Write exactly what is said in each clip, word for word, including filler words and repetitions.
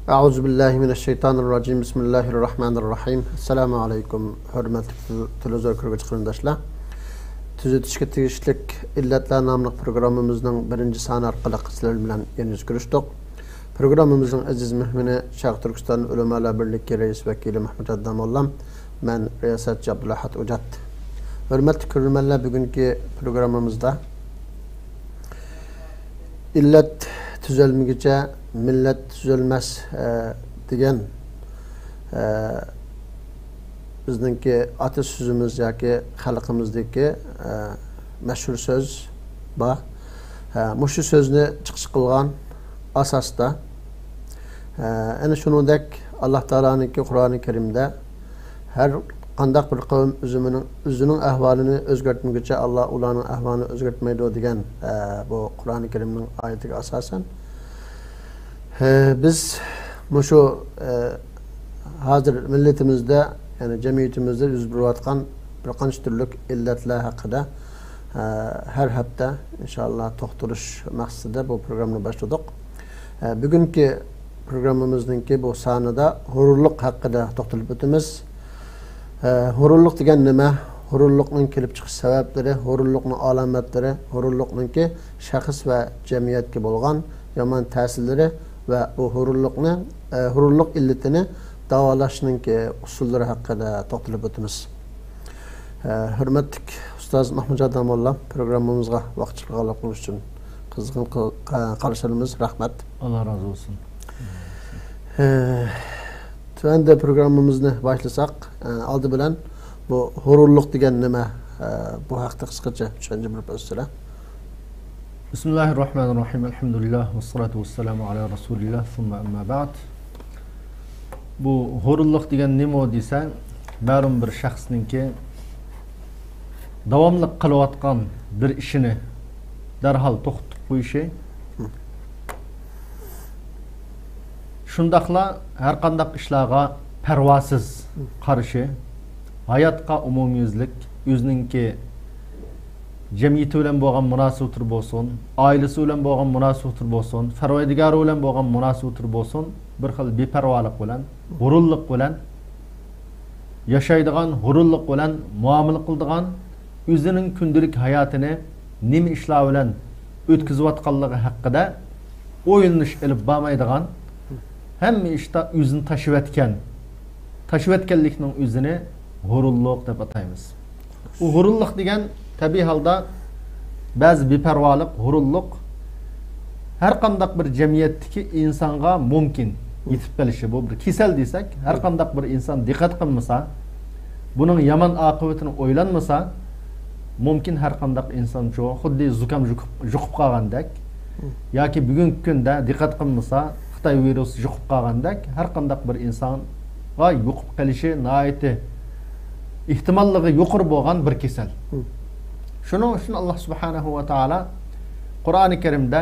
أعوذ بالله من الشيطان الرجيم. بسم الله الرحمن الرحيم. السلام عليكم، ھۆرمەتلىك تېلېۋىزور كۆرگۈچى قېرىنداشلار. تۈزىتىشكە تېگىشلىك ئىللەتلەر ناملىق پروگراممىمىزنىڭ بىرىنچى سانى ئارقىلىق سىلەر بىلەن يەنە يۈز كۆرۈشتۇق. پروگراممىمىزنىڭ ئەزىز مېھمىنى شەرقىي تۈركىستان ئۆلىمالار بىرلىكى رەئىس ۋەكىلى مەھمۇتجان داموللام، مەن رىياسەتچى ئابدۇلئەھەد ئوجات. ھۆرمەتلىك كۆرۈرمەنلەر، بۈگۈنكى پروگراممىمىزدا ئىللەت تۈزەلمىگۈچە مىللەت تۈزەلمەس، ئە، دېگەن، ئە، بىزنىڭكى ئاتا سۆزىمىز ياكى خەلقىمىزدىكى، ئە، مەشھۇر سۆز بار. ئە، مۇشۇ سۆزنى چىقىش قىلغان ئاساستا، ئە، ئەنە شۇنىڭدەك ئاللا تائالانىڭكى قۇرئانى كەرىمدە ھەر قانداق بىر قەۋم ئۆزىنىڭ، ئۆزىنىڭ ئەھۋالىنى ئۆزگەرتمىگۈچە ئاللا ئۇلارنىڭ ئەھۋالىنى ئۆزگەرتمەيدۇ دېگەن، ئە، بۇ قۇرئانى كەرىمنىڭ ئايىتىگە ئاساسەن، ئە، بىز مۇشۇ، ئە، ھازىر مىللىتىمىزدە، يەنى جەمئىيىتىمىزدە يۈز بېرىۋاتقان بىر قانچە تۈرلۈك ئىللەتلەر ھەققىدە، ئە، ھەر ھەپتە ئىنشائاللا توختىلىش مەقسىتىدە بۇ پروگراممىنى باشلىدۇق. ئە، بۈگۈنكى پروگراممىمىزنىڭكى بۇ سانىدا ھۇرۇنلۇق ھەققىدە توختىلىپ ئۆتىمىز. ئە، ھۇرۇنلۇق دېگەن نېمە؟ ھۇرۇنلۇقنىڭ كېلىپ چىقىش سەۋەبلىرى، ھۇرۇنلۇقنىڭ ئالامەتلىرى، ھۇرۇنلۇقنىڭكى شەخس ۋە جەمئىيەتكە بولغان يامان تەسىرلىرى ۋە بۇ ھۇرۇنلۇقنى، ئە، ھۇرۇنلۇق ئىللىتىنى داۋالاشنىڭكى ئۇسۇللىرى ھەققىدە توختىلىپ ئۆتىمىز. ئە، ھۆرمەتلىك ئۇستاز مەھمۇتجان داموللا، پروگراممىمىزغا ۋاقىت چىقارغانلىقىڭىز ئۈچۈن قىزغىن قا-، قارشى ئالىمىز. رەھمەت. ئاللا رازى بولسۇن. ئە، تۆۋەندە پروگراممىمىزنى باشلىساق، ئە، ئالدى بىلەن بۇ ھۇرۇنلۇق دېگەن نېمە؟ ئە، بۇ ھەقتە قىسقىچە چۈشەنچە بېرىپ ئۆتسىلە. بسم الله الرحمن الرحيم. الحمد لله والصلاة والسلام على رسول الله ثم أما بعد. بۇ ھۇرۇنلۇق دېگەن نېمە دېسە، مەلۇم بىر شەخسنىڭكى داۋاملىق قىلىۋاتقان بىر ئىشىنى دەرھال توختىتىپ قويۇشى، شۇنداقلا ھەرقانداق ئىشلارغا پەرۋاسىز قارىشى، ھاياتقا ئومۇميۈزلۈك، ئۆزىنىڭكى جەمئىيىتى بىلەن بولغان مۇناسىۋىتى بولسۇن، ئائىلىسى بىلەن بولغان مۇناسىۋىتى بولسۇن، پەرۋەردىگارى بىلەن بولغان مۇناسىۋىتى بولسۇن، بىر خىل بىپەرۋالىق بىلەن، ھۇرۇنلۇق بىلەن ياشايدىغان، ھۇرۇنلۇق بىلەن مۇئامىلە قىلىدىغان، ئۆزىنىڭ كۈندىلىك ھاياتىنى نېمە ئىشلار بىلەن ئۆتكۈزۈۋاتقانلىقى ھەققىدە ئويلىنىش ئېلىپ بارمايدىغان، ھەممە ئىشتا ئۆزىنى تاشىۋەتكەن، تاشىۋەتكەنلىكنىڭ ئۆزىنى ھۇرۇنلۇق دەپ ئاتايمىز. بۇ ھۇرۇنلۇق دېگەن تەبىئىي ھالدا بەزى بىپەرۋالىق، ھۇرۇنلۇق ھەر قانداق بىر جەمئىيەتتىكى ئىنسانغا مۇمكىن يېتىپ قېلىشى. بۇ بىر كېسەل دېسەك، ھەر قانداق بىر ئىنسان دىققەت قىلمىسا، بۇنىڭ يامان ئاقىۋىتىنى ئويلانمىسا، مۇمكىن ھەر قانداق ئىنسانچۇ خۇددى زۇكام يۇقۇپ، يۇقۇپ قالغاندەك، ياكى بۈگۈنكى كۈندە دىققەت قىلمىسا، خىتاي ۋىرۇسى يۇقۇپ قالغاندەك، ھەر قانداق بىر ئىنسانغا يۇقۇپ قېلىشى ناھايىتى ئېھتىماللىقى يۇقىرى بولغان بىر كېسەل. شۇنىڭ ئۈچۈن ئاللا سۇبھانەھۇ ۋە تائالا قۇرئانى كەرىمدە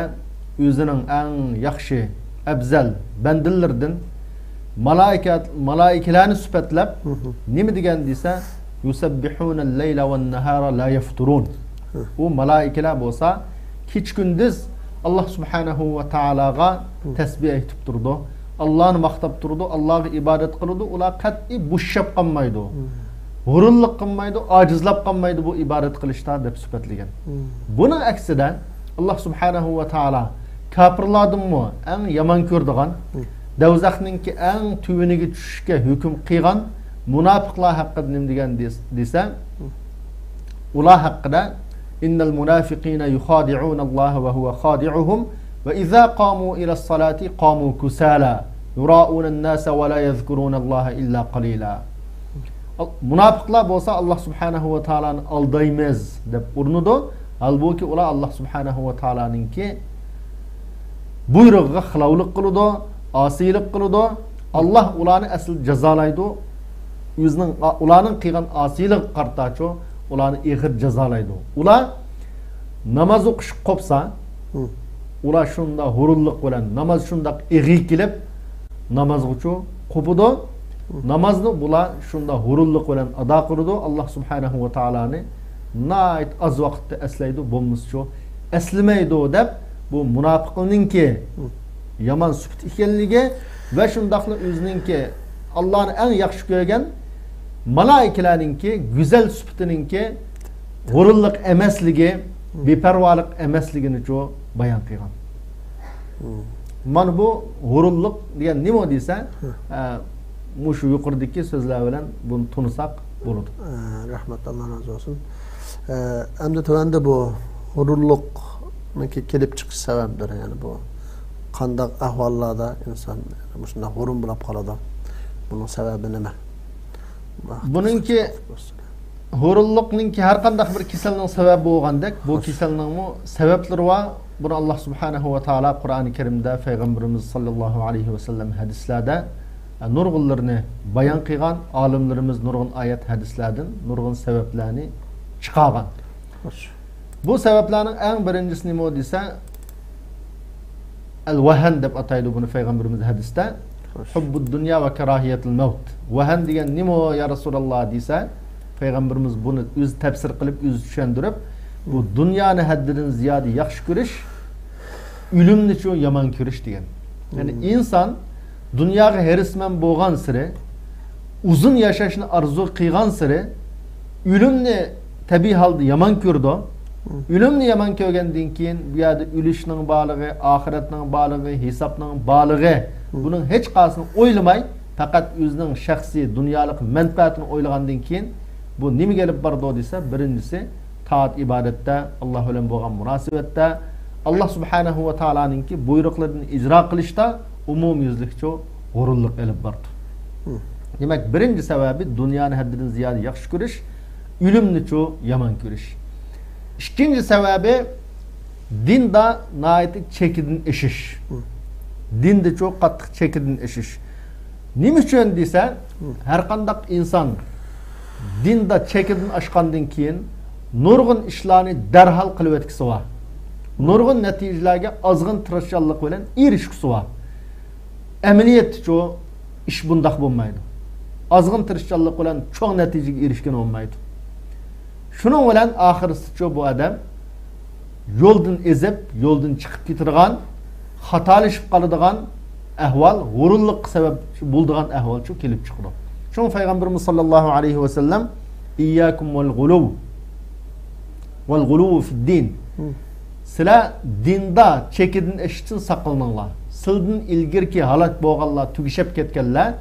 ئۆزىنىڭ ئەڭ ياخشى، ئەپزەل بەندىلىرىدىن مالائىكە، مالائىكىلەرنى سۈپەتلەپ نېمە دېگەن دېسە، يۇسەببىھۇنەل لەيلە ۋەن نەھارا لا يەفتۇرۇن. ئۇ مالائىكىلەر بولسا كېچە-كۈندۈز ئاللا سۇبھانەھۇ ۋە تائالاغا تەسبىھ ئېيتىپ تۇرىدۇ. ئاللانى ماختاپ تۇرىدۇ، ئاللاغا ئىبادەت قىلىدۇ. ئۇلار قەتئىي بوشىشىپ قالمايدۇ. ھۇرۇنلۇق قىلمايدۇ، ئاجىزلاپ قالمايدۇ بۇ ئىبادەت قىلىشتا دەپ سۈپەتلىگەن. بۇنىڭ ئەكسىدە، ئاللا سۇبھانەھۇ ۋە تائالا كاپىرلاردىنمۇ ئەڭ يامان كۆرىدىغان، دوزاخنىڭكى ئەڭ تۆۋىنىگە چۈشۈشكە ھۆكۈم قىلغان مۇناپىقلار ھەققىدە نېمە دېگەن دېس-، دېسە، ئۇلار ھەققىدە، إن المنافقين يخادعون الله وهو خادعهم وإذا قاموا إلى الصلاة قاموا كسالى يراءون الناس ولا يذكرون الله إلا قليلا. مۇناپىقلار بولسا ئاللا سۇبھانەھۇ ۋە تائالانى ئالدايمىز دەپ ئۇرۇنىدۇ. ھالبۇكى، ئۇلار ئاللا سۇبھانەھۇ ۋە تائالانىڭكى بۇيرۇقىغا خىلاپلىق قىلىدۇ، ئاسىيلىق قىلىدۇ. ئاللا ئۇلارنى ئەسلى جازالايدۇ. ئۆزىنىڭ، ئۇلارنىڭ قىلغان ئاسىيلىقىغا قارىتاچۇ، ئۇلارنى ئېغىر جازالايدۇ. ئۇلار ناماز ئوقۇش قوپسا، ئۇلار شۇنداق ھۇرۇنلۇق بىلەن، ناماز شۇنداق ئېغىر كېلىپ، نامازغىچۇ قوپىدۇ. نامازنى بۇلار شۇنداق ھۇرۇنلۇق بىلەن ئادا قىلىدۇ. ئاللا سۇبھانەھۇ ۋە تائالانى ناھايىتى ئاز ۋاقىتتا ئەسلەيدۇ، بولمىسىچۇ ئەسلىمەيدۇ دەپ، بۇ مۇناپىقنىڭكى يامان سۈپىتى ئىكەنلىكى ۋە شۇنداقلا ئۆزىنىڭكى، ئاللانى ئەڭ ياخشى كۆرگەن مالائىكىلەرنىڭكى گۈزەل سۈپىتىنىڭكى غۇرۇرلۇق ئەمەسلىكى، بىپەرۋالىق ئەمەسلىكىنىچۇ بايان قىلغان. مانا بۇ غۇرۇرلۇق دېگەن نېمە دېسە، ئە، مۇشۇ يۇقىرىدىكى سۆزلەر بىلەن بۇنى تونۇساق بولىدۇ. ئە، رەھمەت، ئاللا رازى بولسۇن. ئە، ئەمدى تۆۋەندە بۇ غۇرۇرلۇقنىڭكى كېلىپ چىقىش سەۋەبلىرى، يەنى بۇ قانداق ئەھۋاللاردا ئىنسان مۇشۇنداق غۇرۇر بولاپ قالىدۇ؟ بۇنىڭ سەۋەبى نېمە؟ بۇنىڭكى غۇرۇرلۇقنىڭكى ھەر قانداق بىر كېسەلنىڭ سەۋەبى بولغاندەك، بۇ كېسەلنىڭمۇ سەۋەبلىرى بار. بۇنى ئاللا سۇبھانەھۇ ۋە تائالا قۇرئانى كەرىمدە، پەيغەمبىرىمىز ساللاللاھۇ ئەلەيھى ۋەسەللەم ھەدىسلەردە نۇرغۇنلىرىنى بايان قىلغان، ئالىملىرىمىز نۇرغۇن ئايەت ھەدىسلەردىن نۇرغۇن سەۋەبلەرنى چىقارغان. بۇ سەۋەبلەرنىڭ ئەڭ بىرىنچىسى نېمە دېسە، ئەل ۋەھەن دەپ ئاتايدۇ بۇنى پەيغەمبىرىمىز ھەدىستە. خوش. ھۇببۇد دۇنيا ۋە كاراھىيەتىل مەۋت. ۋەھەن دېگەن نېمە يا رەسۇلاللا دېسە، پەيغەمبىرىمىز بۇنى ئۆزى تەپسىر قىلىپ، ئۆزى چۈشەندۈرۈپ، بۇ دۇنيانى ھەددىدىن زىيادە ياخشى كۆرۈش، ئۆلۈمنىچۇ يامان كۆرۈش دېگەن. يەنى ئىنسان دۇنياغا ھېرىسمەن بولغانسېرى، ئۇزۇن ياشاشنى ئارزۇ قىلغانسېرى، ئۆلۈمنى تەبىئىي ھالدا يامان كۆرىدۇ. ئۆلۈمنى يامان كۆرگەندىن كېيىن، بۇ يەردە ئۆلۈشنىڭ بارلىقى، ئاخىرەتنىڭ بارلىقى، ھېسابنىڭ بارلىقى، بۇنىڭ ھېچقايسىسىنى ئويلىماي، پەقەت ئۆزىنىڭ شەخسىي دۇنيالىق مەنپەئەتىنى ئويلىغاندىن كېيىن، بۇ نېمىگە ئېلىپ بارىدۇ دېسە، بىرىنچىسى، تائەت ئىبادەتتە، ئاللا بىلەن بولغان مۇناسىۋەتتە، ئاللا سۇبھانەھۇ ۋە تائالانىڭكى بۇيرۇقلىرىنى ئىجرا قىلىشتا ئومۇميۈزلۈكچە غۇرۇرلۇق ئېلىپ بارىدۇ. دېمەك، بىرىنچى سەۋەبى دۇنيانى ھەددىدىن زىيادە ياخشى كۆرۈش، ئۆلۈمنىچۇ يامان كۆرۈش. ئىككىنچى سەۋەبى دىندا ناھايىتى چېكىدىن ئېشىش. دىندىچۇ قاتتىق چېكىدىن ئېشىش. نېمە ئۈچۈن دېسە، ھەرقانداق ئىنسان دىندا چېكىدىن ئاشقاندىن كېيىن نۇرغۇن ئىشلارنى دەرھال قىلىۋەتكۈسى بار. نۇرغۇن نەتىجىلەرگە ئازغىن تىرىشچانلىق بىلەن ئېرىشكۈسى بار. ئەمەلىيەتتىچۇ ئىش بۇنداق بولمايدۇ. ئازغىن تىرىشچانلىق بىلەن چوڭ نەتىجىگە ئېرىشكىلى بولمايدۇ. شۇنىڭ بىلەن ئاخىرسىچۇ بۇ ئادەم يولدىن ئېزىپ، يولدىن چىقىپ كېتىدىغان، خاتالىشىپ قالىدىغان ئەھۋال، غۇرۇرلۇققا سەۋەب بولىدىغان ئەھۋالچۇ كېلىپ چىقىدۇ. شۇڭا پەيغەمبىرىمىز ساللاللاھۇ ئەلەيھى ۋەسەللەم، «ئىيياكۇم ۋەل غۇلۇۋ، ۋەل غۇلۇۋ فىددىن.» سىلەر دىندا چېكىدىن ئېشىشتىن ساقلىنىڭلار. سىلىدىن ئىلگىرىكى ھالاك بولغانلار، تۈگىشىپ كەتكەنلەر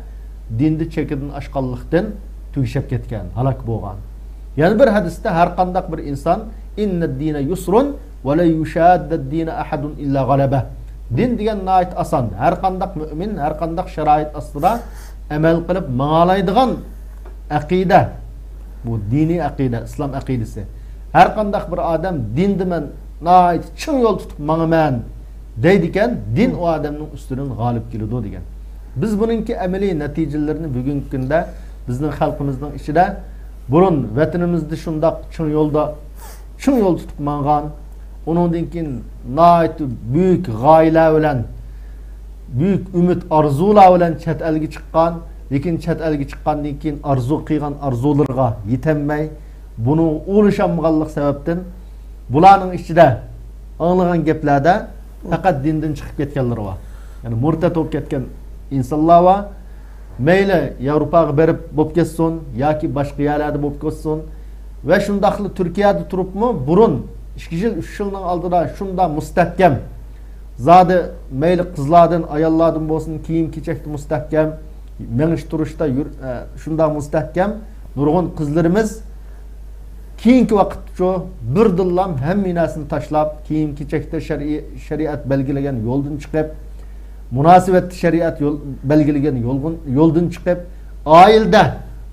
دىندا چېكىدىن ئاشقانلىقتىن تۈگىشىپ كەتكەن، ھالاك بولغان. يەنە بىر ھەدىستە ھەر قانداق بىر ئىنسان، «ئىننەد دىنە يۇسرۇن ۋە لەن يۇشاددەد دىنە ئەھەدۇن ئىللا غەلەبە.» دىن دېگەن ناھايىتى ئاسان. ھەر قانداق مۆمىن، ھەر قانداق شارائىت ئاستىدا ئەمەل قىلىپ ماڭالايدىغان ئەقىدە. بۇ دىنىي ئەقىدە، ئىسلام ئەقىدىسى. ھەر قانداق بىر ئادەم دىندا مەن ناھايىتى چىڭ يول تۇتۇپ ماڭىمەن دەيدىكەن، دىن ئۇ ئادەمنىڭ ئۈستىدىن غالىب كېلىدۇ دېگەن. بىز بۇنىڭكى ئەمەلىي نەتىجىلىرىنى بۈگۈنكى كۈندە بىزنىڭ خەلقىمىزنىڭ ئىچىدە بۇرۇن ۋەتىنىمىزدە شۇنداق چىڭ يولدا، چىڭ يول تۇتۇپ ماڭغان، ئۇنىڭدىن كېيىن ناھايىتى بۈيۈك غايىلەر بىلەن، بۈيۈك ئۈمىد ئارزۇلار بىلەن چەت ئەلگە چىققان، لېكىن چەت ئەلگە چىققاندىن كېيىن ئارزۇ قىلغان ئارزۇلىرىغا يېتەلمەي، بۇنىڭغا ئولىشالمىغانلىق سەۋەبتىن بۇلارنىڭ ئىچىدە ئاڭلىغان گەپلەردە پەقەت دىندىن چىقىپ كەتكەنلىرى بار. يەنى مۇرتەت بولۇپ كەتكەن ئىنسانلار بار. مەيلى ياۋروپاغا بېرىپ بولۇپ كەتسۇن ياكى باشقا يەرلەردە بولۇپ كەتسۇن. ۋە شۇنداقلا تۈركىيەدە تۇرۇپمۇ بۇرۇن ئىككى يىل، ئۈچ يىلنىڭ ئالدىدا شۇنداق مۇستەھكەم، زادى مەيلى قىزلاردىن، ئاياللاردىن بولسۇن، كىيىم-كېچەكتە مۇستەھكەم، مېڭىش تۇرۇشتا يۈر-، ئە، شۇنداق مۇستەھكەم، نۇرغۇن قىزلىرىمىز كېيىنكى ۋاقىتتىچۇ بىردىنلا ھەممە نەرسىنى تاشلاپ، كىيىم-كېچەكتە شەرئىي، شەرىئەت بەلگىلىگەن يولدىن چىقىپ، مۇناسىۋەتتە شەرىئەت يول، بەلگىلىگەن يولغۇن-، يولدىن چىقىپ، ئائىلىدە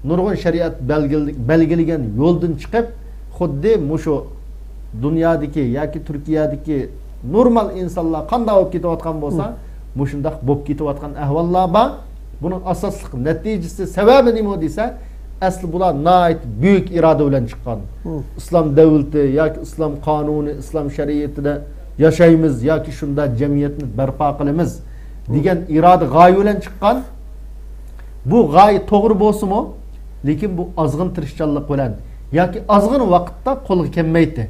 نۇرغۇن شەرىئەت بەلگىل-، بەلگىلىگەن يولدىن چىقىپ، خۇددى مۇشۇ دۇنيادىكى ياكى تۈركىيەدىكى نورمال ئىنسانلار قانداق بولۇپ كېتىۋاتقان بولسا، مۇشۇنداق بولۇپ كېتىۋاتقان ئەھۋاللار بار. بۇنىڭ ئاساسلىق نەتىجىسى، سەۋەبى نېمە دېسە، ئەسلى بۇلار ناھايىتى بۈيۈك ئىرادە بىلەن چىققان. ئىسلام دۆلىتى ياكى ئىسلام قانۇنى، ئىسلام شەرىئىتىدە ياشايمىز ياكى شۇنداق جەمئىيەتنى بەرپا قىلىمىز دېگەن ئىرادە، غايە بىلەن چىققان. بۇ غايە توغرا بولسىمۇ، لېكىن بۇ ئازغىن تىرىشچانلىق بىلەن ياكى ئازغىن ۋاقىتتا قولغا كەلمەيتتى.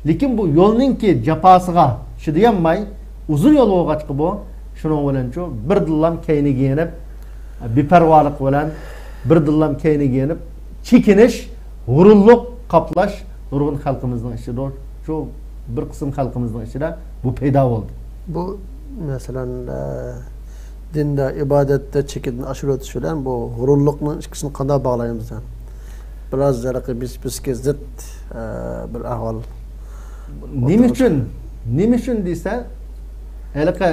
لېكىن بۇ يولنىڭكى جاپاسىغا چىدىيالماي، ئۇزۇن يول بولغاچقا بۇ شۇنىڭ بىلەنچۇ بىردىنلام كەينىگە يېنىپ، بىپەرۋالىق بىلەن بىردىنلام كەينىگە يېنىپ، چېكىنىش، غۇرۇرلۇق قاپلاش نۇرغۇن خەلقىمىزنىڭ ئىچىدە، شۇ بىر قىسىم خەلقىمىزنىڭ ئىچىدە بۇ پەيدا بولدى. بۇ، مەسىلەن، ئە، دىندا، ئىبادەتتە چېكىدىن ئاشۇرۇۋېتىش بىلەن بۇ غۇرۇرلۇقنىڭ ئىككىسىنى قانداق باغلايمىز؟ بىراز ھېلىقى بىس-، بىسكە زىت، ئە، بىر ئەھۋال. نېمە ئوتتۇرىغا ئۈچۈن؟ چىقتى. نېمە ئۈچۈن دېسە، ھېلىقى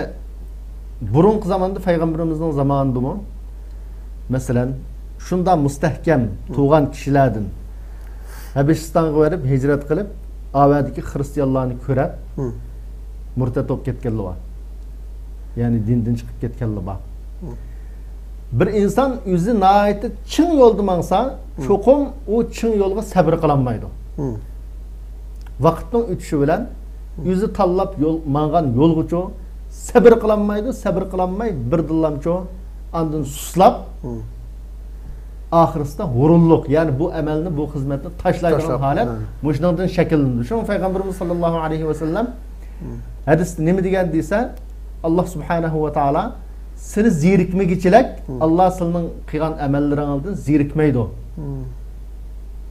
بۇرۇنقى زاماندا، پەيغەمبىرىمىزنىڭ زامانىدىمۇ، مەسىلەن، شۇنداق مۇستەھكەم تۇرغان كىشىلەردىن ھەبىشىستانغا بېرىپ، ھىجرەت قىلىپ، ئاۋەدىكى خىرىستىيانلارنى كۆرۈپ، مۇرتەت بولۇپ كەتكەنلەر بار. يەنى دىندىن چىقىپ كەتكەنلەر بار. بىر ئىنسان ئۆزى ناھايىتى چىڭ يولدا ماڭسا، چوقۇم ئۇ چىڭ يولغا سەبرى قىلالمايدۇ. ۋاقىتنىڭ ئۆتۈشى بىلەن ئۆزى تاللاپ يول، ماڭغان يولغىچۇ سەبرى قىلالمايدۇ، سەبرى قىلالماي بىردىنلامچۇ ئاندىن سۇسلاپ، ئاخىرسىدا ھۇرۇنلۇق، يەنى بۇ ئەمەلنى، بۇ خىزمەتنى تاشلايدىغان تاشلاپ، ھالەت مۇشۇنىڭدىن شەكىللىنىدۇ. شۇڭا پەيغەمبىرىمىز ساللاللاھۇ ئەلەيھى ۋەسەللەم ھەدىستە نېمە دېگەن دېسە، ئاللا سۇبھانەھۇ ۋە تائالا سىلى زېرىكمىگۈچىلىك، ئاللا سىلىنىڭ قىلغان ئەمەللىرىڭىزدىن زېرىكمەيدۇ.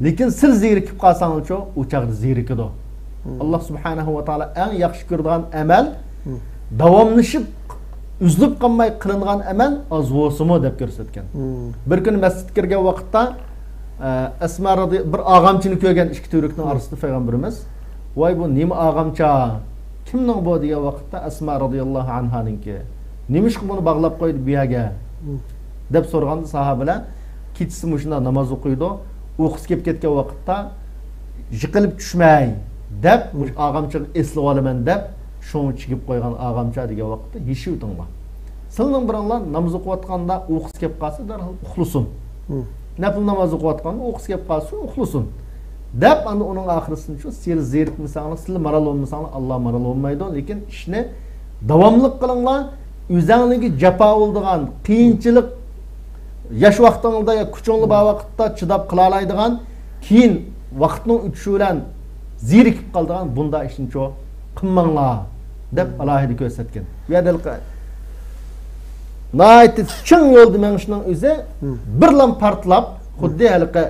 لېكىن سىل زېرىكىپ قالساڭلارچۇ، ئۇ چاغدا زېرىكىدۇ. ئاللا سۇبھانەھۇ ۋە تائالا ئەڭ ياخشى كۆرىدىغان ئەمەل داۋاملىشىپ ئۈزۈلۈپ قالماي قىلىنغان ئەمەل ئاز بولسىمۇ دەپ كۆرسەتكەن. بىر كۈنى مەسچىتكە كىرگەن ۋاقىتتا، ئە، ئەسما رازى-، بىر ئاغامچىنى كۆرگەن ئىككى تۈۋرۈكنىڭ ئارىسىدا پەيغەمبىرىمىز، ۋاي، بۇ نېمە ئاغامچا؟ كىمنىڭ بۇ؟ دېگەن ۋاقىتتا، ئەسما رازىياللاھۇ ئەنھانىڭكى. نېمىشقا بۇنى باغلاپ قويدى بۇ يەرگە؟ دەپ سورىغاندا ساھابىلەر، كېچىسى مۇشۇنداق ناماز ئوقۇيدۇ، ئۇيقۇسى كېلىپ كەتكەن ۋاقىتتا، يىقىلىپ چۈشمەي دەپ، مۇشۇ ئاغامچىغا ئېسىلىۋالىمەن دەپ، شۇڭا چىگىپ قويغان ئاغامچا دېگەن ۋاقىتتا ھېشى ئۆتۈڭلار. سىلىنىڭ بىرىڭلار ناماز ئوقۇۋاتقاندا ئۇيقۇسى كېلىپ قالسا، دەرھال ئۇخلىسۇن. نەپىل ناماز ئوقۇۋاتقاندا ئۇيقۇسى كېلىپ قالسا، ئۇخلىسۇن. دەپ، ئەمدى ئۇنىڭ ئاخىرىسىنىچۇ، سىل زېرىكمىسەڭلار، سىل مارال بولمىساڭلار، ئاللا مارال بولمايدۇ. لېكىن ئىشنى داۋاملىق قىلىڭلار. ئۆزەڭلىكى جاپا بولىدىغان، قىيىنچىلىك، ياش ۋاقتىڭلاردا يا كۈچۈڭلار بار ۋاقىتتا چىداپ قىلالايدىغان، كېيىن ۋاقىتنىڭ ئۆتۈشى بىلەن زېرىكىپ قالىدىغان بۇنداق ئىشنىچۇ قىلماڭلار، دەپ ئالاھىدە كۆرسەتكەن. بۇ يەردە ھېلىقى ناھايىتى چىڭ يولدا مېڭىشنىڭ ئۆزى بىرلام پارتلاپ، خۇددى ھېلىقى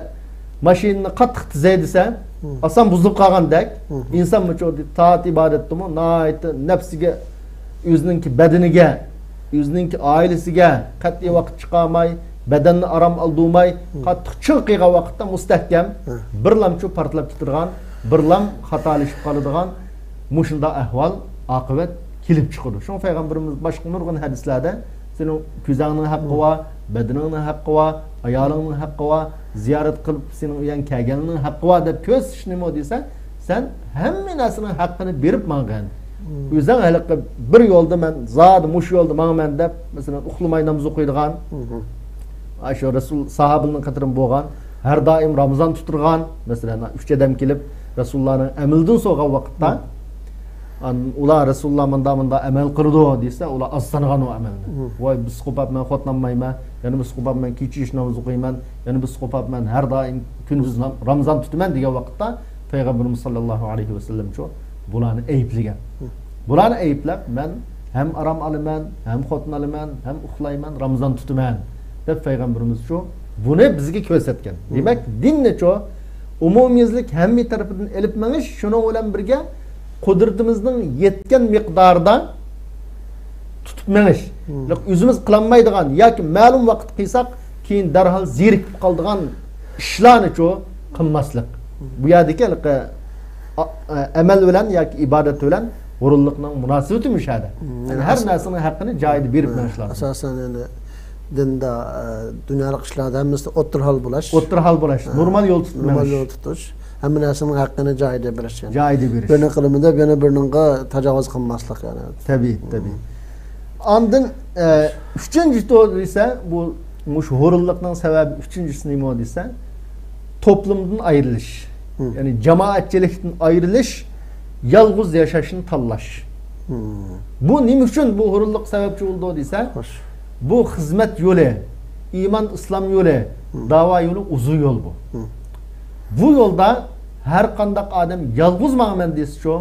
ماشىنىنى قاتتىق تېزەيدىسە، ئاسان بۇزۇلۇپ قالغاندەك، ئىنسانمۇچۇ تائەت ئىبادەتتىمۇ ناھايىتى نەپسىگە، ئۆزىنىڭكى بەدىنىگە، ئۆزىنىڭكى ئائىلىسىگە قەتئىي ۋاقىت چىقارماي، بەدەننى ئارام ئالدۇرماي، قاتتىق چىڭ قىلغان ۋاقىتتا مۇستەھكەم، بىرلامچۇ پارتلاپ كېتىدىغان، بىرلام خاتالىشىپ قالىدىغان مۇشۇنداق ئەھۋال، ئاقىۋەت كېلىپ چىقىدۇ. شۇڭا پەيغەمبىرىمىز باشقا نۇرغۇن ھەدىسلەردە، سېنىڭ كۆزۈڭنىڭ ھەققى بار، بەدىنىڭنىڭ ھەققى بار، ئايالىڭنىڭ ھەققى بار، زىيارەت قىلىپ سېنىڭ ئۆيۈڭگە كەلگەننىڭ ھەققى بار دەپ كۆرسىتىش نېمە دېسە، سەن ھەممە نەرسىنىڭ ھەققىنى بېرىپ ماڭغان. ئۆزۈڭ ھېلىقى بىر يولدا مەن زادى مۇشۇ يولدا ماڭىمەن دەپ، مەسىلەن، ئۇخلىماي ناماز ئوقۇيدىغان، ئاشۇ رەسۇل ساھابىلىرىنىڭ قېتىرىمۇ بولغان، ھەر دائىم رامىزان تۇتۇرغان، مەسىلەن، ئۈچ ئادەم كېلىپ رەسۇلۇللانىڭ ئەمىلىدىن سورىغان ۋاقىتتا، ئان-، ئۇلار رەسۇلۇللا مۇنداق، مۇنداق ئەمەل قىلىدۇ دېسە، ئۇلار ئاز سانىغان ئۇ ئەمەلنى. ۋاي، بىسقوپاپ مەن خوتۇن ئالمايمەن، يەنە بىسقوپاپ مەن كېچە ئىش نامىزى ئوقۇيمەن، يەنە بىسقوپاپ مەن ھەر دائىم كۈندۈز نام-، رامىزان تۇتىمەن دېگەن ۋاقىتتا، پەيغەمبىرىمىز ساللاللاھۇ ئەلەيھى ۋەسەللەمچۇ بۇلارنى ئەيىبلىگەن. بۇلارنى ئەيىبلەپ، مەن ھەم ئارام ئالىمەن، ھەم خوتۇن ئالىمەن، ھەم ئۇخلايمەن، رامىزان تۇتىمەن، دەپ پەيغەمبىرىمىزچۇ بۇنى بىزگە كۆرسەتكەن. دېمەك، دىننىچۇ ئومۇميۈزلۈك ھەممە تەرىپىدىن ئېلىپ مېڭىش، شۇنىڭ بىلەن بىرگە قۇدرىتىمىزنىڭ يەتكەن مىقدارىدا تۇتۇپ مېڭىش. ئۆزىمىز قىلالمايدىغان ياكى مەلۇم ۋاقىت قىلساق، كېيىن دەرھال زېرىكىپ قالىدىغان ئىشلارنىچۇ قىلماسلىق. بۇ يەردىكى ھېلىقى ئا-، ئە-، ئەمەل بىلەن ياكى ئىبادەت بىلەن ھۇرۇنلۇقنىڭ مۇناسىۋىتى مۇشۇ يەردە. يەنى ھەر نەرسىنىڭ ھەققىنى جايىدا بېرىپ مېڭىش لازىم. ئاساسەن، يەنى دىندا، ئە، دۇنيالىق ئىشلاردا ھەممىسى ئوتتۇرا ھال بولاش. ئوتتۇرا ھال بولاش. نورمال يول تۇتۇپ مېڭىش. نورمال يول تۇتۇش. ھەممە نەرسىنىڭ ھەققىنى جايىدا بېرىش. يەنى جايىدا بېرىش. بىرنى قىلىمەن دەپ يەنە بىرىنىڭغا تاجاۋۇز قىلماسلىق، يەنى. تەبىئىي، تەبىئىي. ئاندىن، ئە، ئۈچىنچى تور دېسە، بۇ مۇشۇ ھۇرۇنلۇقنىڭ سەۋەبى ئۈچىنچىسى نېمە دېسە، توپلۇمدىن ئايرىلىش. يەنى جامائەتچىلىكتىن ئايرىلىش، يالغۇز ياشاشنى تاللاش. بۇ نېمە ئۈچۈن بۇ ھۇرۇنلۇق سەۋەبچى بولىدۇ دېسە، بۇ خىزمەت يولى، ئىمان، ئىسلام يولى، داۋا يولى ئۇزۇن يول بۇ. بۇ يولدا ھەر قانداق ئادەم يالغۇز ماڭىمەن دېسىچۇ،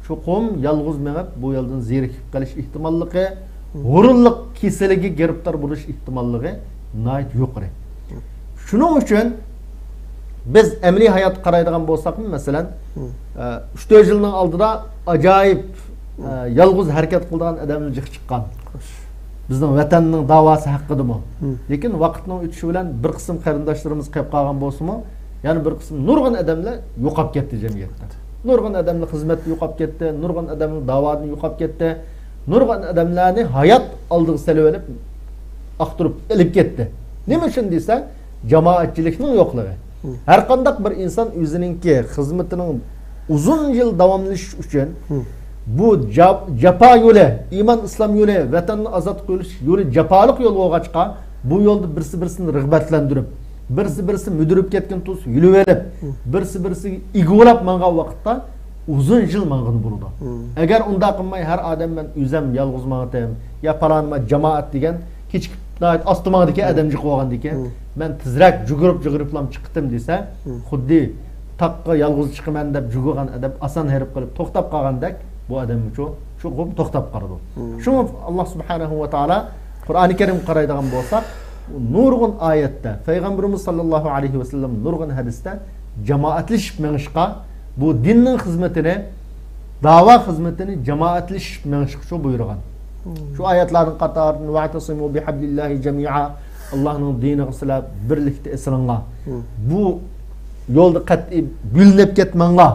چوقۇم يالغۇز مېڭىپ، بۇ يولدىن زېرىكىپ قېلىش ئېھتىماللىقى، ھۇرۇنلۇق كېسىلىگە گىرىپتار بولۇش ئېھتىماللىقى ناھايىتى يۇقىرى. شۇنىڭ ئۈچۈن بىز ئەمەلىي ھاياتقا قارايدىغان بولساقمۇ، مەسىلەن، ئە، ئۈچ تۆت يىلنىڭ ئالدىدا ئاجايىپ، ئە، يالغۇز ھەرىكەت قىلىدىغان ئادەملەر جىق چىققان. بىزنىڭ ۋەتەننىڭ داۋاسى ھەققىدىمۇ. لېكىن ۋاقىتنىڭ ئۆتۈشى بىلەن بىر قىسىم قېرىنداشلىرىمىز قېلىپ قالغان بولسىمۇ، يەنە بىر قىسىم نۇرغۇن ئادەملەر يوقاپ كەتتى جەمئىيەتتە. نۇرغۇن ئادەملەر خىزمەتتە يوقاپ كەتتى، نۇرغۇن ئادەملەر داۋادىن يوقاپ كەتتى، نۇرغۇن ئادەملەرنى ھايات ئالدىغا سېلىۋېلىپ، ئاختۇرۇپ ئېلىپ كەتتى. نېمە ئۈچۈن دېسە، جامائەتچىلىكنىڭ يوقلۇقى. ھەر قانداق بىر ئىنسان ئۆزىنىڭكى خىزمىتىنىڭ ئۇزۇن يىل داۋاملىشىشى ئۈچۈن بۇ جا-، جاپا يولى، ئىمان ئىسلام يولى، ۋەتەننى ئازاد قىلىش يولى جاپالىق يول بولغاچقا، بۇ يولدا بىرسى بىرسىنى رىغبەتلەندۈرۈپ، بىرسى بىرسى مۈدۈرۈپ كەتكەن تۇرسا يۈلۈۋېلىپ، بىرسى بىرسىگە ئىگە بولاپ مانغان ۋاقىتتا ئۇزۇن يىل ماڭغىلى بولىدۇ. ئەگەر ئۇنداق قىلماي، ھەر ئادەم مەن ئۆزەم يالغۇز ماڭىتىم، يا پالان ما جامائەت دېگەن كېچىكىپ ناھايىتى ئاستا ماڭىدىكەن، ئادەم جىق بولغاندىكىن، مەن تېزرەك جۈگۈرۈپ جۈگۈرۈپلام چىقتىم دېسە، خۇددى تاغقا يالغۇز چىقىمەن دەپ جۈگۈرگەن ئادەم ئاسان ھېرىپ قېلىپ توختاپ قالغاندەك، بۇ ئادەممۇ چوقۇم توختاپ قالىدۇ. شۇڭا ئاللا سۇبھانەھۇ ۋە تائالا قۇرئانى كەرىمگە قارايدىغان بولساق، نۇرغۇن ئايەتتە پەيغەمبىرىمىز ساللاللاھۇ ئەلەيھى ۋەسەللەم نۇرغۇن ھەدىستە جامائەتلىشىپ مېڭىشقا، بۇ دىننىڭ خىزمىتىنى، داۋا خىزمىتىنى جامائەتلىشىپ مېڭىشقا شۇ بۇيرۇغان. شۇ ئايەتلەرنىڭ قاتارىدىن، «ۋەئتەسىمۇ بىھەبلىللاھى جەمىئا»، ئاللانىڭ دىنىغا سىلەر بىرلىكتە ئېسىلىڭلار. بۇ يولدا قەتئىي بۆلۈنۈپ كەتمەڭلار.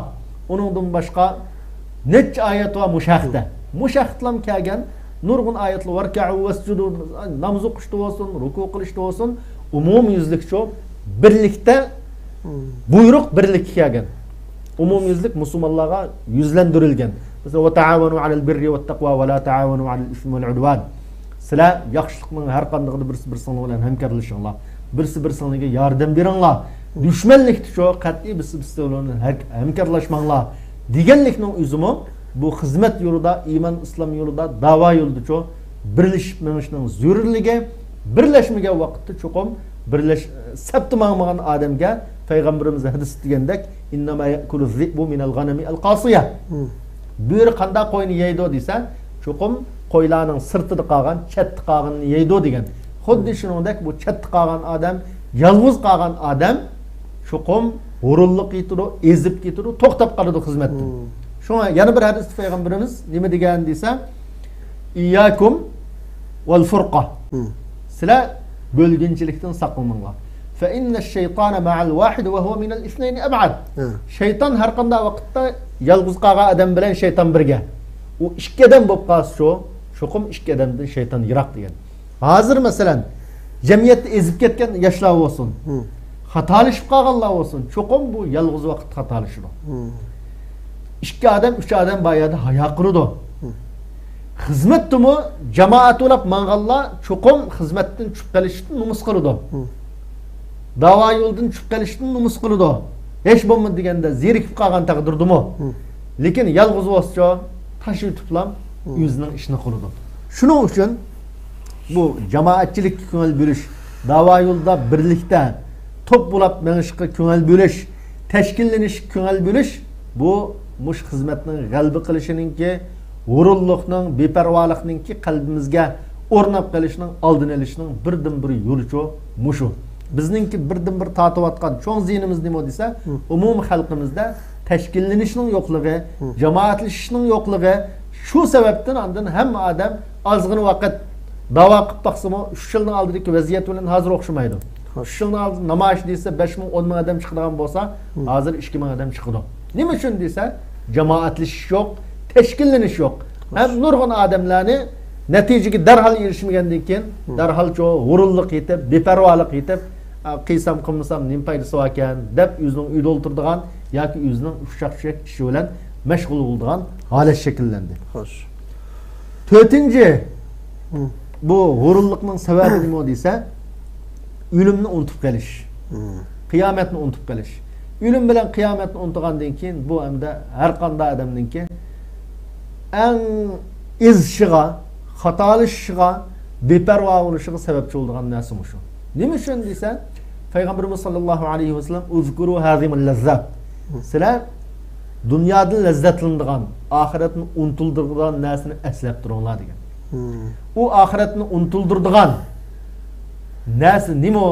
ئۇنىڭدىن باشقا نەچچە ئايەت بار مۇشۇ ھەقتە. مۇشۇ ھەقتىلام كەلگەن نۇرغۇن ئايەتلەر، «ۋەركەئۇ ۋەسجۇدۇ»، ناماز ئوقۇشتا بولسۇن، رۇكۇ قىلىشتا بولسۇن، ئومۇميۈزلۈكچە بىرلىكتە بۇيرۇق بىرلىككە كەلگەن. ئومۇميۈزلۈك مۇسۇلمانلارغا يۈزلەندۈرۈلگەن. مەسىلەن، «ۋەتەئاۋەنۇ ئەلەل بىررى ۋەتتەقۋا ۋە لا تەئاۋەنۇ ئەلەل ئىسمى ۋەل ئۇدۋان.» سىلەر ياخشىلىقنىڭ ھەر قاندىقىدا بىرسى بىرسىڭلار بىلەن ھەمكارلىشىڭلار. بىرسى بىرسىڭلارگە ياردەم بېرىڭلار. دۈشمەنلىكتىچۇ قەتئىي بىرسى بىرسى بىلەن ھەر-، ھەمكارلاشماڭلار دېگەنلىكنىڭ ئۆزىمۇ بۇ خىزمەت يولىدا، ئىمان ئىسلام يولىدا، داۋا يولىدىچۇ بىرلىشىپ مېڭىشنىڭ زۆرۈرلۈكى، بىرلەشمىگەن ۋاقىتتا چوقۇم بىرلەش-، سەپتە ماڭمىغان ئادەمگە پەيغەمبىرىمىز ھەدىستە دېگەندەك، «ئىننەما يەئكۇلۇ زىئبۇ مىنەل غەنەمى ئەل قاسىيە.» بۆرە قانداق قوينى يەيدۇ دېسە، چوقۇم قويلارنىڭ سىرتىدا قالغان، چەتتە قالغىنىنى يەيدۇ دېگەن. خۇددى شۇنىڭدەك بۇ چەتتە قالغان ئادەم، يالغۇز قالغان ئادەم چوقۇم ھۇرۇنلۇق يېتىدۇ، ئېزىپ كېتىدۇ، توختاپ قالىدۇ خىزمەتتىن. شۇڭا يەنە بىر ھەدىستە پەيغەمبىرىمىز نېمە دېگەن دېسە، «ئىيياكۇم ۋەل فۇرقا.» سىلەر بۆلگۈنچىلىكتىن ساقلىنىڭلار. «فەئىننەش شەيتانە مەئەل ۋاھىدى ۋە ھۇۋە مىنەل ئىسنەينى ئەبئەد.» شەيتان ھەر قانداق ۋاقىتتا يالغۇز قالغان ئادەم بىلەن شەيتان بىرگە. ئۇ ئىككى ئادەم بولۇپ قالسىچۇ، چوقۇم ئىككى ئادەمدىن شەيتان يىراق دېگەن. ھازىر مەسىلەن، جەمئىيەتتە ئېزىپ كەتكەن ياشلار بولسۇن، خاتالىشىپ قالغانلار بولسۇن، چوقۇم بۇ يالغۇز ۋاقىتتا خاتالىشىدۇ. ئىككى ئادەم، ئۈچ ئادەم بار يەردە ھايا قىلىدۇ. خىزمەتتىمۇ جامائەت بولاپ ماڭغانلار چوقۇم خىزمەتتىن چۈشۈپ قېلىشتىن نومۇس قىلىدۇ. داۋا يولىدىن چۈشۈپ قېلىشتىن نومۇس قىلىدۇ. ھېچ بولمىدى دېگەندە زېرىكىپ قالغان تەقدىردىمۇ. لېكىن يالغۇز بولسىچۇ، تاش يۇتۇپلا ئۆزىنىڭ ئىشىنى قىلىدۇ. شۇنىڭ ئۈچۈن بۇ جامائەتچىلىككە كۆڭۈل بۆلۈش، داۋا يولىدا بىرلىكتە توپ بولاپ مېڭىشقا كۆڭۈل بۆلۈش، تەشكىللىنىشكە كۆڭۈل بۆلۈش، بۇ مۇشۇ خىزمەتنىڭ غەلىبە قىلىشىنىڭكى، ھۇرۇنلۇقنىڭ، بىپەرۋالىقنىڭكى قەلبىمىزگە ئورناپ قېلىشنىڭ ئالدىنى ئېلىشنىڭ بىردىنبىر يولىچۇ مۇشۇ. بىزنىڭكى بىردىنبىر تارتىۋاتقان چوڭ زىيىنىمىز نېمە دېسە، ئومۇمىي خەلقىمىزدە تەشكىللىنىشنىڭ يوقلۇقى، جامائەتلىشىشنىڭ يوقلۇقى، شۇ سەۋەبتىن ئاندىن ھەممە ئادەم ئازغىنە ۋاقىت داۋا قىلىپ باقسىمۇ، ئۈچ يىلنىڭ ئالدىدىكى ۋەزىيەت بىلەن ھازىر ئوخشىمايدۇ. ئۈچ يىلنىڭ ئالدىدا نامايىش دېسە، بەش مىڭ، ئون مىڭ ئادەم چىقىدىغان بولسا، ھازىر ئىككى مىڭ ئادەم چىقىدۇ. نېمە ئۈچۈن دېسە، جامائەتلىشىش يوق، تەشكىللىنىش يوق. ھەم نۇرغۇن ئادەملەرنى نەتىجىگە دەرھال ئېرىشمىگەندىن كېيىن، دەرھالچۇ ھۇرۇنلۇق يېتىپ، بىپەرۋالىق يېتىپ، ئا، قىلسام، قىلمىسام نېمە پايدىسى باركەن دەپ ئۆزىنىڭ ئۆيىدە ئولتۇرىدىغان ياكى ئۆزىنىڭ ئۇششاق چۈشەك ئىشى بىلەن مەشغۇل بولىدىغان ھالەت شەكىللەندى. خوش. تۆتىنچى، بۇ ھۇرۇنلۇقنىڭ سەۋەبى نېمە دېسە، ئۆلۈمنى ئۇنتۇپ قېلىش، قىيامەتنى ئۇنتۇپ قېلىش. ئۆلۈم بىلەن قىيامەتنى ئۇنتۇغاندىن كېيىن، بۇ ئەمدى ھەر قانداق ئادەمنىڭكى ئەڭ ئېزىشىغا، خاتالىشىشىغا، بىپەرۋا بولۇشىغا سەۋەبچى بولىدىغان نەرسە مۇشۇ. نېمە ئۈچۈن دېسە، پەيغەمبىرىمىز ساللاللاھۇ ئەلەيھى ۋەسەللەم، «ئۇزكۇرۇ ھازىمۇل لەززات.» سىلەر دۇنيادىن لەززەتلىنىدىغان، ئاخىرەتنى ئۇنتۇلدۇرىدىغان نەرسىنى ئەسلەپ تۇرۇڭلار دېگەن. مم. ئۇ ئاخىرەتنى ئۇنتۇلدۇرىدىغان نەرسە نېمە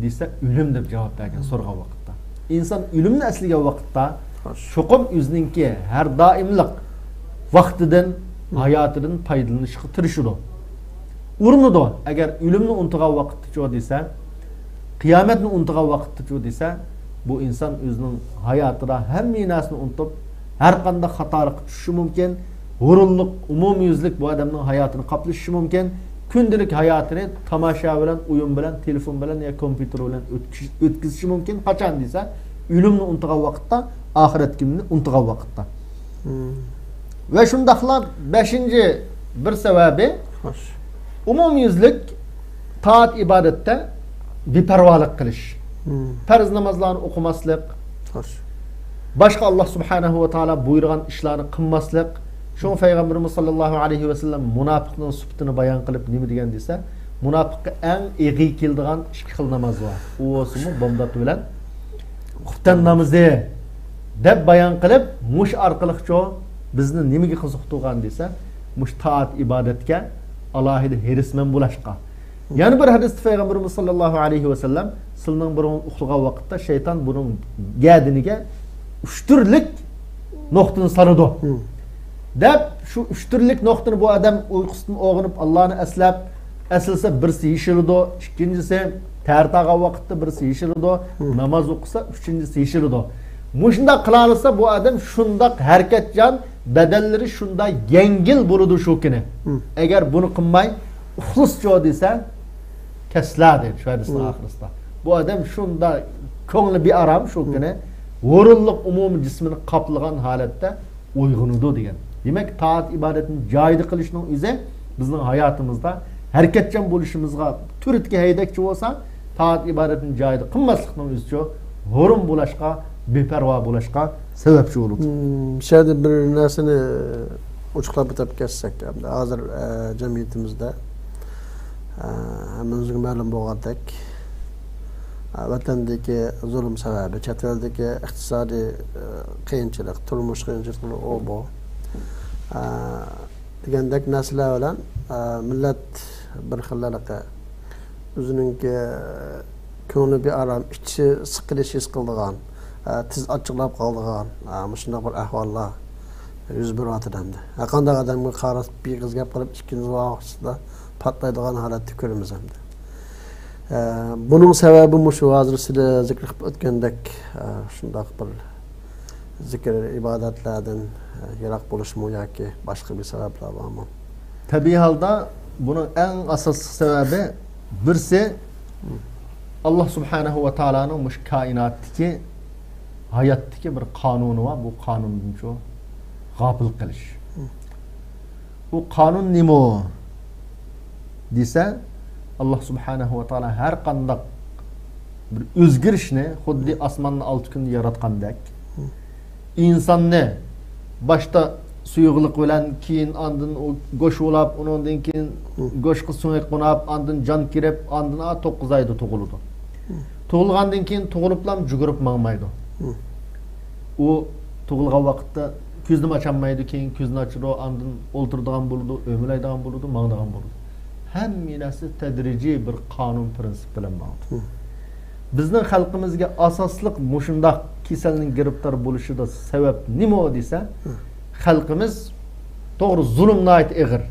دېسە، ئۆلۈم دەپ جاۋاب بەرگەن، سورىغان ۋاقىتتا. ئىنسان ئۆلۈمنى ئەسلىگەن ۋاقىتتا، چوقۇم ئۆزىنىڭكى ھەر دائىملىق ۋاقتىدىن، ھاياتىدىن پايدىلىنىشقا تىرىشىدۇ. ئۇرۇنىدۇ. ئەگەر ئۆلۈمنى ئۇنتۇغان ۋاقىتتىچۇ دېسە، قىيامەتنى ئۇنتۇغان ۋاقىتتىچۇ دېسە، بۇ ئىنسان ئۆزىنىڭ ھاياتىدا ھەممە نەرسىنى ئۇنتۇپ، ھەر قانداق خاتالىققا چۈشۈشى مۇمكىن. ھۇرۇنلۇق ئومۇميۈزلۈك بۇ ئادەمنىڭ ھاياتىنى قاپلىشىشى مۇمكىن. كۈندىلىك ھاياتىنى تاماشا بىلەن، ئويۇن بىلەن، تېلېفون بىلەن يا كومپيۇتېر بىلەن ئۆتكۈز-، ئۆتكۈزۈشى مۇمكىن. قاچان دېسە، ئۆلۈمنى ئۇنتۇغان ۋاقىتتا، ئاخىرەت كۈنىنى ئۇنتۇغان ۋاقىتتا. مم. ۋە شۇنداقلا بەشىنچى بىر سەۋەبى، ئومۇميۈزلۈك تائەت ئىبادەتتە بىپەرۋالىق قىلىش. مم. پەرز نامازلارنى ئوقۇماسلىق. باشقا ئاللا سۇبھانەھۇ ۋە تائالا بۇيرۇغان ئىشلارنى قىلماسلىق. شۇڭا پەيغەمبىرىمىز ساللاللاھۇ ئەلەيھى ۋەسەللەم مۇناپىقنىڭ سۈپىتىنى بايان قىلىپ نېمە دېگەن دېسە، مۇناپىققا ئەڭ ئېغىر كېلىدىغان ئىككى خىل ناماز بار. ئۇ بولسىمۇ بامدات بىلەن خۇپتەن نامىزى دەپ بايان قىلىپ، مۇشۇ ئارقىلىقچۇ بىزنى نېمىگە قىزىقتۇرغان دېسە، مۇشۇ تائەت ئىبادەتكە ئالاھىدە ھېرىسمەن بولاشقا. يەنە بىر ھەدىستە پەيغەمبىرىمىز ساللاللاھۇ ئەلەيھى ۋەسەللەم، سىلىنىڭ بىرىڭىز ئۇخلىغان ۋاقىتتا شەيتان بۇنىڭ گەدىنىگە ئۈچ تۈرلۈك نۇقتىنى سالىدۇ. دەپ، شۇ ئۈچ تۈرلۈك نۇقتىنى بۇ ئادەم ئۇيقۇسىدىن ئويغىنىپ، ئاللانى ئەسلەپ، ئەسلىسە بىرسى يېشىلىدۇ، ئىككىنچىسى تەر تارغان ۋاقىتتا بىرسى يېشىلىدۇ، ناماز ئوقۇسا ئۈچىنچىسى يېشىلىدۇ. مۇشۇنداق قىلالىسا، بۇ ئادەم شۇنداق ھەرىكەتچان، بەدەنلىرى شۇنداق يەڭگىل بولىدۇ شۇ كۈنى. ئەگەر بۇنى قىلماي، ئۇخلىسىچۇ دېسە، كەسلا دەيدۇ شۇ ھەدىسنىڭ ئاخىرىسىدا. بۇ ئادەم شۇنداق كۆڭلى بىئارام شۇ كۈنى، ھۇرۇنلۇق ئومۇمىي جىسمىنى قاپلىغان ھالەتتە ئويغىنىدۇ دېگەن. دېمەك، تائەت ئىبادەتنى جايىدا قىلىشنىڭ ئۆزى بىزنىڭ ھاياتىمىزدا ھەرىكەتچان بولۇشىمىزغا تۈرتكە ھەيدەكچى بولسا، تائەت ئىبادەتنى جايىدا قىلماسلىقنىڭ ئۆزىچۇ ھۇرۇن بولاشقا، بىپەرۋا بولاشقا سەۋەبچى بولىدۇ. مم، شۇ يەردە بىر نەرسىنى ئوچۇقلاپ ئۆتۈپ كەتسەك، ئەمدى ھازىر، ئە، جەمئىيىتىمىزدە، ئە، ھەممىمىزگە مەلۇم بولغاندەك، ئە، ۋەتەندىكى زۇلۇم سەۋەبى، چەت ئەلدىكى ئىقتىسادىي، ئە، قىيىنچىلىق، تۇرمۇش قىيىنچىلىقلىرى ئۇ بۇ، ئە، دېگەندەك نەرسىلەر بىلەن، ئە، مىللەت بىر خىل ھېلىقى ئۆزىنىڭكى كۆڭلى بىئارام، ئىچى سىقىلىش ھېس قىلىدىغان، ئە، تېز ئاچچىقلاپ قالىدىغان، ئە، مۇشۇنداق بىر ئەھۋاللار يۈز بېرىۋاتىدۇ ئەمدى. ھەرقانداق ئادەمگە قارىسا بىر ئېغىز گەپ قىلىپ، ئىككىنچى ۋاقىتتا پارتلايدىغان ھالەتتە كۆرىمىز ئەمدى. ئە، بۇنىڭ سەۋەبى مۇشۇ ھازىر سىلەر زىكىر قىلىپ ئۆتكەندەك، ئە، شۇنداق بىر زىكىر ئىبادەتلەردىن، ئە، يىراق بولۇشمۇ ياكى باشقا بىر سەۋەبلەر بارمۇ؟ تەبىئىي ھالدا بۇنىڭ ئەڭ ئاساسلىق سەۋەبى بىرسى، ئاللا سۇبھانەھۇ ۋە تائالانىڭ مۇشۇ كائىناتتىكى، ھاياتتىكى بىر قانۇنى بار، بۇ قانۇندىنچۇ غاپىل قىلىش. بۇ قانۇن نېمە دېسە، ئاللا سۇبھانەھۇ ۋە تائالا ھەر قانداق بىر ئۆزگىرىشنى خۇددى ئاسماننى ئالتە كۈندە ياراتقاندەك، ئىنساننى باشتا سۇيۇقلۇق بىلەن، كېيىن ئاندىن ئۇ گۆش بولاپ، ئۇنىڭدىن كېيىن گۆشقا سۆڭەك قوناپ، ئاندىن جان كىرىپ، ئاندىن ئا توققۇز ئايدا تۇغۇلىدۇ. تۇغۇلغاندىن كېيىن تۇغۇلۇپلا جۈگۈرۈپ ماڭمايدۇ. ئۇ تۇغۇلغان ۋاقىتتا كۆزىنىمۇ ئاچالمايدۇ، كېيىن كۆزىنى ئاچىدۇ، ئاندىن ئولتۇرىدىغان بولىدۇ، ئۆمىلەيدىغان بولىدۇ، ماڭىدىغان بولىدۇ. ھەممە نەرسە تەدرىجىي بىر قانۇن پرىنسىپ بىلەن ماڭىدۇ. بىزنىڭ خەلقىمىزگە ئاساسلىق مۇشۇنداق كېسەلنىڭ گىرىپتار بولۇشىدا سەۋەب نېمە دېسە، خەلقىمىز توغرا زۇلۇم ناھايىتى ئېغىر.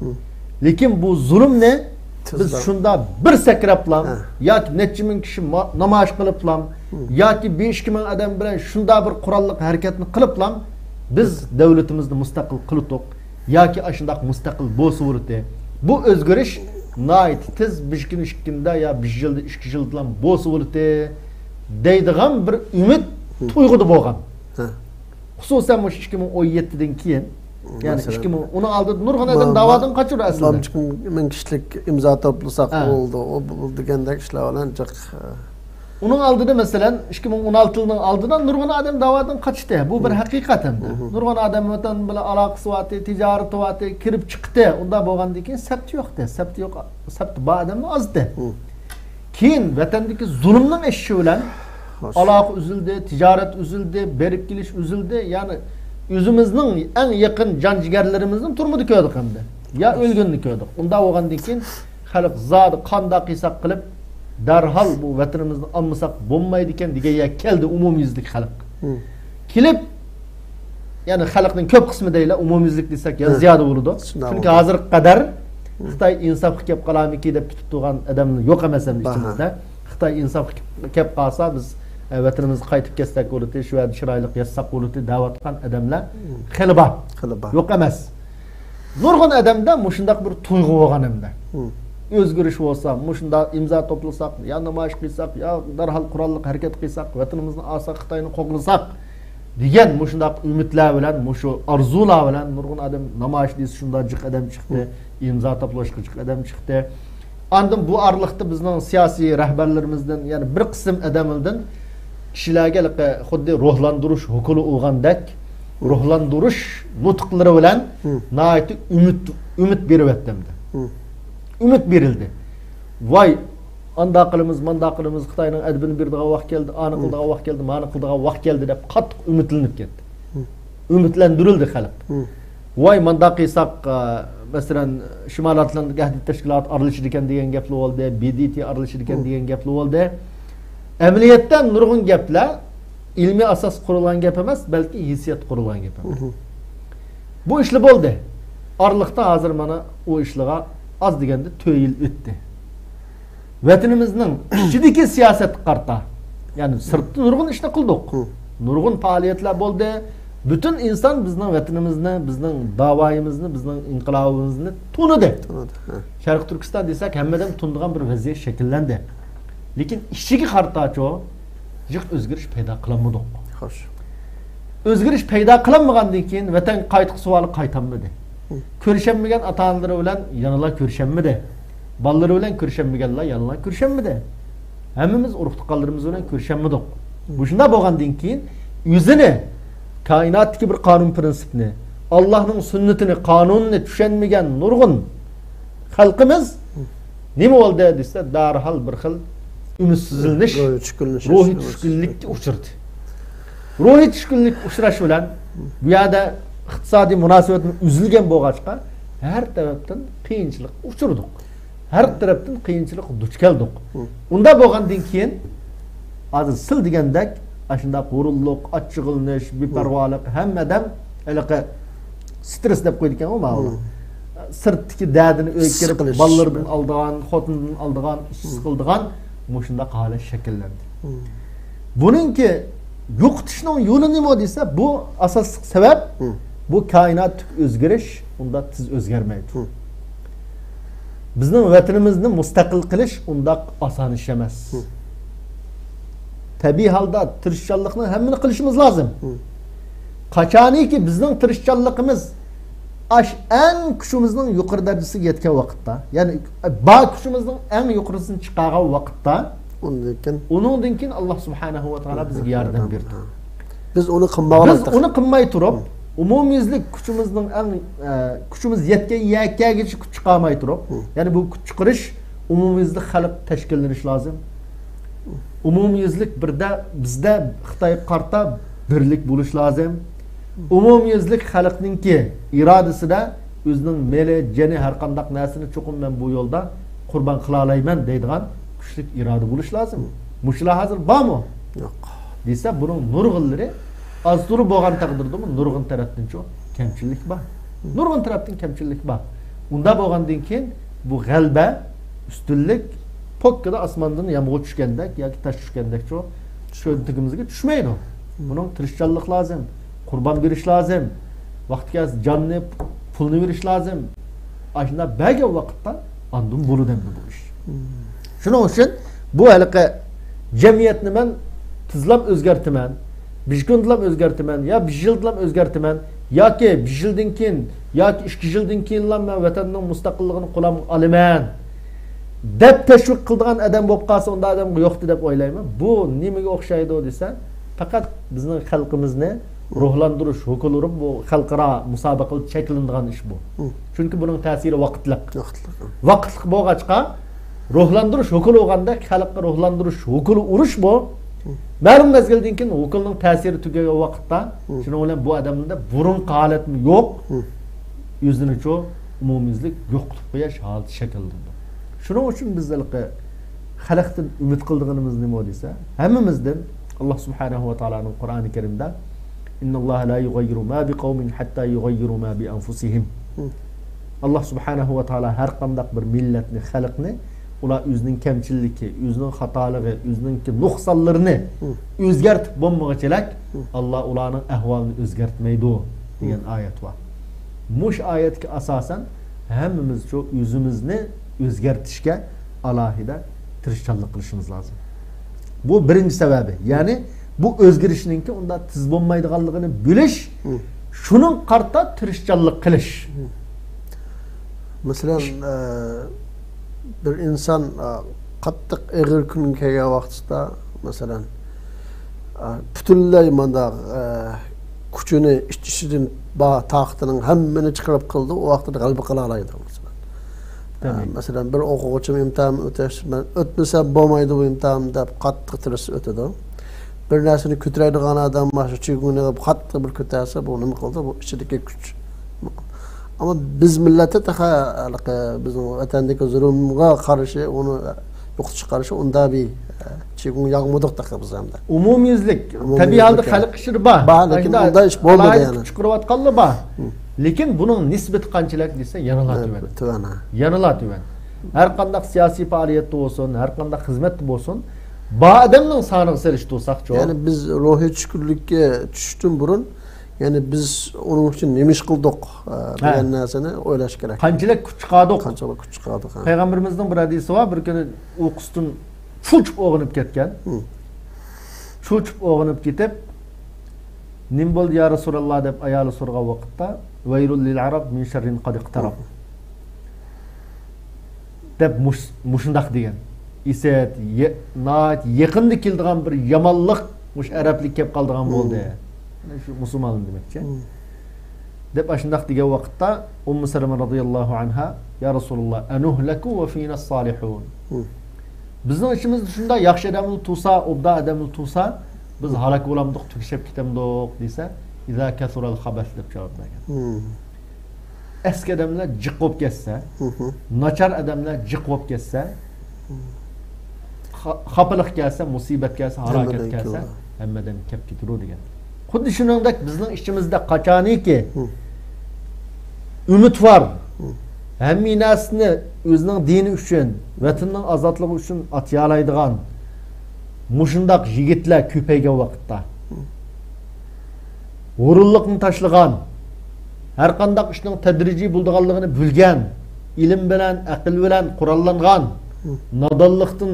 لېكىن بۇ زۇلۇمنى بىز شۇنداق بىر سەكرەپلا ياكى نەچچە مىڭ كىشى ما-، نامايىش قىلىپلا ياكى بىر ئىككى مىڭ ئادەم بىلەن شۇنداق بىر قوراللىق ھەرىكەتنى قىلىپلا بىز دۆلىتىمىزنى مۇستەقىل قىلدۇق ياكى ئاشۇنداق مۇستەقىل بولسا بولاتتى. بۇ ئۆزگىرىش ناھايىتى تېز، بىر كۈن ئىككى كۈندە يا بىر يىلدا ئىككى يىلدىلا بولسا بولاتتى دەيدىغان بىر ئۈمىد تۇيغۇدا بولغان. خۇسۇسەن مۇشۇ ئىككى مىڭ ئون يەتتىدىن كېيىن، يەنى مەسىلەن، ئىككى مىڭ، ئۇنىڭ ئالدىدا نۇرغۇن ئادەم ما-، داۋادىن قاچىدۇ ئەسلىدە. مىڭ كىشىلىك ئىمزا توپلىساق بولدى، ئۇ بۇ دېگەندەك ئىشلار بىلەن جىق. ئۇنىڭ ئالدىدا، مەسىلەن، ئىككى مىڭ ئون ئالتىنىڭ ئالدىدا نۇرغۇن ئادەم داۋادىن قاچتى. بۇ بىر ھەقىقەت ئەمدى. نۇرغۇن ئادەم ۋەتەن بىلەن ئالاقىسى بارتى، تىجارىتى بارتى، كىرىپ چىقتى. ئۇنداق بولغاندىن كېيىن سەپتى يوقتى. سەپتى يوق، سەپتە بار ئادەمنىڭ ئازتى. كېيىن ۋەتەندىكى زۇلۇمنىڭ ئېشىشى بىلەن ئالاقە ئۈزۈلدى، تىجارەت ئۈزۈلدى، بېرىپ كېلىش ئۈزۈلدى. يەنى ئۆزىمىزنىڭ ئەڭ يېقىن جان جىگەرلىرىمىزنى تۈرمىدە كۆردۇق ئەمدى. يا ئۆلگىنىنى كۆردۇق. ئۇنداق بولغاندىن كېيىن خەلق زادى قانداق قىلساق قىلىپ، دەرھال بۇ ۋەتىنىمىزنى ئالمىساق بولمايدىكەن دېگەن يەرگە كەلدى ئومۇميۈزلۈك خەلق. كېلىپ، يەنى خەلقنىڭ كۆپ قىسمى دەيلى، ئومۇميۈزلۈك دېسەك يەنە زىيادە بولىدۇ. چۈنكى ھازىرغا قەدەر خىتاي ئىنسافقا كەپ قالارمىكى دەپ كۈتۈپ تۇرغان ئادەم يوق ئەمەس ئەمدى ئىچىمىزدە. خىتاي ئىنسافقا كەپ قالسا، بىز، ئە، ۋەتىنىمىزگە قايتىپ كەتسەك بولىدۇ، شۇ يەردە چىرايلىق ياشىساق بولىدۇ دەۋاتقان ئادەملەر خېلى بار. يوق ئەمەس. نۇرغۇن ئادەمدە مۇشۇنداق بىر تۇيغۇ بولغان ئەمدى. ئۆزگىرىش بولسا، مۇشۇنداق ئىمزا توپلىساق، يا نامايىش قىلساق، يا دەرھال قوراللىق ھەرىكەت قىلساق، ۋەتىنىمىزنى ئالساق، خىتاينى قوغلىساق دېگەن مۇشۇنداق ئۈمىدلەر بىلەن، مۇشۇ ئارزۇلار بىلەن نۇرغۇن ئادەم نامايىش دېسە شۇنداق جىق ئادەم چىقتى، ئىمزا توپلاشقا جىق ئادەم چىقتى. ئاندىن بۇ ئارىلىقتا بىزنىڭ سىياسىي رەھبەرلىرىمىزدىن، يەنى بىر قىسىم ئادەملەردىن كىشىلەرگە ھېلىقى خۇددى روھلاندۇرۇش ئوكۇلى ئۇرغاندەك، روھلاندۇرۇش نۇتۇقلىرى بىلەن ناھايىتى ئۈمىد، ئۈمىد بېرىۋەتتى ئەمدى. ئۈمىد بېرىلدى. ۋاي، ئانداق قىلىمىز، مانداق قىلىمىز، خىتاينىڭ ئەدىپىنى بېرىدىغان ۋاقىت كەلدى، ئانى قىلىدىغان ۋاقىت كەلدى، مانى قىلىدىغان ۋاقىت كەلدى دەپ قاتتىق ئۈمىدلىنىپ كەتتى. ئۈمىدلەندۈرۈلدى خەلق. ۋاي، مانداق قىلساق، ئە، مەسىلەن، شىمال ئاتلانتىك ئەھدى تەشكىلاتى ئارىلىشىدىكەن دېگەن گەپلەر بولدى، ب د ت ئارىلىشىدىكەن دېگەن گەپلەر بولدى. ئەمەلىيەتتە نۇرغۇن گەپلەر ئىلمىي ئاساس قۇرۇلغان گەپ ئەمەس، بەلكى ھېسسىيات قۇرۇلغان گەپ ئەمەس. بۇ ئىشلار بولدى. ئارىلىقتا ھازىر مانا ئۇ ئىشلارغا ئاز دېگەندە تۆت يىل ئۆتتى. ۋەتىنىمىزنىڭ ئىچىدىكى سىياسەتكە قارىتا، يەنى سىرتتا نۇرغۇن ئىشنى قىلدۇق. نۇرغۇن پائالىيەتلەر بولدى. پۈتۈن ئىنسان بىزنىڭ ۋەتىنىمىزنى، بىزنىڭ داۋايىمىزنى، بىزنىڭ ئىنقىلابىمىزنى تونۇدى. شەرقىي تۈركىستان دېسەك، ھەممە ئادەم تونۇيدىغان بىر ۋەزىيەت شەكىللەندى. لېكىن ئىچىگە قارىتاچۇ، جىق ئۆزگىرىش پەيدا قىلالمىدۇق. خوش. ئۆزگىرىش پەيدا قىلالمىغاندىن كېيىن ۋەتەنگە قايتقۇ سوئالى قايتالمىدى. كۆرۈشەلمىگەن ئاتا-ئانىلىرى بىلەن يەنىلا كۆرۈشەلمىدى. بالىلىرى بىلەن كۆرۈشەلمىگەنلەر يەنىلا كۆرۈشەلمىدى. ھەممىمىز ئۇرۇق-تۇغقانلىرىمىز بىلەن كۆرۈشەلمىدۇق. مۇشۇنداق بولغاندىن كېيىن ئۆزىنى، كائىناتتىكى بىر قانۇن پىرىنسىپنى، ئاللاھنىڭ سۈننىتىنى، قانۇنىنى چۈشەنمىگەن نۇرغۇن خەلقىمىز نېمە بولدى دېسە، دەرھال بىر خىل ئۈمىدسىزلىنىش، روھىي چۈشكۈنلىنىش، روھىي چۈشكۈنلۈككە ئۇچرىدى. روھىي چۈشكۈنلۈككە ئۇچراش بىلەن بۇ يەردە ئىقتىسادىي مۇناسىۋەتمۇ ئۈزۈلگەن بولغاچقا، ھەر تەرەپتىن قىيىنچىلىققا ئۇچرىدۇق. ھەر تەرەپتىن قىيىنچىلىققا دۇچ كەلدۇق. ئۇنداق بولغاندىن كېيىن، ھازىر سىل دېگەندەك، ئاشۇنداق ھۇرۇنلۇق، ئاچچىقلىنىش، بىپەرۋالىق، ھەممە ئادەم ھېلىقى سترېس دەپ قويىدىكەنغۇ ماۋۇلار. سىرتتىكى دەردىنى ئۆيگە كىرىپ، بالىلىرىدىن ئالىدىغان، خوتۇنىدىن ئالىدىغان، ئىشسىز قىلىدىغان مۇشۇنداق ھالەت شەكىللەندى. بۇنىڭكى يوقىتىشنىڭ يولى نېمە دېسە، بۇ ئاساسلىق سەۋەب، بۇ كائىناتتىكى ئۆزگىرىش ئۇنداق تېز ئۆزگەرمەيدۇ. بىزنىڭ ۋەتىنىمىزنى مۇستەقىل قىلىش ئۇنداق ئاسان ئىش ئەمەس. تەبىئىي ھالدا تىرىشچانلىقنىڭ ھەممىنى قىلىشىمىز لازىم. قاچانكى بىزنىڭ تىرىشچانلىقىمىز ئاش ئەڭ كۈچىمىزنىڭ يۇقىرى دەرىجىسىگە يەتكەن ۋاقىتتا، يەنى بار كۈچىمىزنىڭ ئەڭ يۇقىرىسىنى چىقارغان ۋاقىتتا، ئۇنىڭدىن كېيىن، ئۇنىڭدىن كېيىن ئاللا سۇبھانەھۇ ۋە تائالا بىزگە ياردەم بېرىدۇ. بىز ئۇنى قىلمايۋاتىمىز. بىز ئۇنى قىلماي تۇرۇپ، ئومۇميۈزلۈك كۈچىمىزنىڭ ئەڭ، ئە، كۈچىمىز يەتكەن يەرگىچە كۈچ چىقارماي تۇرۇپ، يەنى بۇ كۈچ چىقىرىش ئومۇميۈزلۈك خەلق تەشكىللىنىش لازىم. ئومۇميۈزلۈك بىردە، بىزدە خىتايغا قارىتا بىرلىك بولۇش لازىم. ئومۇميۈزلۈك خەلقنىڭكى ئىرادىسىدە ئۆزىنىڭ مېلى، جېنى، ھەر قانداق نەرسىنى چوقۇم مەن بۇ يولدا قۇربان قىلالايمەن دەيدىغان كۈچلۈك ئىرادە بولۇش لازىم. مۇشۇلار ھازىر بارمۇ؟ يوق. دېسە، بۇنىڭ نۇرغۇنلىرى ئاز تولا بولغان تەقدىردىمۇ نۇرغۇن تەرەپتىنچۇ كەمچىللىك بار. نۇرغۇن تەرەپتىن كەمچىللىك بار. ئۇنداق بولغاندىن كېيىن بۇ غەلىبە، ئۈستۈنلۈك پوككىدا ئاسماندىن يامغۇر چۈشكەندەك ياكى تاش چۈشكەندەكچۇ چۆنتىكىمىزگە چۈشمەيدۇ. بۇنىڭ تىرىشچانلىق لازىم، قۇربان بېرىش لازىم، ۋاقتى كەلسە جاننى، پۇلنى بېرىش لازىم. ئاشۇنداق بەرگەن ۋاقىتتا ئاندىن بولىدۇ ئەمدى بۇ ئىش. شۇنىڭ ئۈچۈن بۇ ھېلىقى جەمئىيەتنى مەن تېزلام ئۆزگەرتىمەن، بىر كۈندىلام ئۆزگەرتىمەن يا بىر يىلدىلام ئۆزگەرتىمەن ياكى بىر يىلدىن كېيىن ياكى ئىككى يىلدىن كېيىنلا مەن ۋەتەننىڭ مۇستەقىللىقىنى قولۇمغا ئالىمەن دەپ تەشۋىق قىلىدىغان ئادەم بولۇپ قالسا، ئۇنداق ئادەم يوقتى دەپ ئويلايمەن. بۇ نېمىگە ئوخشايدۇ دېسە، پەقەت بىزنىڭ خەلقىمىزنى روھلاندۇرۇش ھوكۇلى ئۇرۇپ، بۇ خەلقئارا مۇسابىقىلەردە شەكىللىنىدىغان ئىش بۇ. چۈنكى بۇنىڭ تەسىرى ۋاقىتلىق. ۋاقىتلىق. ۋاقىتلىق بولغاچقا، روھلاندۇرۇش ھوكۇلى بولغاندەك، خەلققە روھلاندۇرۇش ھوكۇلى ئۇرۇش بۇ. مەلۇم مەزگىلدىن كېيىن ھوكۇلنىڭ تەسىرى تۈگىگەن ۋاقىتتا، شۇنىڭ بىلەن بۇ ئادەملەردە بۇرۇنقى ھالەتمۇ يوق. ئۆزىنىچۇ ئومۇميۈزلۈك يوقىتىپ قويۇش ھالىتى شەكىللىنىدۇ. شۇنىڭ ئۈچۈن بىز ھېلىقى خەلقتىن ئۈمىد قىلىدىغىنىمىز نېمە دېسە، ھەممىمىزدىن، ئاللا سۇبھانەھۇ ۋە تائالانىڭ قۇرئانى كەرىمدە، «إن الله لا يغير ما بقوم حتى يغيروا ما بأنفسهم.» ئاللا سۇبھانەھۇ ۋە تائالا ھەر قانداق بىر مىللەتنى، خەلقنى، ئۇلار ئۆزىنىڭ كەمچىللىكى، ئۆزىنىڭ خاتالىقى، ئۆزىنىڭكى نۇقسانلىرىنى ئۆزگەرتىپ بولمىغۇچىلەك، ئاللا ئۇلارنىڭ ئەھۋالىنى ئۆزگەرتمەيدۇ، دېگەن ئايەت بار. مۇشۇ ئايەتكە ئاساسەن، ھەممىمىزچۇ ئۆزىمىزنى ئۆزگەرتىشكە ئالاھىدە تىرىشچانلىق قىلىشىمىز لازىم. بۇ بىرىنچى سەۋەبى. يەنى بۇ ئۆزگىرىشنىڭكى ئۇنداق تېز بولمايدىغانلىقىنى بىلىش، شۇنىڭغا قارىتا تىرىشچانلىق قىلىش. مەسىلەن، ئە، بىر ئىنسان، ئە، قاتتىق ئېغىر كۈنگە كەلگەن ۋاقتىدا، مەسىلەن، ئە، پۈتۈنلەي مانداق، ئە، كۈچىنى ئىچ-ئىچىدىن بار تاقىتىنىڭ ھەممىنى چىقىرىپ قىلىدۇ، ئۇ ۋاقتىدا غەلىبە قىلالايدۇ، مەسىلەن. ئە، مەسىلەن، بىر ئوقۇغۇچىم ئىمتىھان ئۆتەش، مەن ئۆتمىسەم بولمايدۇ بۇ ئىمتىھان دەپ قاتتىق تىرىشىپ ئۆتىدۇ. بىر نەرسىنى كۆتۈرەيدىغان ئادەم مانا شۇ چىگۇڭنى قاتتىق بىر كۆتەرسە، بۇ نېمە قىلىدۇ؟ بۇ ئىچىدىكى كۈچ. ئەمما بىز مىللەتتە تېخى ھېلىقى بىزنىڭ ۋەتەندىكى زۇلۇمغا قارشى، ئۇنى يوقىتىشقا قارشى ئۇنداق بىر، ئە، چىگۇڭ ياغمىدۇق تېخى بىز ھەمدە. ئومۇميۈزلۈك، تەبىئىي ھالدا خەلق ئىچىدە بار. بار، لېكىن ئۇنداق ئىش بولمىدى يەنى. كۈچ چىقىرىۋاتقانلار بار. لېكىن بۇنىڭ نىسبىتى قانچىلىك دېسە، يەنىلا تۆۋەن. تۆۋەن، ھە. يەنىلا تۆۋەن. ھەر قانداق سىياسىي پائالىيەتتە بولسۇن، ھەر قانداق خىزمەتتە بولسۇن، بار ئادەمنىڭ سانىغا سېلىشتۇرساقچۇ. يەنى بىز روھىي چۈشكۈنلۈككە چۈشۈشتىن بۇرۇن، يەنى بىز ئۇنىڭ ئۈچۈن نېمە ئىش قىلدۇق، ئە، دېگەن نەرسىنى ئويلاش كېرەك. قانچىلىك كۈچ چىقاردۇق؟ قانچىلىك كۈچ چىقاردۇق، ھە. پەيغەمبىرىمىزنىڭ بىر ھەدىسى بار، بىر كۈنى ئۇيقۇسىدىن چۇچۇپ ئويغىنىپ كەتكەن. چۇچۇپ ئويغىنىپ كېتىپ، «نېمە بولدى يا رەسۇلاللا؟» دەپ ئايالى سورىغان ۋاقىتتا، «ۋەيلۇل لىل ئەرەب مىن شەررىن قەد ئىقتەرەب» دەپ مۇش-، مۇشۇنداق دېگەن. ئىسەت، يە-، ناھايىتى يېقىندا كېلىدىغان بىر يامانلىق مۇشۇ ئەرەبلىككە كەپ قالىدىغان بولدى. مانا شۇ مۇسۇلمانلار دېمەكچى. دەپ ئاشۇنداق دېگەن ۋاقىتتا ئۇممۇ سەلەمە رەزىياللاھۇ ئەنھا، يا رەسۇلاللا، ئەنۇھلەكۇ ۋە فىنا سالىھۇن. بىزنىڭ ئىچىمىزدە شۇنداق ياخشى ئادەملەر تۇرسا، ئوبدان ئادەملەر تۇرسا، بىز ھالاك بولامدۇق، تۈگىشىپ كېتەمدۇق دېسە، ئىزا كەسۇرەل خەبەس دەپ جاۋاب بەرگەن. ئەسكى ئادەملەر جىق بولۇپ كەتسە، ناچار ئادەملەر جىق بولۇپ كەتسە، خا-، خاپىلىق كەلسە، مۇسىبەت كەلسە، ھالاكەت كەلسە، ھەممىدىن كەپ كېتىدۇ دېگەن. خۇددى شۇنىڭدەك بىزنىڭ ئىچىمىزدە قاچانىكى ئۈمىدۋار، ھەممە نەرسىنى ئۆزىنىڭ دىنى ئۈچۈن، ۋەتىنىنىڭ ئازادلىقى ئۈچۈن ئاتىيالايدىغان مۇشۇنداق يىگىتلەر كۆپەيگەن ۋاقىتتا، ھۇرۇنلۇقنى تاشلىغان، ھەرقانداق ئىشنىڭ تەدرىجىي بولىدىغانلىقىنى بىلگەن، ئىلىم بىلەن، ئەقىل بىلەن قوراللانغان، نادانلىقتىن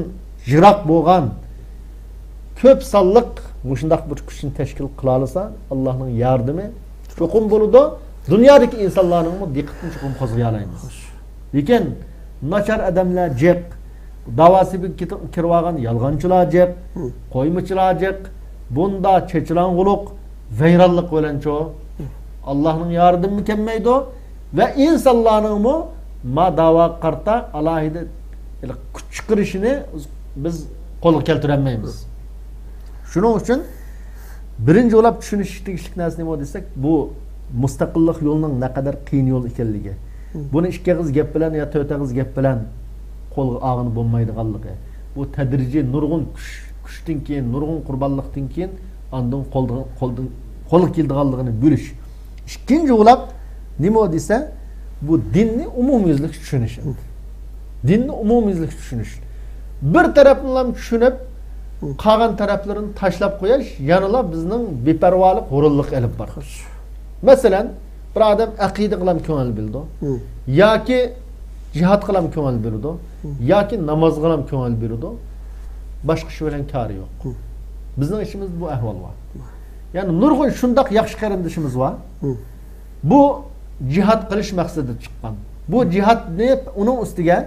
يىراق بولغان كۆپ سانلىق مۇشۇنداق بىر كۈچنى تەشكىل قىلالىسا، ئاللانىڭ ياردىمى چوقۇم بولىدۇ. دۇنيادىكى ئىنسانلارنىڭمۇ دىققىتىنى چوقۇم قوزغىيالايمىز. لېكىن ناچار ئادەملەر جىق، داۋاسىغا كىرىۋالغان يالغانچىلار جىق، قويمىچىلار جىق، بۇندا چېچىلاڭغۇلۇق، ۋەيرانلىق بىلەنچۇ، ئاللانىڭ ياردىمىمۇ كەلمەيدۇ ۋە ئىنسانلارنىڭمۇ ما داۋاغا قارىتا ئالاھىدە كۈچ چىقىرىشىنى بىز قولغا كەلتۈرەلمەيمىز. شۇنىڭ ئۈچۈن بىرىنچى بولاپ چۈشىنىشكە تېگىشلىك نەرسە نېمە دېسەك، بۇ مۇستەقىللىق يولىنىڭ نەقەدەر قىيىن يول ئىكەنلىكى. بۇنى ئىككى ئېغىز گەپ بىلەن يا تۆت ئېغىز گەپ بىلەن قولغا ئالغىلى بولمايدىغانلىقى. بۇ تەدرىجىي نۇرغۇن كۈچ، كۈچتىن كېيىن، نۇرغۇن قۇربانلىقتىن كېيىن ئاندىن قولدا-، قولدىن-، قولغا كېلىدىغانلىقىنى بىلىش. ئىككىنچى بولاپ نېمە دېسە، بۇ دىننى ئومۇميۈزلۈك چۈشىنىش. دىننى ئومۇميۈزلۈك چۈشىنىش. بىر تەرەپنىلا چۈشىنىپ، قالغان تەرەپلىرىنى تاشلاپ قويۇش يەنىلا بىزنىڭ بىپەرۋالىق، ھۇرۇنلۇق ئېلىپ بارىدۇ. مەسىلەن، بىر ئادەم ئەقىدىگىلا كۆڭۈل بۆلىدۇ، ياكى جىھادقىلا كۆڭۈل بۆلىدۇ، ياكى نامازغىلا كۆڭۈل بۆلىدۇ. باشقا ئىش بىلەن كارى يوق. بىزنىڭ ئىچىمىزدە بۇ ئەھۋال بار. يەنى نۇرغۇن شۇنداق ياخشى قېرىندىشىمىز بار. بۇ جىھاد قىلىش مەقسىتىدە چىققان. بۇ جىھادنى ئۇنىڭ ئۈستىگە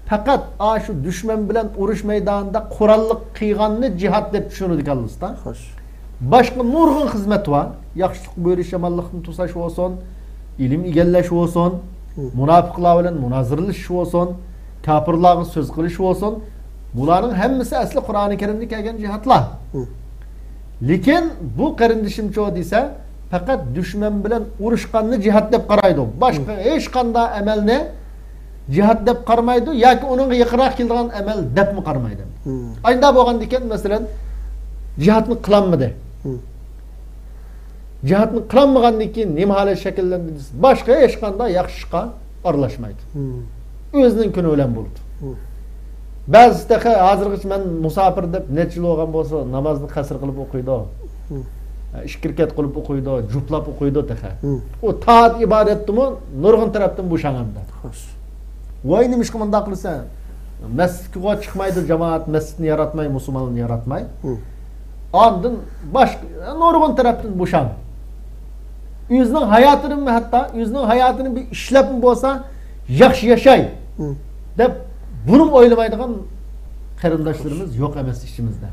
پەقەت ئاشۇ دۈشمەن بىلەن ئۇرۇش مەيدانىدا قوراللىق قىلغاننى جىھاد دەپ چۈشىنىدىكەنلىسىدا. خوش. باشقا نۇرغۇن خىزمەت بار. ياخشىلىق بۇيرۇش، يامانلىقتىن توساش بولسۇن، ئىلىم ئىگىلەش بولسۇن، مۇناپىقلار بىلەن مۇنازىرىلىشىش بولسۇن، كاپىرلارغا سۆز قىلىش بولسۇن. بۇلارنىڭ ھەممىسى ئەسلى قۇرئانى كەرىمدە كەلگەن جىھادلار. لېكىن بۇ قېرىندىشىمچۇ دېسە، پەقەت دۈشمەن بىلەن ئۇرۇشقاننى جىھاد دەپ قارايدۇ. باشقا ھېچقانداق ئەمەلنى جىھاد دەپ قارىمايدۇ ياكى ئۇنىڭغا يېقىنراق كېلىدىغان ئەمەل دەپمۇ قارىمايدۇ. ئايندا بولغاندىكىن، مەسىلەن، جىھادنى قىلالمىدى. جىھادنى قىلالمىغاندىن كېيىن نېمە ھالەت شەكىللەندى دېسە، باشقا ھېچقانداق ياخشى ئىشقا ئارىلاشمايدۇ. ئۆزىنىڭ كۈنى بىلەن بولىدۇ. بەزىسى تېخى ھازىرغىچە مەن مۇساپىر دەپ نەچچە يىل بولغان بولسا، نامازنى قەسىر قىلىپ ئوقۇيدۇ. ئىككى رەكەت قىلىپ ئوقۇيدۇ، جۇپلاپ ئوقۇيدۇ تېخى. ئۇ تائەت ئىبادەتتىمۇ نۇرغۇن تەرەپتىن بوشاڭ ئەمدى. ۋاي، نېمىشقا مۇنداق قىلىسەن؟ مەسچىتكە چىقمايدۇ جامائەت، مەسچىتنى ياراتماي، مۇسۇلمانلارنى ياراتماي. ئاندىن باشقا نۇرغۇن تەرەپتىن بوشاڭ. ئۆزىنىڭ ھاياتىنىمۇ، ھەتتا ئۆزىنىڭ ھاياتىنى بىر ئىشلەپمۇ بولسا، ياخشى ياشاي دەپ بۇنىمۇ ئويلىمايدىغان قېرىنداشلىرىمىز يوق ئەمەس ئىچىمىزدە.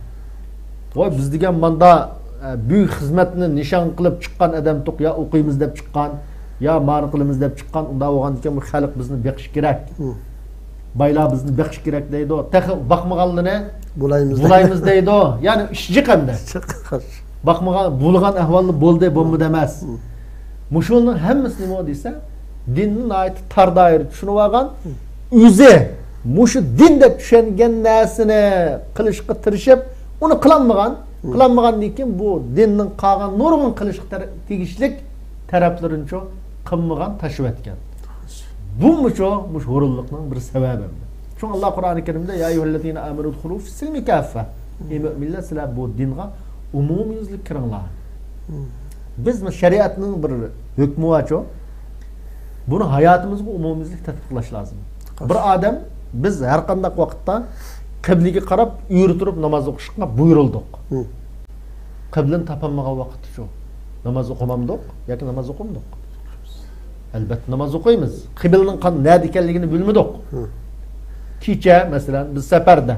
ۋاي، بىز دېگەن ماندا، ئە، بۈيۈك خىزمەتنى نىشان قىلىپ چىققان ئادەمتۇق، يا ئوقۇيمىز دەپ چىققان، يا مانا قىلىمىز دەپ چىققان، ئۇنداق بولغاندىكىن بۇ خەلق بىزنى بېقىشى كېرەك. بايلار بىزنى بېقىشى كېرەك دەيدۇ. تېخى باقمىغانلىرىنى بۇلايمىز دەيدۇ. بۇلايمىز دەيدۇ. يەنى ئىش جىق ئەمدى. باقمىغان، بولغان ئەھۋالدا بولدى، بولمىدى ئەمەس. مۇشۇنىڭ ھەممىسى نېمە دېسە، دىننى ناھايىتى تار دائىرىدە چۈشىنىۋالغان، ئۆزى مۇشۇ دىن دەپ چۈشەنگەن نەرسىنى قىلىشقا تىرىشىپ، ئۇنى قىلالمىغان، قىلالمىغاندىن كېيىن بۇ دىننىڭ قالغان نۇرغۇن قىلىشقا تەر-، تېگىشلىك تەرەپلىرىنىچۇ قىلمىغان، تاشلىۋەتكەن. بۇمۇچۇ مۇشۇ ھۇرۇنلۇقنىڭ بىر سەۋەبى. شۇڭا ئاللا قۇرئانى كەرىمدە، يا أيها الذين آمنوا ادخلوا في السلم كافة. ئەي مۆمىنلەر، سىلەر بۇ دىنغا ئومۇميۈزلۈك كىرىڭلار. بىز شەرىئەتنىڭ بىر ھۆكمى بارچۇ، بۇنى ھاياتىمىزغا ئومۇميۈزلۈك تەتبىقلاش لازىم. بىر ئادەم، بىز ھەر قانداق ۋاقىتتا قىبلىگە قاراپ ئۆرە تۇرۇپ ناماز ئوقۇشقا بۇيرۇلدۇق. قىبلىنى تاپالمىغان ۋاقىتتىچۇ ناماز ئوقۇمامدۇق ياكى ناماز ئوقۇمدۇق؟ ئەلبەتتە ناماز ئوقۇيمىز. قىبلىنىڭ قان-، نەدە ئىكەنلىكىنى بىلمىدۇق. كېچە، مەسىلەن، بىز سەپەردە.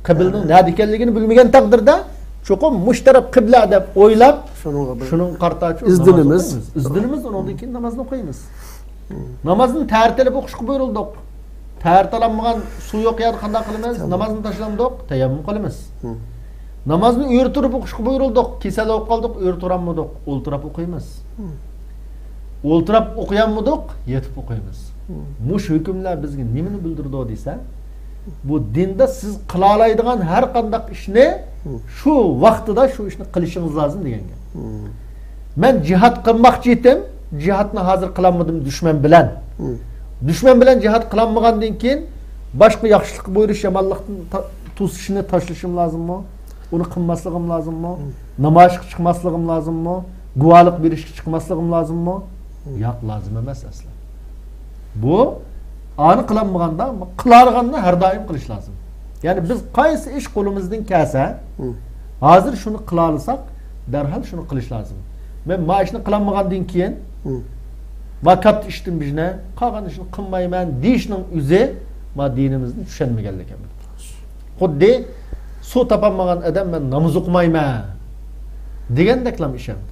قىبلىنىڭ نەدە ئىكەنلىكىنى بىلمىگەن تەقدىردە، چوقۇم مۇشۇ تەرەپ قىبلە دەپ ئويلاپ، شۇنىڭغا بىر شۇنىڭغا قارىتا ناماز ئىزدىنىمىز. ئوقۇيمىز. ئىزدىنىمىز، ئۇنىڭدىن كېيىن نامازنى ئوقۇيمىز. نامازنى تەرەت ئېلىپ ئوقۇشقا بۇيرۇلدۇق. تەرەت ئالالمىغان، سۇ يوق يەردە قانداق قىلىمىز؟ تەيەممۇم. نامازنى تاشلامدۇق، تەيەممۇم قىلىمىز. نامازنى ئۆرە تۇرۇپ ئوقۇشقا بۇيرۇلدۇق. كېسەل بولۇپ قالدۇق، ئۆرە تۇرالمىدۇق، ئولتۇراپ ئوقۇيمىز. ئولتۇراپ ئوقۇيالمىدۇق، يېتىپ ئوقۇيمىز. مۇشۇ ھۆكۈملەر بىزگە نېمىنى بىلدۈرىدۇ دېسە، بۇ دىندا سىز قىلالايدىغان ھەر قانداق ئىشنى شۇ ۋاقتىدا شۇ ئىشنى قىلىشىڭىز لازىم دېگەن گەپ. مەن جىھاد قىلماقچى ئىدىم، جىھادنى ھازىر قىلالمىدىم دۈشمەن بىلەن. دۈشمەن بىلەن جىھاد قىلالمىغاندىن كېيىن باشقا ياخشىلىققا بۇيرۇش، يامانلىقتىن تا-، توسۇشنى تاشلىشىم لازىممۇ؟ ئۇنى قىلماسلىقىم لازىممۇ؟ نامايىشقا چىقماسلىقىم لازىممۇ؟ گۇۋاھلىق بېرىشكە چىقماسلىقىم لازىممۇ؟ ياق، لازىم ئەمەس ئەسلى. بۇ، ئانى قىلالمىغاندا، قىلالىغاننى ھەر دائىم قىلىش لازىم. يەنى بىز قايسى ئىش قولىمىزدىن كەلسە، ھازىر شۇنى قىلالىساق، دەرھال شۇنى قىلىش لازىم. مەن ما ئىشنى قىلالمىغاندىن كېيىن، ما كاتتا ئىشتىن بىژنە، قالغان ئىشنى قىلمايمەن دېيىشنىڭ ئۆزى ما دىنىمىزنى چۈشەنمىگەنلىك ئەمەس. خۇددى سۇ تاپالمىغان ئادەم مەن ناماز ئوقۇمايمەن دېگەندەكلا ئىش ئەمدى.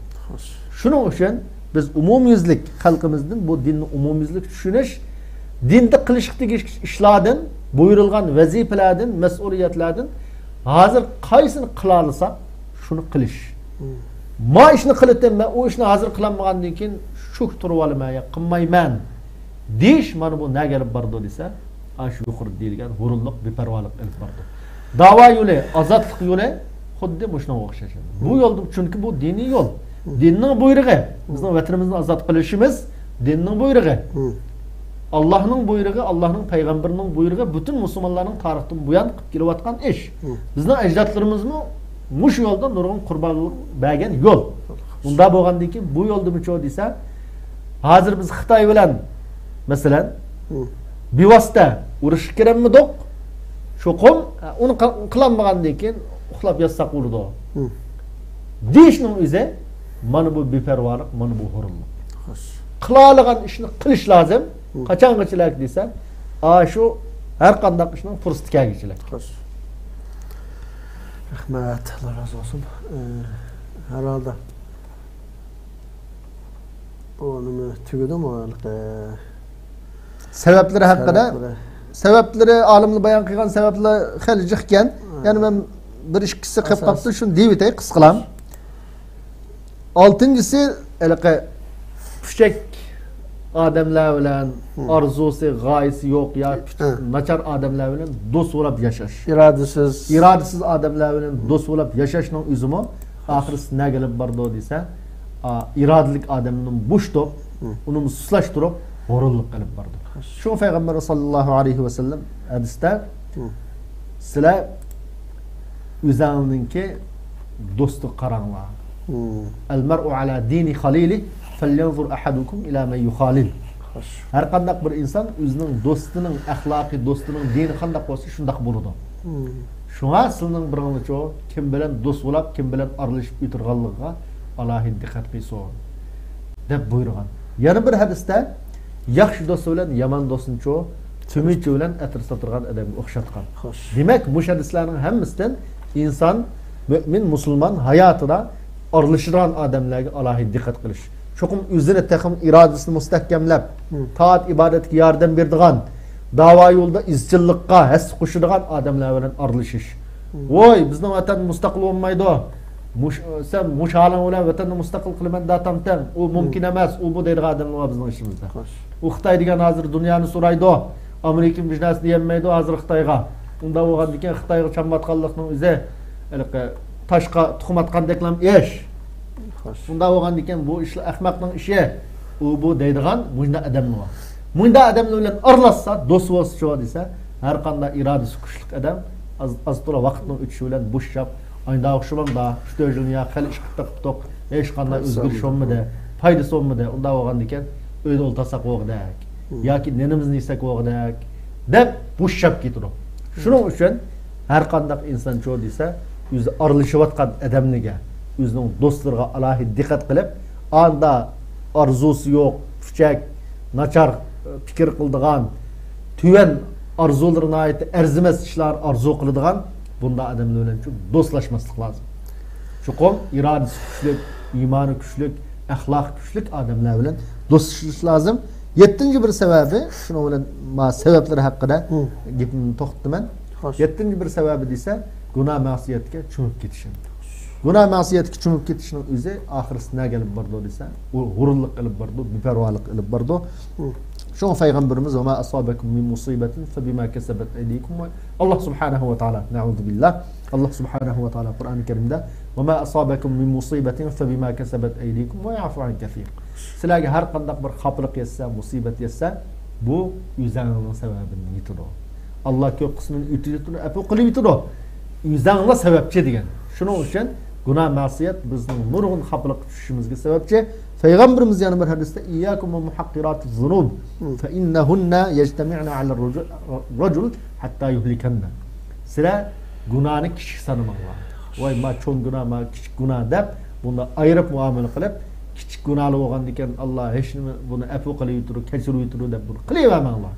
شۇنىڭ ئۈچۈن بىز ئومۇميۈزلۈك خەلقىمىزدىن بۇ دىننى ئومۇميۈزلۈك چۈشىنىش، دىندا قىلىشقا تېگىشلىك ئىشلاردىن، بۇيرۇلغان ۋەزىپىلەردىن، مەسئۇلىيەتلەردىن ھازىر قايسىنى قىلالىساق، شۇنى قىلىش. ما ئىشنى قىلىتىم، مەن ئۇ ئىشنى ھازىر قىلالمىغاندىن كېيىن شۇ تۇرۇۋالىمەن يا قىلمايمەن دېيىش، مانا بۇ نەگە ئېلىپ بارىدۇ دېسە، ئاشۇ يۇقىرىدا دېيىلگەن ھۇرۇنلۇق، بىپەرۋالىق ئېلىپ بارىدۇ. داۋا يولى، ئازادلىق يولى خۇددى مۇشۇنىڭغا ئوخشاش. بۇ يولدا، چۈنكى بۇ دىنىي يول. دىننىڭ بۇيرۇقى، بىزنىڭ ۋەتىنىمىزنى ئازاد قىلىشىمىز دىننىڭ بۇيرۇقى. ئاللاھنىڭ بۇيرۇقى، ئاللاھنىڭ پەيغەمبىرىنىڭ بۇيرۇقى، پۈتۈن مۇسۇلمانلارنىڭ تارىختىن بۇيان قىلىپ كېلىۋاتقان ئىش. بىزنىڭ ئەجدادلىرىمىزمۇ مۇشۇ يولدا نۇرغۇن قۇربانلىق بەرگەن يول. ئۇنداق بولغاندىن كېيىن بۇ يولدىمۇچۇ دېسە، ھازىر بىز خىتاي بىلەن، مەسىلەن، بىۋاسىتە ئۇرۇشقا كىرەلمىدۇق. چوقۇم، ئۇنى قىل-، قىلالمىغاندىن كېيىن ئۇخلاپ ياتساق بولىدۇ. دېيىشنىڭ ئۆزى مانا بۇ بىپەرۋالىق، مانا بۇ ھۇرۇنلۇق. قىلالىغان ئىشنى قىلىش لازىم. قاچانغىچىلەك دېسە، ئاشۇ ھەر قانداق ئىشنىڭ پۇرسىتى كەلگۈچىلەك. رەھمەت، ئاللا رازى بولسۇن. ئى، ھەرھالدا. بۇ نېمە تۈگىدىمۇ ھېلىقى؟ سەۋەبلىرى ھەققىدە. سەۋەبلىرى. سەۋەبلىرى، ئالىملار بايان قىلغان سەۋەبلەر خېلى جىقكەن. يەنە مەن بىر ئىككىسى قېلىپ قاپتۇ، شۇنى دېيىۋېتەي قىسقىلا. ئالتىنچىسى، ھېلىقى پۈچەك ئادەملەر بىلەن، ئارزۇسى، غايىسى يوق يا ناچار ئادەملەر بىلەن دوست بولاپ ياشاش. ئىرادىسىز. ئىرادىسىز ئادەملەر بىلەن دوست بولاپ ياشاشنىڭ ئۆزىمۇ ئاخىرسى نەگە ئېلىپ بارىدۇ دېسە، ئا، ئىرادىلىك ئادەمنى بوشىتىپ، ئۇنى سۇسلاشتۇرۇپ، ھۇرۇنلۇققا ئېلىپ بارىدۇ. شۇڭا پەيغەمبەر ساللاللاھۇ ئەلەيھى ۋەسەللەم ھەدىستە، سىلەر ئۆزەڭنىڭكى دوستىغا قاراڭلار. ئەل مەرئۇ ئەلا دىنى خەلىلى، فەليەنزۇر ئەھەدۇكۇم ئىلا مەن يۇخالىل. ھەر قانداق بىر ئىنسان ئۆزىنىڭ دوستىنىڭ ئەخلاقى، دوستىنىڭ دىنى قانداق بولسا، شۇنداق بولىدۇ. شۇڭا سىلىنىڭ بىرىڭلارچۇ كىم بىلەن دوست بولاپ، كىم بىلەن ئارىلىشىپ ئۆتىدىغانلىقىغا ئالاھىدە دىققەت قىلسۇن، دەپ بۇيرۇغان. يەنە بىر ھەدىستە، ياخشى دوست بىلەن يامان دوستنىچۇ تۈمۈچ بىلەن ئەتىر ساتىدىغان ئادەمگە ئوخشاتقان. خوش. دېمەك، مۇشۇ ھەدىسلەرنىڭ ھەممىسىدىن ئىنسان، مۆمىن، مۇسۇلمان ھاياتىدا ئارىلىشىدىغان ئادەملەرگە ئالاھىدە دىققەت قىلىش. چوقۇم ئۆزىنى تېخىمۇ ئىرادىسىنى مۇستەھكەملەپ، تائەت ئىبادەتكە ياردەم بېرىدىغان، داۋا يولىدا ئىزچىللىققا ھەسسە قوشىدىغان ئادەملەر بىلەن ئارىلىشىش. ۋوي، بىزنىڭ ۋەتەن مۇستەقىل بولمايدۇ. مۇش-، سەن مۇشۇ ھالىڭ بىلەن ۋەتەننى مۇستەقىل قىلىمەن دەتامتەن، ئۇ مۇمكىن ئەمەس، ئۇ بۇ دەيدىغان ئادەملەر بار بىزنىڭ ئىچىمىزدە. خوش. ئۇ خىتاي دېگەن ھازىر دۇنيانى سورايدۇ. ئامېرىكا مۇشۇ نەرسە دېيەلمەيدۇ ھازىر خىتايغا. ئۇنداق بولغاندىكىن خىتايغا چامما ئاتقانلىقنىڭ ئۆزى ھېلىقى تاشقا تۇخۇم ئاتقاندەكلام ئىش. خوش. ئۇنداق بولغاندىكىن بۇ ئىشلار ئەخمەقنىڭ ئىشى. ئۇ بۇ دەيدىغان مۇشۇنداق ئادەملەر بار. مۇشۇنداق ئادەملەر بىلەن ئارىلاشسا، دوست بولسىچۇ دېسە، ھەر قانداق ئىرادىسى كۈچلۈك ئادەم ئاز، ئاز تولا ۋاقىتنىڭ ئۆتۈشى بىلەن بوشىشىپ، ئاينىدا ئوخشىمامدا، ئۈچ تۆت يىلنى يا خېلى ئىش قىلىپ بېقىپتۇق، ھېچقانداق ئۆزگىرىش بولمىدى، پايدىسى بولمىدى. ئۇنداق بولغاندىكىن ئۆيدە ئولتۇرساق بولغۇدەك. ياكى نېنىمىزنى يېسەك بولغۇدەك، دەپ بوشىشىپ كېتىدۇ. شۇنىڭ ئۈچۈن ھەر قانداق ئىنسانچۇ دېسە، ئۆزى ئارىلىشىۋاتقان ئادەملىرىگە، ئۆزىنىڭ دوستلىرىغا ئالاھىدە دىققەت قىلىپ، ئاندا ئارزۇسى يوق، پۈچەك، ناچار پىكىر قىلىدىغان، تۆۋەن ئارزۇلىرى ناھايىتى ئەرزىمەس ئىشلار ئارزۇ قىلىدىغان بۇنداق ئادەملەر بىلەنچۇ دوستلاشماسلىق لازىم. چوقۇم ئىرادىسى كۈچلۈك، ئىمانى كۈچلۈك، ئەخلاقى كۈچلۈك ئادەملەر بىلەن دوستلىشىش لازىم. يەتتىنچى بىر سەۋەبى، شۇنىڭ بىلەن ما سەۋەبلىرى ھەققىدە گېپىمنى توختىتىمەن. خوش. يەتتىنچى بىر سەۋەبى دېسە، گۇناھ مەسىيەتكە چۆمۈپ كېتىشىم. گۇناھ مەسىيەتكە چۆمۈپ كېتىشنىڭ ئۆزى ئاخىرسى نەگە ئېلىپ بارىدۇ دېسە، ئۇ ھۇرۇنلۇق ئېلىپ بارىدۇ، بىپەرۋالىق ئېلىپ بارىدۇ. شۇڭا پەيغەمبىرىمىز، «وما أصابكم من مصيبة فبما كسبت أيديكم» ۋە ئاللا سۇبھانەھۇ ۋە تائالا، نەئۇزۇبىللا، ئاللا سۇبھانەھۇ ۋە تائالا قۇرئانى كەرىمدە، «وما أصابكم من مصيبة فبما كسبت أيديكم ويعفو عن كثير». سىلەرگە ھەر قانداق بىر خاپىلىق يەتسە، مۇسىبەت يەتسە، بۇ ئۆزەڭنىڭ سەۋەبىدىن يېتىدۇ. ئاللا كۆپ قىسمىنى ئۆتىۋېتىدۇ، ئەپۇ قىلىۋېتىدۇ. ئۆزەڭلا سەۋەبچى دېگەن. شۇنىڭ ئۈچۈن گۇناھ مەسىيەت بىزنىڭ نۇرغۇن خاپىلىققا چۈشۈشىمىزگە سەۋەبچى. پەيغەمبىرىمىز يەنە بىر ھەدىستە، «إياكم ومحقرات الذنوب، فإنهن يجتمعن على الرجل، الرجل حتى يهلكن». سىلەر گۇناھنى كىچىك سانىماڭلار. ۋاي، ما چوڭ گۇناھ، ما كىچىك گۇناھ دەپ، بۇنى ئايرىپ مۇئامىلە قىلىپ، كىچىك گۇناھلار بولغاندىكىن، ئاللا ھېچنېمە بۇنى ئەپۇ قىلىۋېتىدۇ، كەچۈرۈۋېتىدۇ دەپ بۇنى قىلىۋەرمەڭلار.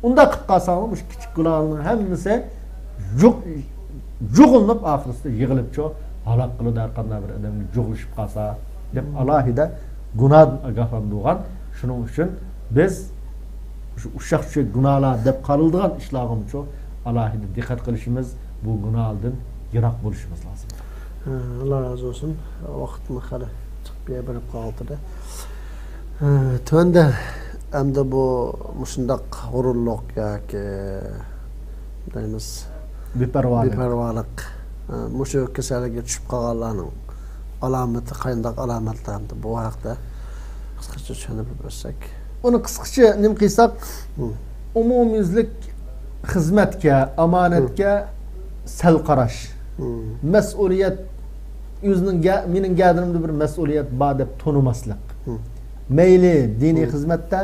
ئۇنداق قىلىپ قالساڭلار، مۇشۇ كىچىك گۇناھلارنىڭ ھەممىسى جۇغ-، جۇغلىنىپ، ئاخىرسىدا يىغىلىپچۇ، ھالاك قىلىدۇ ھەر قانداق بىر ئادەمگە جۇغلىشىپ قالسا، دەپ ئالاھىدە گۇناھدىن ئاگاھلاندۇرغان. شۇنىڭ ئۈچۈن بىز شۇ ئۇششاق چۈشەك گۇناھلار دەپ قارىلىدىغان ئىشلارغىمۇچۇ ئالاھىدە دىققەت قىلىشىمىز، بۇ گۇناھلاردىن يىراق بولۇشىمىز لازىم. ھە، ئاللا رازى بولسۇن. ۋاقىتمۇ خېلى چىقىپ بېرىپ قالدى. ھە، تۆۋەندە ئەمدى بۇ مۇشۇنداق غۇرۇرلۇق ياكى دەيمىز، بىپەرۋالىق. بىپەرۋالىق. ھە، مۇشۇ كېسەلگە چۈشۈپ قالغانلارنىڭ ئالامىتى قانداق ئالامەتلەر؟ بۇ ھەقتە قىسقىچە چۈشەندۈرۈپ ئۆتسەك. ئۇنى قىسقىچە نېمە قىلساق، ئومۇميۈزلۈك خىزمەتكە، ئامانەتكە سەل قاراش. مەسئۇلىيەت، ئۆزىنىڭ گە-، مېنىڭ گەدىنىمدە بىر مەسئۇلىيەت بار دەپ تونۇماسلىق. مەيلى دىنىي خىزمەتتە،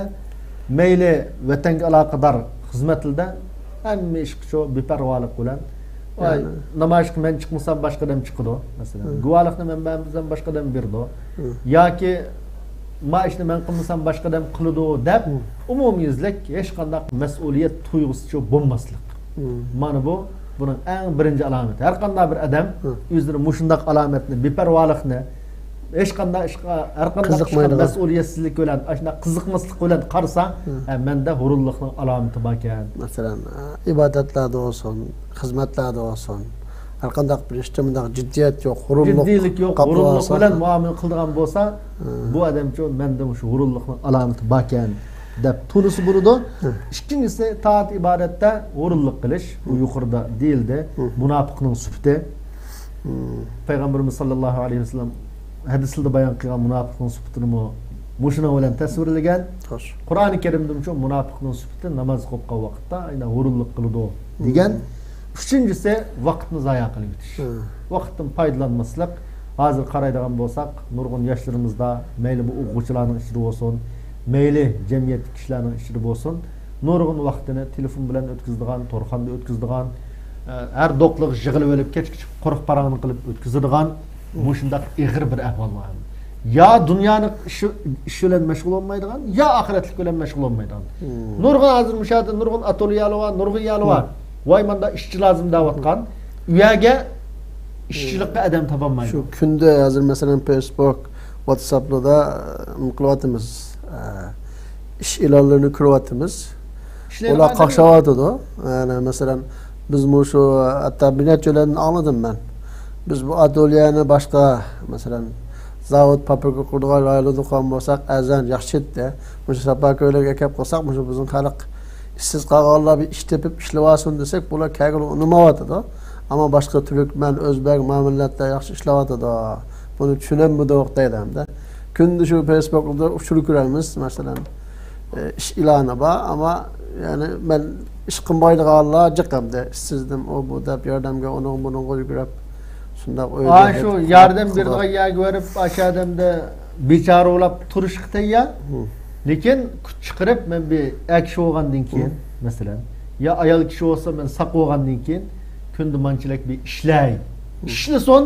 مەيلى ۋەتەنگە ئالاقىدار خىزمەتلەردە ھەممە ئىشقىچۇ بىپەرۋالىق بىلەن، ۋاي، نامايىشقا مەن چىقمىسام باشقا ئادەم چىقىدۇ، مەسىلەن. گۇۋاھلىقنى مەن بەرمىسەم باشقا ئادەم بېرىدۇ. ياكى ما ئىشنى مەن قىلمىسام باشقا ئادەم قىلىدۇ دەپ، ئومۇميۈزلۈك ھېچقانداق مەسئۇلىيەت تۇيغۇسىچۇ بولماسلىق. مانا بۇ بۇنىڭ ئەڭ بىرىنچى ئالامىتى. ھەر قانداق بىر ئادەم ئۆزىنى مۇشۇنداق ئالامەتنى، بىپەرۋالىقنى، ھېچقانداق ئىشقا، ھەر قانداق ئىشقا مەسئۇلىيەتسىزلىك بىلەن، ئاشۇنداق قىزىقماسلىق بىلەن قارىسا، ھە، مەندە ھۇرۇنلۇقنىڭ ئالامىتى باركەن. مەسىلەن، ئىبادەتلەردە بولسۇن، خىزمەتلەردە بولسۇن، ھەرقانداق بىر ئىشتا مۇنداق جىددىيەت يوق، ھۇرۇنلۇق جىددىيلىك يوق، قاپلىۋالسا، ھۇرۇنلۇق بىلەن مۇئامىلە قىلىدىغان بولسا، ھە، بۇ ئادەمچۇ مەندە مۇشۇ ھۇرۇنلۇقنىڭ ئالامىتى باركەن دەپ تونۇسا بولىدۇ. ھە. ئىككىنچىسى، تائەت ئىبادەتتە ھۇرۇنلۇق قىلىش. بۇ ھە، يۇقىرىدا دېيىلدى. ھە. مۇناپىقنىڭ سۈپىتى. ھە. پەيغەمبىرىمىز ساللاللاھۇ ئەلەيھى ۋەسەللەم ھەدىسلىرىدە بايان قىلغان مۇناپىقنىڭ سۈپىتىنىمۇ مۇشۇنىڭ بىلەن تەسۋىرلىگەن. خوش. قۇرئانى كەرىمدىمۇ شۇ مۇناپىقنىڭ سۈپىتى ناماز ئوقۇپ قالغان ۋاقىتتا ئاينا ھۇرۇنلۇق قىلىدۇ دېگەن. مم. ئۈچىنچىسى، ۋاقىتنى زايا قىلىۋېتىش. مم. ۋاقىتتىن پايدىلانماسلىق. ھازىر قارايدىغان بولساق، نۇرغۇن ياشلىرىمىزدا، مەيلى بۇ ئوقۇغۇچىلارنىڭ ئىچىدە بولسۇن، مەيلى جەمئىيەتتىكى كىشىلەرنىڭ ئىچىدە بولسۇن، نۇرغۇن ۋاقتىنى تېلېفون بىلەن ئۆتكۈزىدىغان، تورخانىدا ئۆتكۈزىدىغان، ئە، ھەر دوقلىغا يىغىلىۋېلىپ، كەچكىچە قورۇق پاراڭنى قىلىپ ئۆتكۈزىدىغان مۇشۇنداق ئېغىر بىر ئەھۋال بار. يا دۇنيانىڭ ئىشى، ئىشى بىلەن مەشغۇل بولمايدىغان، يا ئاخىرەتلىك بىلەن مەشغۇل بولمايدىغان. مم. نۇرغۇن ھازىر مۇشۇ يەردە نۇرغۇن ئاتوليەلەر بار، نۇرغۇن يەرلەر بار. مم. ۋاي ماندا ئىشچى لازىم دەۋاتقان. ئۇ يەرگە ئىشچىلىققا ئادەم تاپالمايدۇ. شۇ كۈندە ھازىر مەسىلەن، فېيسبۇك، ۋاتساپلاردا، ئە، نېمە قىلىۋاتىمىز؟ ئە، ئىش ئېلانلىرىنى كۆرۈۋاتىمىز. ئۇلار قاقشاۋاتىدۇ. يەنى مەسىلەن، بىز مۇشۇ، ھەتتا بىر نەچچە يىلدىن ئاڭلىدىم مەن. بىز بۇ ئاتوليەنى باشقا، مەسىلەن، زاۋۇت، فابرىكا قۇرىدىغان رايونلاردا قۇرغان بولساق، ئەرزان، ياخشى ئىدى. مۇشۇ ساپاكۆلگە ئەكەپ قويساق، مۇشۇ بىزنىڭ خەلق ئىشسىز قالغانلار بىر ئىش تېپىپ ئىشلىۋالسۇن دېسەك، بۇلار كەلگىلى ئۇنىمايۋاتىدۇ. ئەمما باشقا تۈركمەن، ئۆزبەك، ما مىللەتلەر ياخشى ئىشلەۋاتىدۇ. بۇنى چۈشىنەلمىدۇق دەيدۇ ھەمدە. كۈندە شۇ فېيسبۇكلاردا ئۇچۇر كۆرىمىز، مەسىلەن، ئىش ئېلانى بار، ئەمما يەنى مەن ئىش قىلمايدىغانلار جىق ئەمدى، ئىشسىزدىم، ئۇ بۇ دەپ ياردەمگە ئۇنىڭ بۇنىڭغا يۈگۈرۈپ، شۇنداق ئا، ئۆيدە شۇ ياردەم بېرىدىغان يەرگە بېرىپ، ئاشۇ ئادەمدە بىچارە ئولاپ تۇرۇشقا تەييار. ھە. لېكىن كۈچ چىقىرىپ، مەن بىر ئەر كىشى بولغاندىن كېيىن، ھە، مەسىلەن، يا ئايال كىشى بولسا، مەن ساق بولغاندىن كېيىن، كۈندە مانچىلىك بىر ئىشلەي. ھە. ئىشلىسۇن،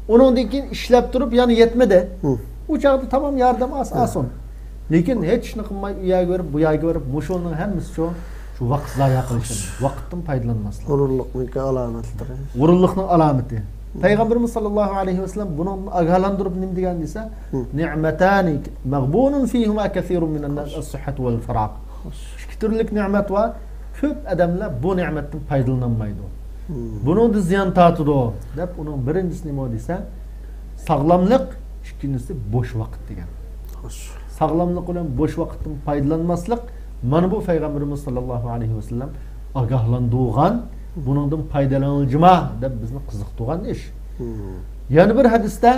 ئۇنىڭدىن كېيىن ئىشلەپ تۇرۇپ، يەنە يەتمىدى. ھە. ئۇ چاغدا تامام ياردەم ئاز، ھە، ئالسۇن. لېكىن ھېچ ئىشنى قىلماي، ئۇ يەرگە بېرىپ، بۇ يەرگە بېرىپ، مۇشۇنىڭ ھەممىسى شۇ، شۇ ۋاقىت زايە قىلىشتىن، ۋاقىتتىن پايدىلانماسلىق. غۇرۇرلۇقنىڭكى ئالامەتلىرى. غۇرۇرلۇقنىڭ ئالامىتى. پەيغەمبىرىمىز ساللاللاھۇ ئەلەيھى ۋەسەللەم بۇنىڭدىن ئاگاھلاندۇرۇپ نېمە دېگەن دېسە، ھە. نىئمەتانى مەغبۇنۇن فىھىما كەسىرۇن مىنەن ناس، ئەس-سىھھەتۇ ۋەل فاراغ. خوش. ئىككى تۈرلۈك نېمەت بار. كۆپ ئادەملەر بۇ نېمەتتىن پايدىلىنالمايدۇ. ھە. بۇنىڭدىن زىيان تارتىدۇ، دەپ ئۇنىڭ بىرىنچىسى نېمە دېسە، ساغلاملىق، ئىككىنچىسى بوش ۋاقىت دېگەن. خوش. ساغلاملىق بىلەن بوش ۋاقىتتىن پايدىلانماسلىق، مانا بۇ پەيغەمبىرىمىز ساللاللاھۇ ئەلەيھى ۋەسەللەم ئاگاھلاندۇرغان، بۇنىڭدىن پايدىلىنىلجىما دەپ بىزنى قىزىقتۇرغان ئىش. ھە. يەنە بىر ھەدىستە،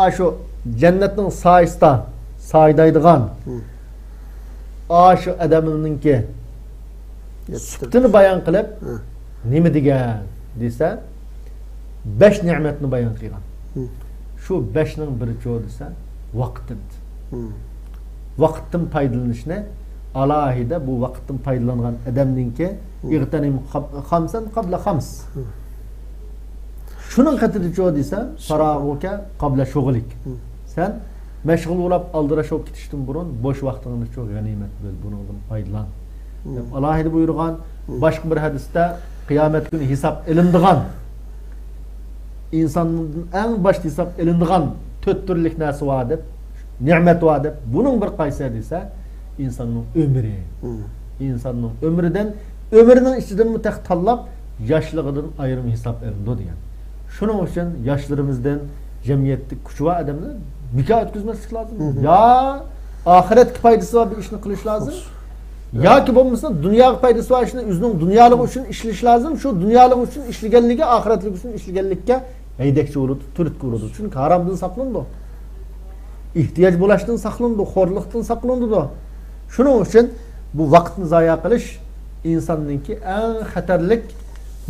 ئاشۇ جەننەتنىڭ سايىسىدا سايىدايدىغان، ھە، ئاشۇ ئادەمنىڭكى سۈپىتىنى بايان قىلىپ، ھە، نېمە دېگەن دېسە، بەش نېمەتنى بايان قىلغان. ھە. شۇ بەشنىڭ بىرىچۇ دېسە، ۋاقىت. ھە. ۋاقىتتىن پايدىلىنىشنى ئالاھىدە بۇ ۋاقىتتىن پايدىلانغان ئادەمنىڭكى، ھە، ئىغتەنىم خام-، خامسەن قابلە خامس. ھە. شۇنىڭ قېتىدىچۇ دېسە، فاراغۇكە قابلە شۇغلىك. ھە. سەن مەشغۇل بولاپ ئالدىراش بولۇپ كېتىشتىن بۇرۇن بوش ۋاقتىڭنىچۇ غەنىيمەت بىل، بۇنىڭدىن پايدىلان، ھە، دەپ ئالاھىدە بۇيرۇغان. ھە. باشقا بىر ھەدىستە قىيامەت كۈنى ھېساب ئېلىنىدىغان، ئىنساندىن ئەڭ باشتا ھېساب ئېلىنىدىغان تۆت تۈرلۈك نەرسە بار دەپ، نېمەت بار دەپ، بۇنىڭ بىر قايسى دېسە، ئىنساننىڭ ئۆمرى. ھە. ئىنساننىڭ ئۆمرىدىن، ئۆمرىنىڭ ئىچىدىنمۇ تېخى تاللاپ، ياشلىقىدىن ئايرىم ھېساب ئېلىنىدۇ دېگەن. شۇنىڭ ئۈچۈن ياشلىرىمىزدىن، جەمئىيەتتىكى كۈچى بار ئادەملەر بىكار ئۆتكۈزمەسلىك لازىم. ھە. يا ئاخىرەتكە پايدىسى بار بىر ئىشنى قىلىش لازىم. ياكى بولمىسا دۇنياغا پايدىسى بار ئىشنى ئۆزىنىڭ دۇنيالىقى ئۈچۈن ئىشلىشى لازىم. شۇ دۇنيالىقى ئۈچۈن ئىشلىگەنلىكى، ئاخىرەتلىك ئۈچۈن ئىشلىگەنلىككە ھەيدەكچى بولىدۇ، تۈرتكە بولىدۇ. چۈنكى ھارامدىن ساقلىنىدۇ. ئېھتىياج بولاشتىن ساقلىنىدۇ، خورلۇقتىن ساقلىنىدۇ. شۇنىڭ ئۈچۈن بۇ ۋاقىتنى زايا قىلىش ئىنساننىڭكى ئەڭ خەتەرلىك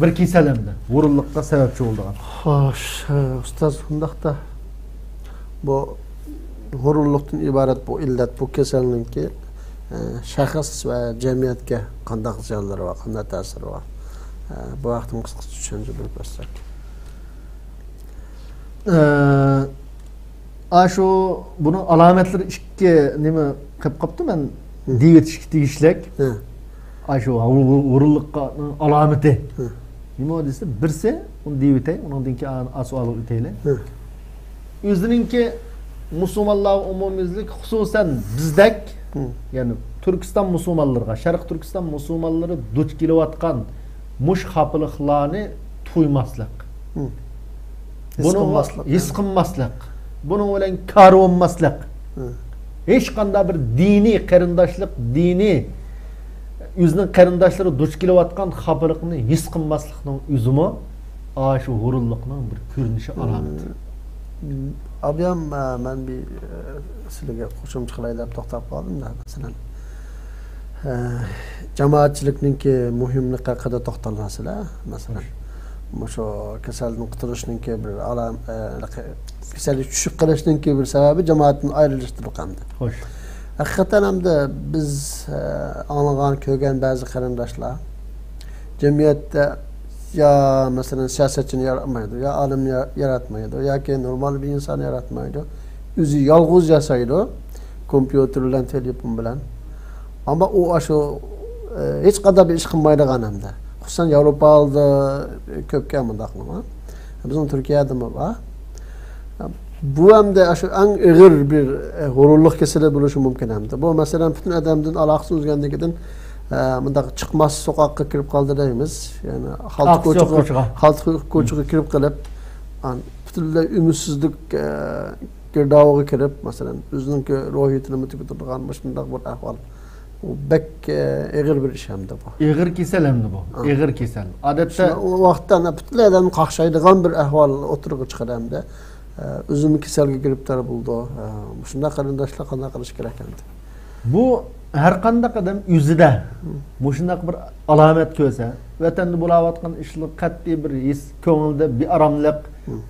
بىر كېسەل ھەمدە ھۇرۇنلۇققا سەۋەبچى بولىدىغان. خوش، ئۇستاز، ئۇنداقتا بۇ ھۇرۇنلۇقتىن ئىبارەت بۇ ئىللەت، بۇ كېسەلنىڭكى، ئە، شەخس ۋە جەمئىيەتكە قانداق زىيانلىرى بار، قانداق تەسىرى بار؟ ئە، بۇ ھەقتىمۇ قىسقىچە چۈشەنچە بېرىپ بەرسەك. ئە، ئاشۇ بۇنىڭ ئالامەتلىرى ئىككى نېمە قىلىپ قاپتۇ، مەن دېيىۋېتىشكە تېگىشلىك. ھە. ئاشۇ ھۇ-، ھۇرۇنلۇقنىڭ ئالامىتى. ھە. نېمە دېسە، بىرسى، ئۇنى دېيىۋېتەي، ئۇنىڭدىن كېيىن ئا-، ئاسوئالغا ئۆتەيلى. ھە. ئۆزىنىڭكى مۇسۇلمانلارغا ئومۇميۈزلۈك، خۇسۇسەن بىزدەك، ھە، يەنى تۈركىستان مۇسۇلمانلىرىغا، شەرقىي تۈركىستان مۇسۇلمانلىرى دۇچ كېلىۋاتقان مۇش خاپىلىقلارنى تويماسلىق. ھىم. ھېس قىلماسلىق. ھېس قىلماسلىق. بۇنىڭ بىلەن كارى بولماسلىق. ھىم. ھېچقانداق بىر دىنىي قېرىنداشلىق، دىنىي ئۆزىنىڭ قېرىنداشلىرى دۇچ كېلىۋاتقان خاپىلىقنى ھېس قىلماسلىقنىڭ ئۆزىمۇ ئاشۇ ھۇرۇنلۇقنىڭ بىر كۆرۈنۈشى، ئالامىتى. ئابىيام، مەن بىر، ئە، سىلىگە قوشۇمچە قىلاي دەپ توختاپ قالدىم-دە، مەسىلەن. ئە، جامائەتچىلىكنىڭكى مۇھىملىقى ھەققىدە توختالغانسىلەر، مەسىلەن. مۇشۇ كېسەلدىن قۇتۇلۇشنىڭكى بىر ئالام-، ئە، كېسەلگە چۈشۈپ قېلىشنىڭكى بىر سەۋەبى جامائەتتىن ئايرىلىشتۇر ئەمدى. خوش. ھەقىقەتەن ئەمدى بىز، ئە، ئاڭلىغان، كۆرگەن بەزى قېرىنداشلار جەمئىيەتتە يا، مەسىلەن، سىياسەتچىنى ياراتمايدۇ، يا ئالىمنى يا-، ياراتمايدۇ، ياكى نورمال بىر ئىنساننى ياراتمايدۇ. ئۆزى يالغۇز ياسايدۇ، كومپيۇتېر بىلەن، تېلېفون بىلەن. ئەمما ئۇ ئاشۇ، ئە، ھېچقانداق بىر ئىش قىلمايدىغان ئەمدى. خۇسۇسەن، ياۋروپادا كۆپكەن مۇنداقلىما. بىزنىڭ تۈركىيەدىمۇ بار. بۇ ئەمدى ئاشۇ ئەڭ ئېغىر بىر، ئە، غۇرۇرلۇق كېسىلى بولۇشى مۇمكىن ئەمدى. بۇ، مەسىلەن، پۈتۈن ئادەمدىن ئالاقىسىنى ئۈزگەندىن كېيىن، ئە، مۇنداق چىقماس سوقاققا كىرىپ قالدى دەيمىز. يەنى خالتا ئاقسىز كوچىغا، كوچىغا. خالتا كوچىغا كىرىپ قېلىپ، ئان-، پۈتۈنلەي ئۈمىدسىزلىك، ئە، گىردابىغا كىرىپ، مەسىلەن، ئۆزىنىڭكى روھىيىتىنىمۇ تۈگىتىدىغان مۇشۇنداق بىر ئەھۋال. ئۇ بەك، ئە، ئېغىر بىر ئىش ئەمدى بۇ. ئېغىر كېسەل ئەمدى بۇ. ھە. ئېغىر كېسەل. ئادەتتە شۇ، ئۇ ۋاقىتتا ئەنە پۈتۈنلەي ئادەمنى قاقشايدىغان بىر ئەھۋال ئوتتۇرىغا چىقىدۇ ئەمدى. ئە، ئۆزىمۇ كېسەلگە گىرىپتار بولىدۇ. ئە، مۇشۇنداق قېرىنداشلار قانداق قىلىش كېرەك ئەمدى؟ بۇ ھەر قانداق ئادەم ئۆزىدە مۇشۇنداق بىر ئالامەت كۆرسە، ۋەتەندە بولاۋاتقان ئىشلار قەتئىي بىر ھېس، كۆڭلىدە بىئاراملىق،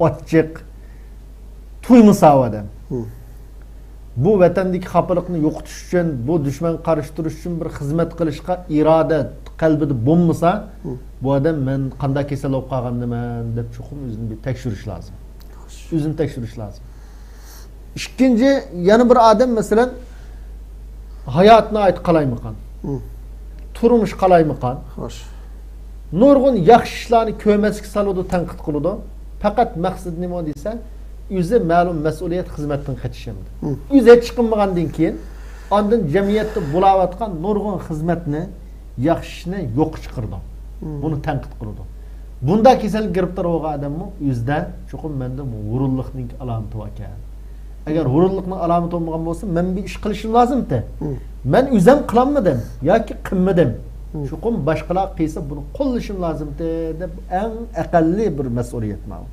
ئاچچىق، تۇيمىسا ئۇ ئادەم. بۇ ۋەتەندىكى خاپىلىقنى يوقىتىش ئۈچۈن، بۇ دۈشمەنگە قارشى تۇرۇش ئۈچۈن بىر خىزمەت قىلىشقا ئىرادە قەلبىدە بولمىسا، بۇ ئادەم مەن قانداق كېسەل بولۇپ قالغاندىمەن دەپ چوقۇم ئۆزىنى بىر تەكشۈرۈش لازىم. ئۆزىنى تەكشۈرۈش لازىم. ئىككىنچى، يەنە بىر ئادەم، مەسىلەن، ھاياتىي ناھايىتى قالايمىقان. تۇرمۇش قالايمىقان. خوش. نۇرغۇن ياخشى ئىشلارنى كۆرمەسلىككە سالىدۇ، تەنقىد قىلىدۇ. پەقەت مەقسىتى نېمە دېسە، ئۆزى مەلۇم مەسئۇلىيەت خىزمەتتىن قېچىش ئەمدى. ئۆزى ھېچ قىلمىغاندىن كېيىن، ئاندىن جەمئىيەتتە بولاۋاتقان نۇرغۇن خىزمەتنى، ياخشى ئىشنى يوققا چىقىرىدۇ. بۇنى تەنقىد قىلىدۇ. بۇنداق كېسەلگە گىرىپتار بولغان ئادەممۇ ئۆزىدە چوقۇم مەندە بۇ ھۇرۇنلۇقنىڭ ئالامىتى باركەن. ئەگەر ھۇرۇنلۇقنىڭ ئالامىتى بولمىغان بولسا، مەن بىر ئىش قىلىشىم لازىمتى. مەن ئۆزۈم قىلالمىدىم ياكى قىلمىدىم. چوقۇم باشقىلار قىلسا، بۇنى قوللىشىم لازىمتى دەپ، ئەڭ ئەقەللىي بىر مەسئۇلىيەت ماۋۇ.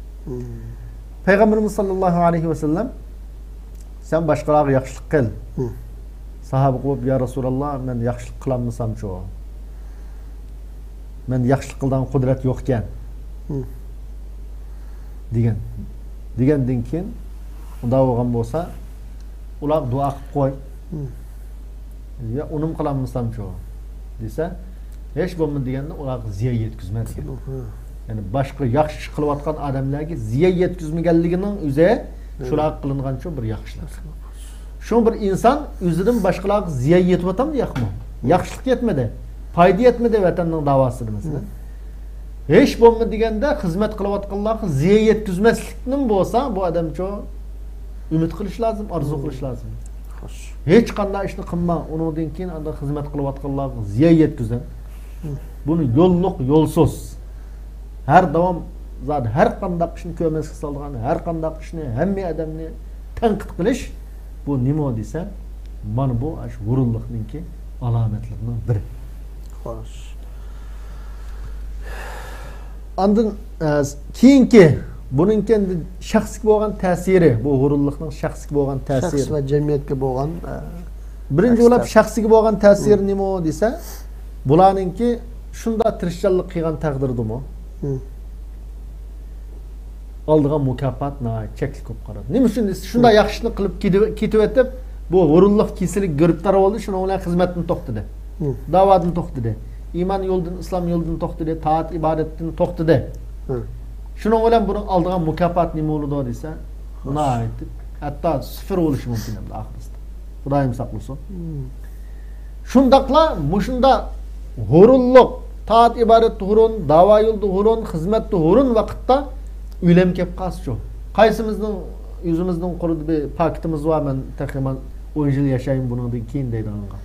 پەيغەمبىرىمىز ساللاللاھۇ ئەلەيھى ۋەسەللەم، سەن باشقىلارغا ياخشىلىق قىل. ساھابە قويۇپ، يا رەسۇلاللا، مەن ياخشىلىق قىلالمىسامچۇ؟ مەن ياخشىلىق قىلىدىغان قۇدرەت يوقكەن. دېگەن. دېگەندىن كېيىن، ئۇنداق بولغان بولسا، ئۇلارغا دۇئا قىلىپ قوي. يا ئۇنىمۇ قىلالمىسامچۇ؟ دېسە، ھېچ بولمىدى دېگەندە، ئۇلارغا زىيان يەتكۈزمە دېگەن. يەنى باشقا ياخشى ئىش قىلىۋاتقان ئادەملەرگە زىيان يەتكۈزمىگەنلىكىنىڭ ئۆزى شۇلارغا قىلىنغانچۇ بىر ياخشىلىق. شۇڭا بىر ئىنسان ئۆزىدىن باشقىلارغا زىيان يېتىۋاتامدۇ، ياقمۇ؟ ياخشىلىق يەتمىدى، پايدا يەتمىدى ۋەتەننىڭ داۋاسىدا، مەسىلەن. ھېچ بولمىدى دېگەندە، خىزمەت قىلىۋاتقانلارغا زىيان يەتكۈزمەسلىكنىمۇ بولسا، بۇ ئادەمچۇ ئۈمىد قىلىش لازىم، ئارزۇ قىلىش لازىم. ھېچقانداق ئىشنى قىلماڭ، ئۇنىڭدىن كېيىن ئاندىن خىزمەت قىلىۋاتقانلارغا زىيان يەتكۈزۈڭ. بۇنى يوللۇق، يولسىز، ھەر داۋام زادى ھەر قانداق ئىشنى كۆرمەسكە سالىدىغان، ھەر قانداق ئىشنى، ھەممە ئادەمنى تەنقىد قىلىش، بۇ نېمە دېسە، مانا بۇ ئاشۇ ھۇرۇنلۇقنىڭكى ئالامەتلىرىنىڭ بىرى. خوش. ئاندىن، ئە، كېيىنكى، بۇنىڭكى ئەمدى شەخسكە بولغان تەسىرى، بۇ ھۇرۇنلۇقنىڭ شەخسكە بولغان تەسىرى. شەخس ۋە جەمئىيەتكە بولغان، ئە، بىرىنچى بولۇپ، شەخسكە بولغان تەسىرى نېمە دېسە، بۇلارنىڭكى شۇنداق تىرىشچانلىق قىلغان تەقدىردىمۇ، ئالىدىغان مۇكاپات ناھايىتى چەكلىك بولۇپ قالىدۇ. نېمە ئۈچۈن دېسە، شۇنداق ياخشى ئىشنى قىلىپ كېتىۋ-، كېتىۋېتىپ، بۇ ھۇرۇنلۇق كېسىلىگە گىرىپتار بولدى، شۇنىڭ بىلەن خىزمەتتىن توختىدى. داۋادىن توختىدى. ئىمان يولىدىن، ئىسلام يولىدىن توختىدى، تائەت ئىبادەتتىن توختىدى. شۇنىڭ بىلەن بۇنىڭ ئالىدىغان مۇكاپات نېمە بولىدۇ دېسە، ناھايىتى، ھەتتا سىفىر بولۇشى مۇمكىن ئەمدى ئاخىرسىدا. خۇدايىم ساقلىسۇن. شۇنداقلا مۇشۇنداق ھۇرۇنلۇق، تائەت ئىبادەتتە ھۇرۇن، داۋا يولىدا ھۇرۇن، خىزمەتتە ھۇرۇن ۋاقىتتا ئۆلۈم كەپ قالسىچۇ؟ قايسىمىزنىڭ، ئۆزىمىزنىڭ قولىدا بىر پاكىتىمىز بار، مەن تېخى مەن ئون يىل ياشايمەن بۇنىڭدىن كېيىن دەيدىغانغا.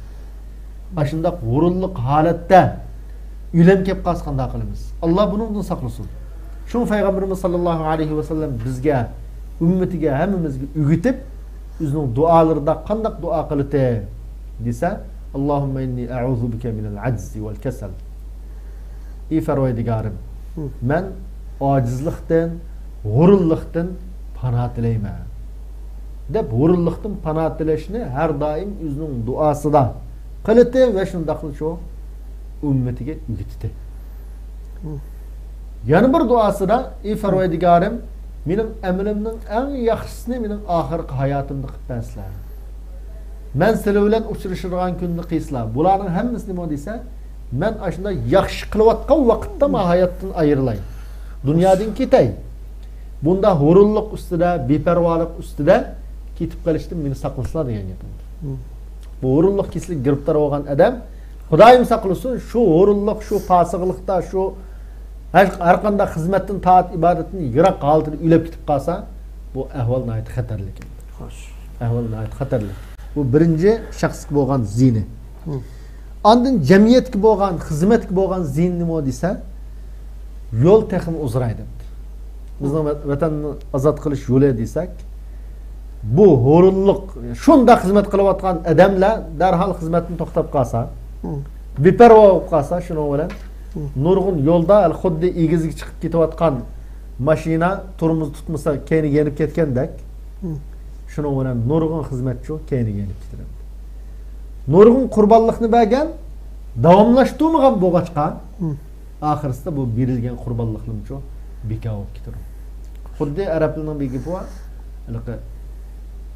ئاشۇنداق ھۇرۇنلۇق ھالەتتە ئۆلۈم كەپ قالسا قانداق قىلىمىز؟ ئاللا بۇنىڭدىن ساقلىسۇن. شۇڭا پەيغەمبىرىمىز ساللاللاھۇ ئەلەيھى ۋەسەللەم بىزگە، ئۈممىتىگە، ھەممىمىزگە ئۆگىتىپ، ئۆزىنىڭ دۇئالىرىدا قانداق دۇئا قىلىتى دېسە، «اللهم إني أعوذ بك من العجز والكسل». «ئى پەرۋەردىگارىم، مەن ئاجىزلىقتىن، غۇرۇرلۇقتىن پانا تىلەيمەن» دەپ، غۇرۇرلۇقتىن پانا تىلەشنى ھەر دائىم ئۆزىنىڭ دۇئاسىدا قىلىتى ۋە شۇنداقلا شۇ ئۈممىتىگە ئۆگىتىتى. يەنە بىر دۇئاسىدا، «ئى پەرۋەردىگارىم، مېنىڭ ئەمىلىمنىڭ ئەڭ ياخشىسىنى مېنىڭ ئاخىرقى ھاياتىمدا قىلىپ بەرسىلە. مەن سىلەر بىلەن ئۇچرىشىدىغان كۈندە قىلسىلا.» بۇلارنىڭ ھەممىسى نېمە دېسە، مەن ئاشۇنداق ياخشى قىلىۋاتقان ۋاقىتتا مانا ھاياتتىن ئايرىلاي. دۇنيادىن كېتەي. بۇنداق ھۇرۇنلۇق ئۈستىدە، بىپەرۋالىق ئۈستىدە كېتىپ قېلىشتىن مېنى ساقلىسىلا دېگەن گەپ. بۇ ھۇرۇنلۇق كېسىلىگە گىرىپتار بولغان ئادەم، خۇدايىم ساقلىسۇن، شۇ ھۇرۇنلۇق، شۇ پاسىقلىقتا، شۇ ھەر، ھەر قانداق خىزمەتتىن، تائەت ئىبادەتتىن يىراق ھالىتىدە ئۆلۈپ كېتىپ قالسا، بۇ ئەھۋال ناھايىتى خەتەرلىك. خوش. ئەھۋال ناھايىتى خەتەرلىك. بۇ بىرىنچى شەخسكە بولغان زىيىنى. ئاندىن جەمئىيەتكە بولغان، خىزمەتكە بولغان زىيىنى نېمە دېسە، يول تېخىمۇ ئۇزىراي دەپتۇ. بىزنىڭ ۋە-، ۋەتەننى ئازاد قىلىش يولى دېسەك، بۇ ھۇرۇنلۇق، شۇنداق خىزمەت قىلىۋاتقان ئادەملەر دەرھال خىزمەتتىن توختاپ قالسا، بىپەرۋا بولۇپ قالسا، شۇنىڭ بىلەن نۇرغۇن يولدا ھەل خۇددى ئېگىزگە چىقىپ كېتىۋاتقان ماشىنا تورمۇز تۇتمىسا كەينىگە يېنىپ كەتكەندەك، شۇنىڭ بىلەن نۇرغۇن خىزمەتچى كەينىگە يېنىپ كېتىدۇ. نۇرغۇن قۇربانلىقنى بەرگەن، داۋاملاشتۇرمىغان بولغاچقا، ئاخىرسىدا بۇ بېرىلگەن قۇربانلىقلىرىمۇ بىكار بولۇپ كېتىدۇ. خۇددى ئەرەبلەرنىڭ بىر گېپى بار، ھېلىقى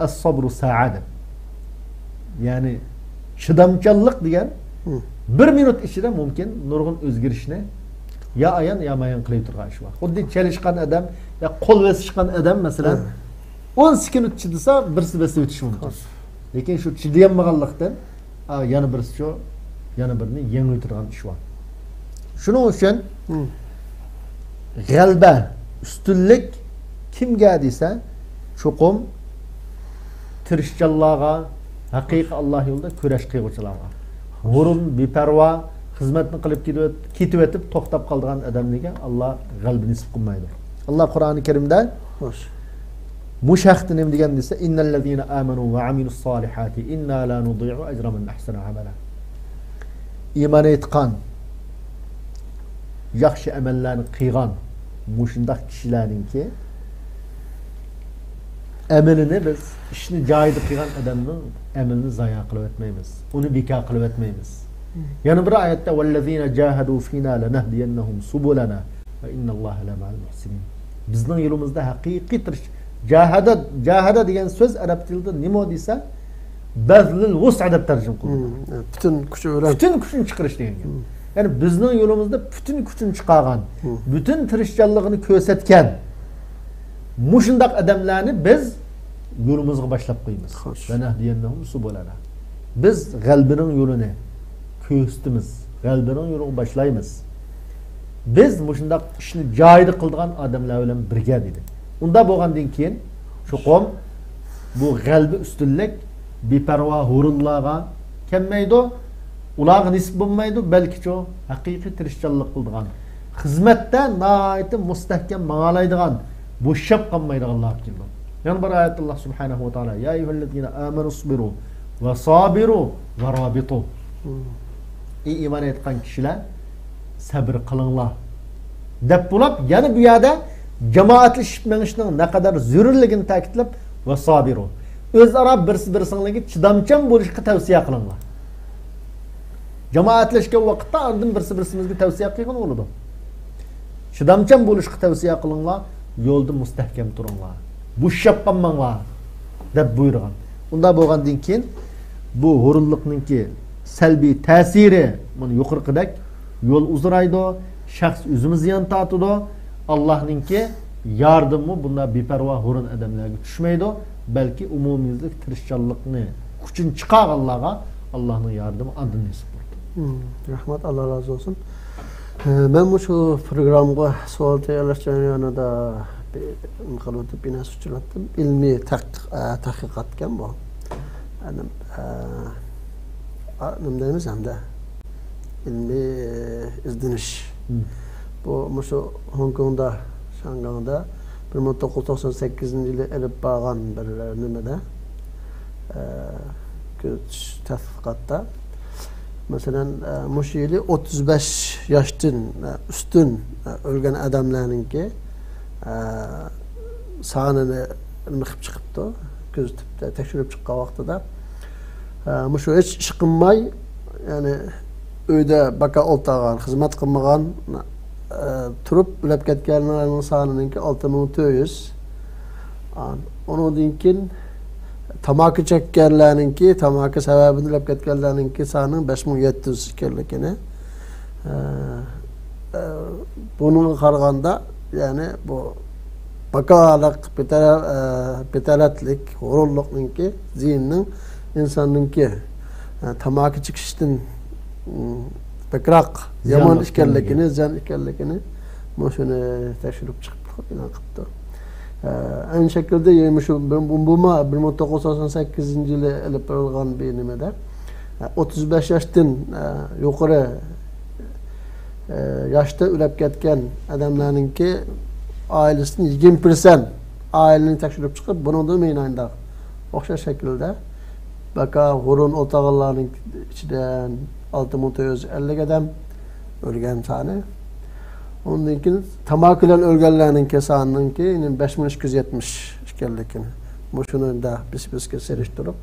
«ئەس-سەبرۇ سائە» دەپ. يەنى چىدامچانلىق دېگەن بىر مىنۇت ئىچىدە مۇمكىن نۇرغۇن ئۆزگىرىشنى يا ئايان، يا مايان قىلىۋېتىدىغان ئىش بار. خۇددى چېلىشقان ئادەم يا قول بېسىشقان ئادەم، مەسىلەن، ئون سېكۇنت چىدىسا، بىرسى بېسىۋېتىشى مۇمكىن. لېكىن شۇ چىدىيالمىغانلىقتىن، ئا، يەنە بىرسى شۇ، يەنە بىرىنى يېڭىۋېتىدىغان ئىش بار. شۇنىڭ ئۈچۈن غەلىبە، ئۈستۈنلۈك كىمگە دېسە، چوقۇم تىرىشچانلارغا، ھەقىقىي ئاللا يولىدا كۈرەش قىلغۇچىلارغا. ھۇرۇن، بىپەرۋا، خىزمەتنى قىلىپ كېتىۋېت-، كېتىۋېتىپ توختاپ قالىدىغان ئادەملەرگە ئاللا غەلىبە نېسىپ قىلمايدۇ. ئاللا قۇرئانى كەرىمدە خوش. مۇشۇ ھەقتە نېمە دېگەن دېسە، «إن الذين آمنوا وعملوا الصالحات إنا لا نضيع أجر من أحسن عملا». ئىمان ئېيتقان، ياخشى ئەمەللەرنى قىلغان مۇشۇنداق كىشىلەرنىڭكى ئەمىلىنى بىز، ئىشنى جايىدا قىلغان ئادەمنىڭ ئەمىلىنى زايا قىلىۋەتمەيمىز، ئۇنى بىكار قىلىۋەتمەيمىز. يەنە بىر ئايەتتە، «والذين جاهدوا فينا لنهدينهم سبلنا وإن الله لمع المحسنين». بىزنىڭ يولىمىزدا ھەقىقىي تىرىش-، جاھەدە، جاھەدە دېگەن سۆز ئەرەب تىلىدا نېمە دېسە، بەزلىل ۋۇسئە دەپ تەرجىمە قىلىنىدۇ. پۈتۈن كۈچى بىلەن. پۈتۈن كۈچىنى چىقىرىش دېگەن گەپ. يەنى بىزنىڭ يولىمىزدا پۈتۈن كۈچىنى چىقارغان، پۈتۈن تىرىشچانلىقىنى كۆرسەتكەن مۇشۇنداق ئادەملەرنى بىز يولىمىزغا باشلاپ قويىمىز. خوش. لنهدينهم سبلنا. بىز غەلىبىنىڭ يولىنى كۆرسىتىمىز، غەلىبىنىڭ يولىغا باشلايمىز. بىز مۇشۇنداق ئىشنى جايىدا قىلىدىغان ئادەملەر بىلەن بىرگە، دېدى. ئۇنداق بولغاندىن كېيىن، چوقۇم بۇ غەلىبە، ئۈستۈنلۈك بىپەرۋا ھۇرۇنلارغا كەلمەيدۇ، ئۇلارغا نېسىپ بولمايدۇ، بەلكىچۇ ھەقىقىي تىرىشچانلىق قىلىدىغان، خىزمەتتە ناھايىتى مۇستەھكەم ماڭالايدىغان، بوشاپ قالمايدىغانلارغا كېلىدۇ. يەنە بىر ئايەتتە ئاللا سۇبھانەھۇ ۋە تائالا، يا أيها الذين آمنوا اصبروا وصابروا ورابطوا. ئى ئىمان ئېيتقان كىشىلەر، سەبرى قىلىڭلار دەپ بولۇپ، يەنە بۇ يەردە جامائەتلىشىپ مېڭىشنىڭ نەقەدەر زۆرۈرلۈكىنى تەكىتلەپ، ۋە سابىرۇ، ئۆزئارا بىرسى بىرسىڭلارغا چىدامچان بولۇشقا تەۋسىيە قىلىڭلار. جامائەتلەشكەن ۋاقىتتا ئاندىن بىرسى بىرسىمىزگە تەۋسىيە قىلغىلى بولىدۇ. چىدامچان بولۇشقا تەۋسىيە قىلىڭلار، يولدا مۇستەھكەم تۇرۇڭلار، بوشىشىپ قالماڭلار دەپ بۇيرۇغان. ئۇنداق بولغاندىن كېيىن بۇ ھۇرۇنلۇقنىڭكى سەلبىي تەسىرى مانا يۇقىرىقىدەك يول ئۇزىرايدۇ، شەخس ئۆزىمۇ زىيان تارتىدۇ. ئاللانىڭكى ياردىمىمۇ بۇنداق بىپەرۋا ھۇرۇن ئادەملەرگە چۈشمەيدۇ، بەلكى ئومۇميۈزلۈك تىرىشچانلىقنى، كۈچىنى چىقارغانلارغا ئاللانىڭ ياردىمى ئاندىن نېسىپ بولىدۇ. مم، رەھمەت، ئاللا رازى بولسۇن. ئە، مەن مۇشۇ پروگراممىغا سوئال تەييارلاش جەريانىدا بىر نېمە قىلىۋاتىپ، بىر نەرسە ئۇچراتتىم. ئىلمىي تەھقىق-، ئە، تەھقىقات ئىكەن بۇ. يەنى، ئە، ئا، نېمە دەيمىز ئەمدى؟ ئىلمىي، ئە، ئىزدىنىش. مم. بۇ مۇشۇ خوڭكوڭدا شياڭگاڭدا بىر مىڭ توققۇز يۈز توقسان سەككىزىنچى يىلى ئېلىپ بارغان بىر نېمىدە، ئە، كۆزىتىش تەتقىقاتتا، مەسىلەن، ئە، مۇشۇ يىلى ئوتتۇز بەش ياشتىن، ئە، ئۈستۈن، ئە، ئۆلگەن ئادەملەرنىڭكى، ئە، سانىنى نېمە قىلىپ چىقىپتۇ، كۆزىتىپ، تەكشۈرۈپ چىققان ۋاقتىدا، ئە، مۇشۇ ھېچ ئىش قىلماي، يەنى ئۆيدە باكا ئولتۇرغان، خىزمەت قىلمىغان، ئە، تۇرۇپ ئۆلۈپ كەتكەنلەرنىڭ سانىنىڭكى ئالتە مىڭ تۆت يۈز. ئان-، ئۇنىڭدىن كېيىن تاماكا چەككەنلەرنىڭكى، تاماكا سەۋەبىدىن ئۆلۈپ كەتكەنلەرنىڭكى سانىنىڭ بەش مىڭ يەتتە يۈز ئىكەنلىكىنى، ئە، ئە، بۇنىڭغا قارىغاندا، يەنى بۇ باكالىق، بىتەرە-، ئە، بىتەرەپلىك، غۇرۇرلۇقنىڭكى زىيىنىنىڭ ئىنساننىڭكى، ئە، تاماكا چېكىشتىن، ئىم، بەكرەك يامان زىيانلىق ئىكەنلىكىنى، ئىكەنلىكى. زىيان ئىكەنلىكىنى مۇشۇنى تەكشۈرۈپ چىقىپتۇ، ئېلان قىپتۇ. ئە، ئەينى شەكىلدە يەنە مۇشۇ بىر، بۇ، بۇمۇ بىر مىڭ توققۇز يۈز توقسان سەككىزىنچى يىلى ئېلىپ بېرىلغان بىر نېمىدە، ئە، ئوتتۇز بەش ياشتىن، ئە، يۇقىرى، ئە، ياشتا ئۆلۈپ كەتكەن ئادەملەرنىڭكى ئائىلىسىدىن يىگىرمە پىرسەنت ئائىلىنى تەكشۈرۈپ چىقىپ، بۇنىڭدىمۇ مەيناينداق ئوخشاش شەكىلدە باكا ھۇرۇن ئولتۇرغانلارنىڭ ئىچىدە ئالتە مىڭ تۆت يۈز ئەللىك ئادەم ئۆلگەن سانى. ئۇندىن كېيىن تاماكا بىلەن ئۆلگەنلەرنىڭكى سانىنىڭكى بەش مىڭ ئىككى يۈز يەتمىش ئىكەنلىكىنى، مۇشۇنى بىس-بىسكە سېلىشتۇرۇپ،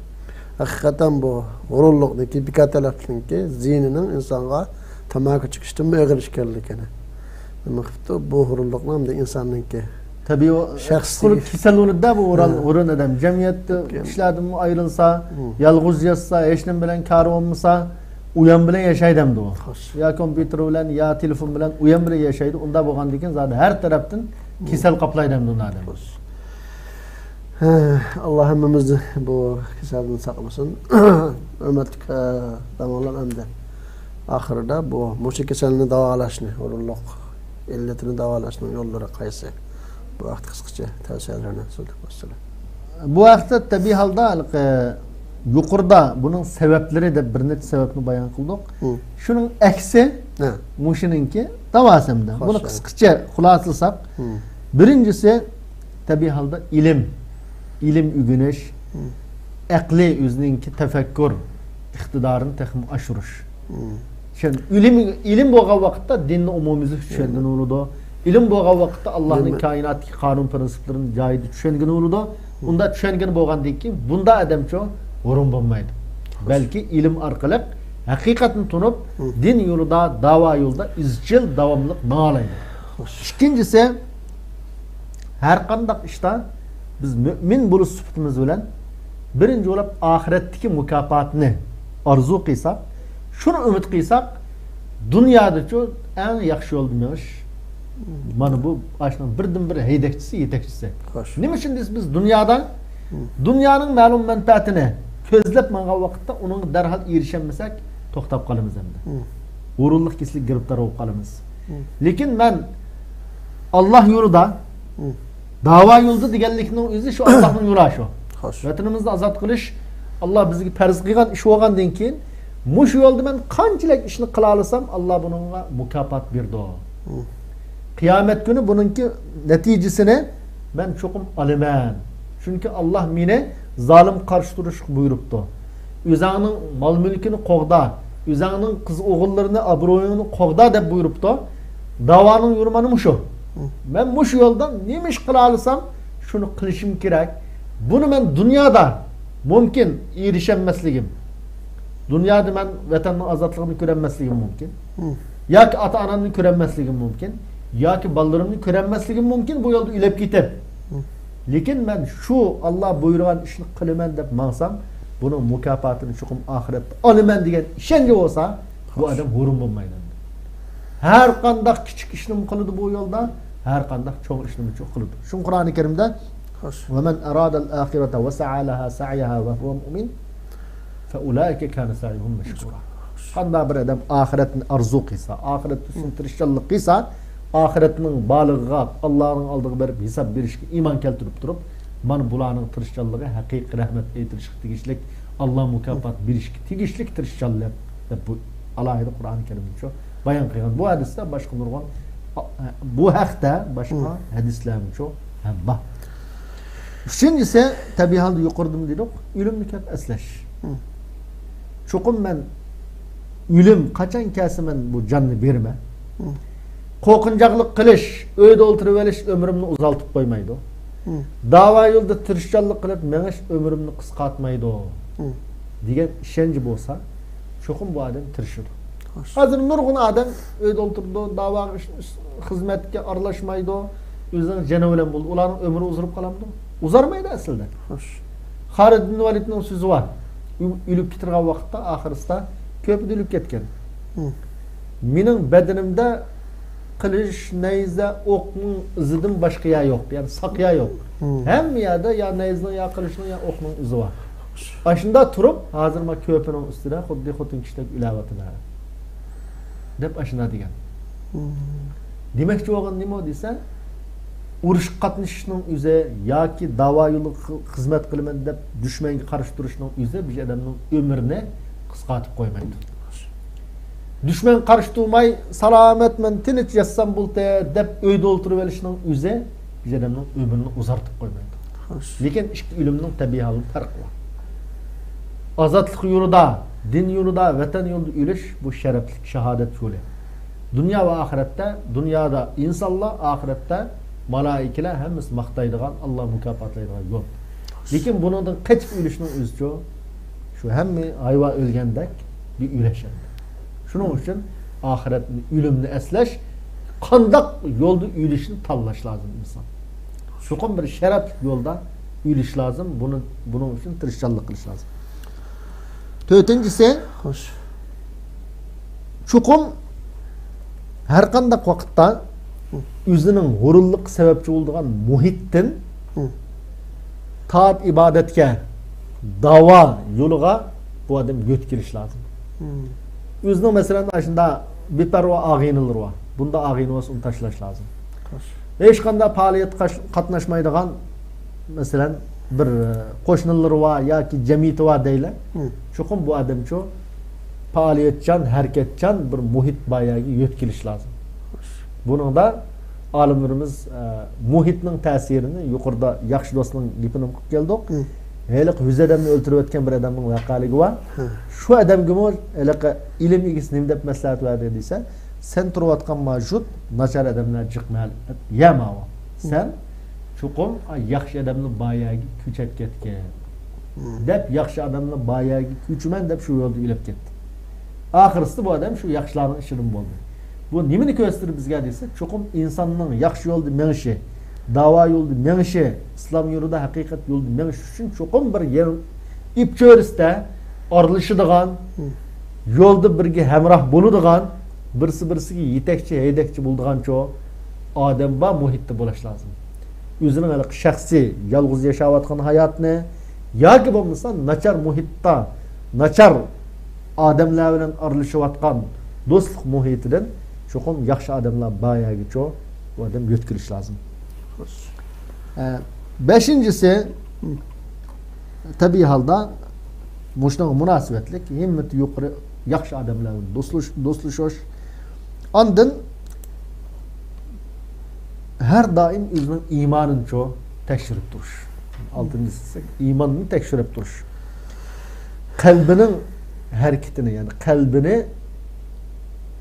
ھەقىقەتەن بۇ ھۇرۇنلۇقنىڭكى، بىكار تەلەپنىڭكى زىيىنىنىڭ ئىنسانغا تاماكا چېكىشتىنمۇ ئېغىر ئىكەنلىكىنى نېمە قىپتۇ، بۇ ھۇرۇنلۇقنىڭ ئىنساننىڭكى تەبىئىي ئۇ شەخسىي پسىخولوگ كېسەل بولىدۇ-دە، بۇ ھۇرۇن، ھە. ھۇرۇن ئادەم. جەمئىيەتتە، كىشىلەردىنمۇ ئايرىلسا، يالغۇز ياشىسا، ھېچنېمە بىلەن كارى بولمىسا، ئۇيان بىلەن ياشاي دەمدۇ. يا كومپيۇتېر بىلەن، يا تېلېفون بىلەن ئۇيان بىلەن ياشايدۇ. ئۇنداق بولغاندىن كېيىن زادى ھەر تەرەپتىن كېسەل قاپلاي دەمدۇ ئۇنى ئادەم. ھە، ئاللا ھەممىمىزنى بۇ كېسەلدىن ساقلىسۇن. ھۆرمەتلىك، ئە، داڭلار، ئەمدى ئاخىرىدا بۇ مۇشۇ كېسەلنى داۋالاشنى، ھۇرۇنلۇق ئىللىتىنى داۋالاشنىڭ يوللىرى قايسى؟ بۇ ھەقتە قىسقىچە تەۋسىيەلەرنى سۆزلەپ ئۆتسىلە. بۇ ھەقتە تەبىئىي ھالدا ھېلىقى يۇقىرىدا بۇنىڭ سەۋەبلىرى دەپ بىر نەچچە سەۋەبنى بايان قىلدۇق. شۇنىڭ ئەكسى مۇشۇنىڭكى داۋاسى ئەمدى. بۇنى قىسقىچە خۇلاسىلىساق، بىرىنچىسى، تەبىئىي ھالدا ئىلىم، ئىلىم ئۆگىنىش، ئەقلىي ئۆزىنىڭكى تەپەككۇر ئىقتىدارىنى تېخىمۇ ئاشۇرۇش. چۈشەن-، ئىلىم، ئىلىم بولغان ۋاقىتتا دىننى ئومۇميۈزلۈك چۈشەنگىلى بولىدۇ. ئىلىم بولغان ۋاقىتتا ئاللانىڭ كائىناتتىكى قانۇن پىرىنسىپلىرىنى جايىدا چۈشەنگىلى بولىدۇ. ئۇنداق چۈشەنگىلى بولغاندىن كېيىن بۇنداق ئادەمچۇ ھۇرۇن بولمايدۇ. بەلكى ئىلىم ئارقىلىق ھەقىقەتنى تونۇپ، دىن يولىدا، داۋا يولىدا ئىزچىل، داۋاملىق ماڭالايدۇ. ئىككىنچىسى، ھەر قانداق ئىشتا بىز مۆمىن بولۇش سۈپىتىمىز بىلەن بىرىنچى بولۇپ ئاخىرەتتىكى مۇكاپاتنى ئارزۇ قىلساق، شۇنى ئۈمىد قىلساق، دۇنيادىچۇ ئەڭ ياخشى يولدا مېڭىش. مانا بۇ ئاشۇنىڭ بىردىنبىر ھەيدەكچىسى، يېتەكچىسى. نېمە ئۈچۈن دېسە، بىز دۇنيادا دۇنيانىڭ مەلۇم مەنپەئەتىنى كۆزلەپ ماڭغان ۋاقىتتا ئۇنىڭغا دەرھال ئېرىشەلمىسەك، توختاپ قالىمىز ئەمدى. ھۇرۇنلۇق كېسىلىگە گىرىپتار بولۇپ قالىمىز. لېكىن مەن ئاللاھ يولىدا، داۋا يولىدا دېگەنلىكنىڭ ئۆزى شۇ ئاللاھنىڭ يولى شۇ. ۋەتىنىمىزنى ئازاد قىلىش، ئاللاھ بىزگە پەرز قىلغان ئىش بولغاندىن كېيىن، مۇشۇ يولدا مەن قانچىلىك ئىشنى قىلالىسام، ئاللاھ بۇنىڭغا مۇكاپات بېرىدۇ. قىيامەت كۈنى بۇنىڭكى نەتىجىسىنى مەن چوقۇم ئالىمەن. چۈنكى ئاللاھ مېنى زالىمغا قارشى تۇرۇشقا بۇيرۇپتۇ. ئۆزۈڭنىڭ مال-مۈلكىنى قوغدا، ئۆزۈڭنىڭ قىز-ئوغۇللىرىنى، ئابرۇيۇڭنى قوغدا دەپ بۇيرۇپتۇ. داۋانىڭ يولى مانا مۇشۇ. مەن مۇشۇ يولدا نېمە ئىش قىلالىسام، شۇنى قىلىشىم كېرەك. بۇنى مەن دۇنيادا مۇمكىن ئېرىشەلمەسلىكىم. دۇنيادا مەن ۋەتەننىڭ ئازادلىقىنى كۆرەلمەسلىكىم مۇمكىن. ياكى ئاتا-ئانامنى كۆرەلمەسلىكىم مۇمكىن. ياكى بالىلىرىمنى كۆرەلمەسلىكىم مۇمكىن بۇ يولدا ئۆلۈپ كېتىپ. لېكىن مەن شۇ ئاللاھ بۇيرۇغان ئىشنى قىلىمەن دەپ ماڭسام، بۇنىڭ مۇكاپاتىنى چوقۇم ئاخىرەتتە ئالىمەن دېگەن ئىشەنچى بولسا، بۇ ئادەم ھۇرۇن بولمايدۇ. ھەر قانداق كىچىك ئىشنىمۇ قىلىدۇ بۇ يولدا، ھەر قانداق چوڭ ئىشنىمۇ قىلىدۇ. شۇڭا قۇرئانى كەرىمدە، ومن أراد الآخرة وسعى لها سعيها وهو مؤمن فأولئك كان سعيهم مشكورا. قانداق بىر ئادەم ئاخىرەتنى ئارزۇ قىلسا، ئاخىرەت ئۈچۈن تىرىشچانلىق قىلسا، ئاخىرەتنىڭ بارلىقىغا، ئاللاھنىڭ ئالدىغا بېرىپ ھېساب بېرىشكە ئىمان كەلتۈرۈپ تۇرۇپ، مانا بۇلارنىڭ تىرىشچانلىقى ھەقىقىي رەھمەت ئېيتىلىشقا تېگىشلىك، ئاللاھ مۇكاپات بېرىشكە تېگىشلىك تىرىشچانلىق دەپ بۇ ئالاھىدە قۇرئانى كەرىمدە شۇ بايان قىلغان. بۇ ھەدىستە باشقا نۇرغۇن بۇ ھەقتە باشقا ھەدىسلەرمۇ ھەم بار. ئۈچىنچىسى، تەبىئىي ھالدا يۇقىرىدىمۇ دېدۇق، ئۆلۈمنى كۆپ ئەسلەش. چوقۇم مەن ئۆلۈم قاچان كەلسە مەن بۇ جاننى بېرىمەن. قورقۇنچاقلىق قىلىش، ئۆيدە ئولتۇرۇۋېلىش ئۆمرۈمنى ئۇزارتىپ قويمايدۇ. داۋا يولىدا تىرىشچانلىق قىلىپ مېڭىش ئۆمرۈمنى قىسقارتمايدۇ، دېگەن ئىشەنچى بولسا، چوقۇم بۇ ئادەم تىرىشىدۇ. ھازىر نۇرغۇن ئادەم ئۆيدە ئولتۇرىدۇ، داۋاغا ئىش-، ئىش-، خىزمەتكە ئارىلاشمايدۇ، ئۆزىنىڭ جېنى بىلەن بولىدۇ. ئۇلارنىڭ ئۆمرى ئۇزىرىپ قالامدۇ؟ ئۇزارمايدۇ ئەسلىدە. خالىد بىن ۋەلىدنىڭ سۆزى بار. ئۆ-، ئۆلۈپ كېتىدىغان ۋاقىتتا ئاخىرسىدا كۆپىدە ئۆلۈپ كەتكەن. مېنىڭ بەدىنىمدە قىلىچ، نەيزە، ئوقنىڭ ئىزىدىن باشقا يەر يوق، يەنى ساق يەر يوق. ھەممە يەردە يا نەيزىنىڭ، يا قىلىچنىڭ، يا ئوقنىڭ ئىزى بار. ئاشۇنداق تۇرۇپ، ھازىر ما كۆپىنىڭ ئۈستىدە خۇددى خوتۇن كىشىدەك ئۆلۈۋاتىمەن، دەپ ئاشۇنداق دېگەن. دېمەكچى بولغىنى نېمە دېسە، ئۇرۇشقا قاتنىشىشنىڭ ئۆزى ياكى داۋا يولىغا خىزمەت قىلىمەن دەپ دۈشمەنگە قارشى تۇرۇشنىڭ ئۆزى بىر ئادەمنىڭ ئۆمرىنى قىسقارتىپ قويمايدۇ. دۈشمەنگە قارشى تۇرماي، سالامەتمەن، تىنچ ياتسام بولدى دەپ ئۆيدە ئولتۇرۇۋېلىشنىڭ ئۆزى بىر ئادەمنىڭ ئۆمرىنى ئۇزارتىپ قويمايدۇ. لېكىن ئىككى ئۆلۈمنىڭ تەبىئىي ھالدا پەرقى بار. ئازادلىق يولىدا، دىن يولىدا، ۋەتەن يولىدا ئۆلۈش، بۇ شەرەپلىك شاھادەت يولى. دۇنيا ۋە ئاخىرەتتە، دۇنيادا ئىنسانلار، ئاخىرەتتە مالائىكىلەر، ھەممىسى ماختايدىغان، ئاللا مۇكاپاتلايدىغان يول. لېكىن بۇنىڭدىن قېچىپ ئۆلۈشنىڭ ئۆزىچۇ، شۇ ھەممە ھايۋان ئۆلگەندەك بىر ئۆلۈش ئەمدى. شۇنىڭ ئۈچۈن ئاخىرەتنى، ئۆلۈمنى ئەسلەش، قانداق يولدا ئۆلۈشنى تاللاش لازىم ئىنسان. چوقۇم بىر شەرەپلىك يولدا ئۆلۈش لازىم. بۇنى، بۇنىڭ ئۈچۈن تىرىشچانلىق قىلىش لازىم. تۆتىنچىسى، چوقۇم ھەر قانداق ۋاقىتتا ئۆزىنىڭ ھۇرۇنلۇققا سەۋەبچى بولىدىغان مۇھىتتىن تائەت ئىبادەتكە، داۋا يولىغا بۇ ئادەم يۆتكىلىش لازىم. ئۆزىنىڭ، مەسىلەن، ئاشۇنداق بىپەرۋا ئاغىنىلىرى بار. بۇنداق ئاغىنى بولسا، ئۇنى تاشلاش لازىم. ھېچقانداق پائالىيەتكە قاش-، قاتناشمايدىغان، مەسىلەن، بىر، ئە، قوشنىلىرى بار ياكى جەمئىيىتى بار دەيلى. چوقۇم بۇ ئادەمچۇ پائالىيەتچان، ھەرىكەتچان بىر مۇھىت بار يەرگە يۆتكىلىش لازىم. بۇنىڭدا ئالىملىرىمىز، ئە، مۇھىتنىڭ تەسىرىنى، يۇقىرىدا ياخشى دوستنىڭ گېپىنى قىلىپ كەلدۇق. ھېلىقى يۈز ئادەمنى ئۆلتۈرۈۋەتكەن بىر ئادەمنىڭ ۋەقەلىكى بار. شۇ ئادەمگىمۇ ھېلىقى ئىلىم ئىگىسى نېمە دەپ مەسلىھەت بەردى دېسە، سەن تۇرۇۋاتقان ماجۇت ناچار ئادەملەر جىق مەھەل يەر ماۋۇ. سەن چوقۇم ياخشى ئادەمنى بار يەرگە كۆچۈپ كەتكىن، دەپ، ياخشى ئادەمنى بار يەرگە كۆچىمەن دەپ شۇ يولدا ئۆلۈپ كەتتى. ئاخىرسىدا بۇ ئادەم شۇ ياخشىلارنىڭ ئىچىدىن بولدى. بۇ نېمىنى كۆرسىتىدۇ بىزگە دېسە، چوقۇم ئىنساننىڭ ياخشى يولدا مېڭىشى، داۋا يولدا مېڭىشى، ئىسلام يولىدا، ھەقىقەت يولدا مېڭىش ئۈچۈن چوقۇم بىر يېڭى ئىپ چۆرىسىدە ئارىلىشىدىغان، يولدا بىرگە ھەمراھ بولىدىغان، بىرسى بىرسىگە يېتەكچى، ھەيدەكچى بولىدىغانچۇ ئادەم بار مۇھىتتا بولۇش لازىم. ئۆزىنىڭ ھېلىقى شەخسىي، يالغۇز ياشاۋاتقان ھاياتنى ياكى بولمىسا ناچار مۇھىتتا، ناچار ئادەملەر بىلەن ئارىلىشىۋاتقان دوستلۇق مۇھىتىدىن چوقۇم ياخشى ئادەملەر بار يەرگىچۇ بۇ ئادەم يۆتكىلىش لازىم. ئە، بەشىنچىسى، تەبىئىي ھالدا مۇشۇنىڭغا مۇناسىۋەتلىك، ھىممىتى يۇقىرى، ياخشى ئادەملەر بىلەن دوستلىش-، دوستلىشىش. ئاندىن ھەر دائىم ئۆزىنىڭ ئىمانىنىچۇ تەكشۈرۈپ تۇرۇش. ئالتىنچىسى، ئىماننى تەكشۈرۈپ تۇرۇش. قەلبىنىڭ ھەرىكىتىنى، يەنى قەلبىنى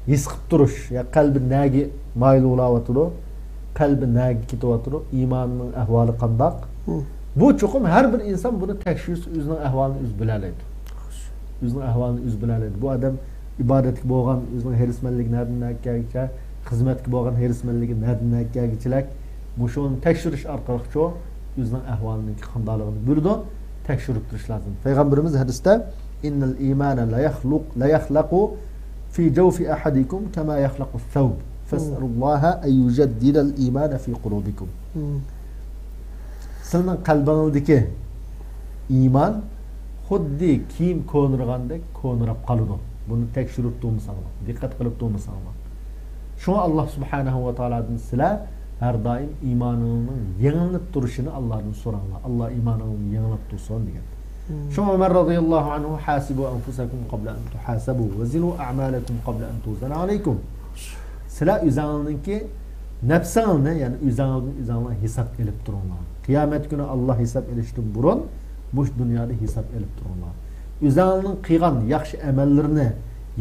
ھېس قىلىپ تۇرۇش، يا قەلبى نەگە مايىل بولاۋاتىدۇ، قەلبى نەگە كېتىۋاتىدۇ، ئىمانىنىڭ ئەھۋالى قانداق؟ بۇ چوقۇم ھەر بىر ئىنسان بۇنى تەكشۈرسە ئۆزىنىڭ ئەھۋالىنى ئۆزى بىلەلەيدۇ. ئۆزىنىڭ ئەھۋالىنى ئۆزى بىلەلەيدۇ. بۇ ئادەم ئىبادەتكە بولغان ئۆزىنىڭ ھېرىسمەنلىكى نەدىن نەگىچە، خىزمەتكە بولغان ھېرىسمەنلىكى نەدىن نەگىچىلەك، مۇشۇنى تەكشۈرۈش ئارقىلىقچۇ ئۆزىنىڭ ئەھۋالىنىڭكى قانداقلىقىنى بىلىدۇ، تەكشۈرۈپ تۇرۇش لازىم. پەيغەمبىرىمىز ھەدىستە، «إن الإيمان ليخلق، ليخلق في جوف أحدكم كما يخلق الثوب، فاسألوا الله أن يجدد الإيمان في قلوبكم.» سىلىنىڭ قەلبىڭىزدىكى ئىمان خۇددى كىيىم كونىرىغاندەك كونىراپ قالىدۇ. بۇنى تەكشۈرۈپ تۇرمىساڭلار، دىققەت قىلىپ تۇرمىساڭلار. شۇڭا ئاللا سۇبھانەھۇ ۋە تائالادىن سىلەر ھەر دائىم ئىمانىڭنىڭ يېڭىلىنىپ تۇرۇشىنى ئاللادىن سوراڭلار. ئاللا ئىمانىڭنى يېڭىلاپ تۇرسۇن دېگەن. شۇڭا ئۆمەر رازىياللاھۇ ئەنھۇ، «حاسبوا أنفسكم قبل أن تحاسبوا وزنوا أعمالكم قبل أن توزن عليكم.» سىلەر ئۆزۈڭلارنىڭكى نەپسىڭلارنى، يەنى ئۆزەڭلىدىن ئۆزەڭلار ھېساب ئېلىپ تۇرۇڭلار. قىيامەت كۈنى ئاللا ھېساب ئېلىشتىن بۇرۇن مۇشۇ دۇنيادا ھېساب ئېلىپ تۇرۇڭلار. ئۆزەڭلارنىڭ قىلغان ياخشى ئەمەللىرىنى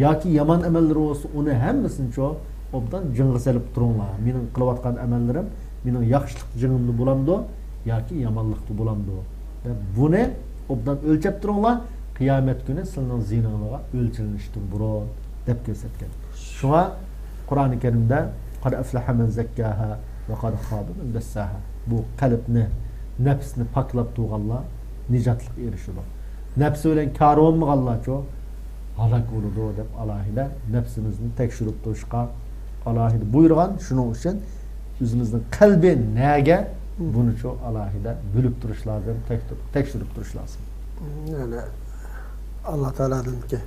ياكى يامان ئەمەللىرى بولسا، ئۇنى ھەممىسىنىچۇ ئوبدان جىڭغا سېلىپ تۇرۇڭلار. مېنىڭ قىلىۋاتقان ئەمەللىرىم مېنىڭ ياخشىلىق جىڭىمدا بولامدۇ ياكى يامانلىقتا بولامدۇ دەپ، بۇنى ئوبدان ئۆلچەپ تۇرۇڭلار. قىيامەت كۈنى سىلىنىڭ زىيىنىڭلارغا ئۆلچىنىشتىن بۇرۇن دەپ كۆرسەتكەن. شۇڭا قۇرئانى كەرىمدە «قەد ئەفلەھە مەن زەككاھا ۋە قەد خابە مەن دەسساھا»، بۇ قەلبنى، نەپسنى پاكلاپ تۇرغانلار نىجاتلىققا ئېرىشىدۇ. نەپسى بىلەن كارى بولمىغانلارچۇ ھالاك بولىدۇ دەپ، ئالاھىدە نەپسىمىزنى تەكشۈرۈپ تۇرۇشقا ئالاھىدە بۇيرۇغان. شۇنىڭ ئۈچۈن ئۆزىمىزنىڭ قەلبى نەگە، بۇنىچۇ ئالاھىدە بىلىپ تۇرۇش لازىم، تەكتۈر-، تەكشۈرۈپ تۇرۇش لازىم. يەنى ئاللا تائالادىنكى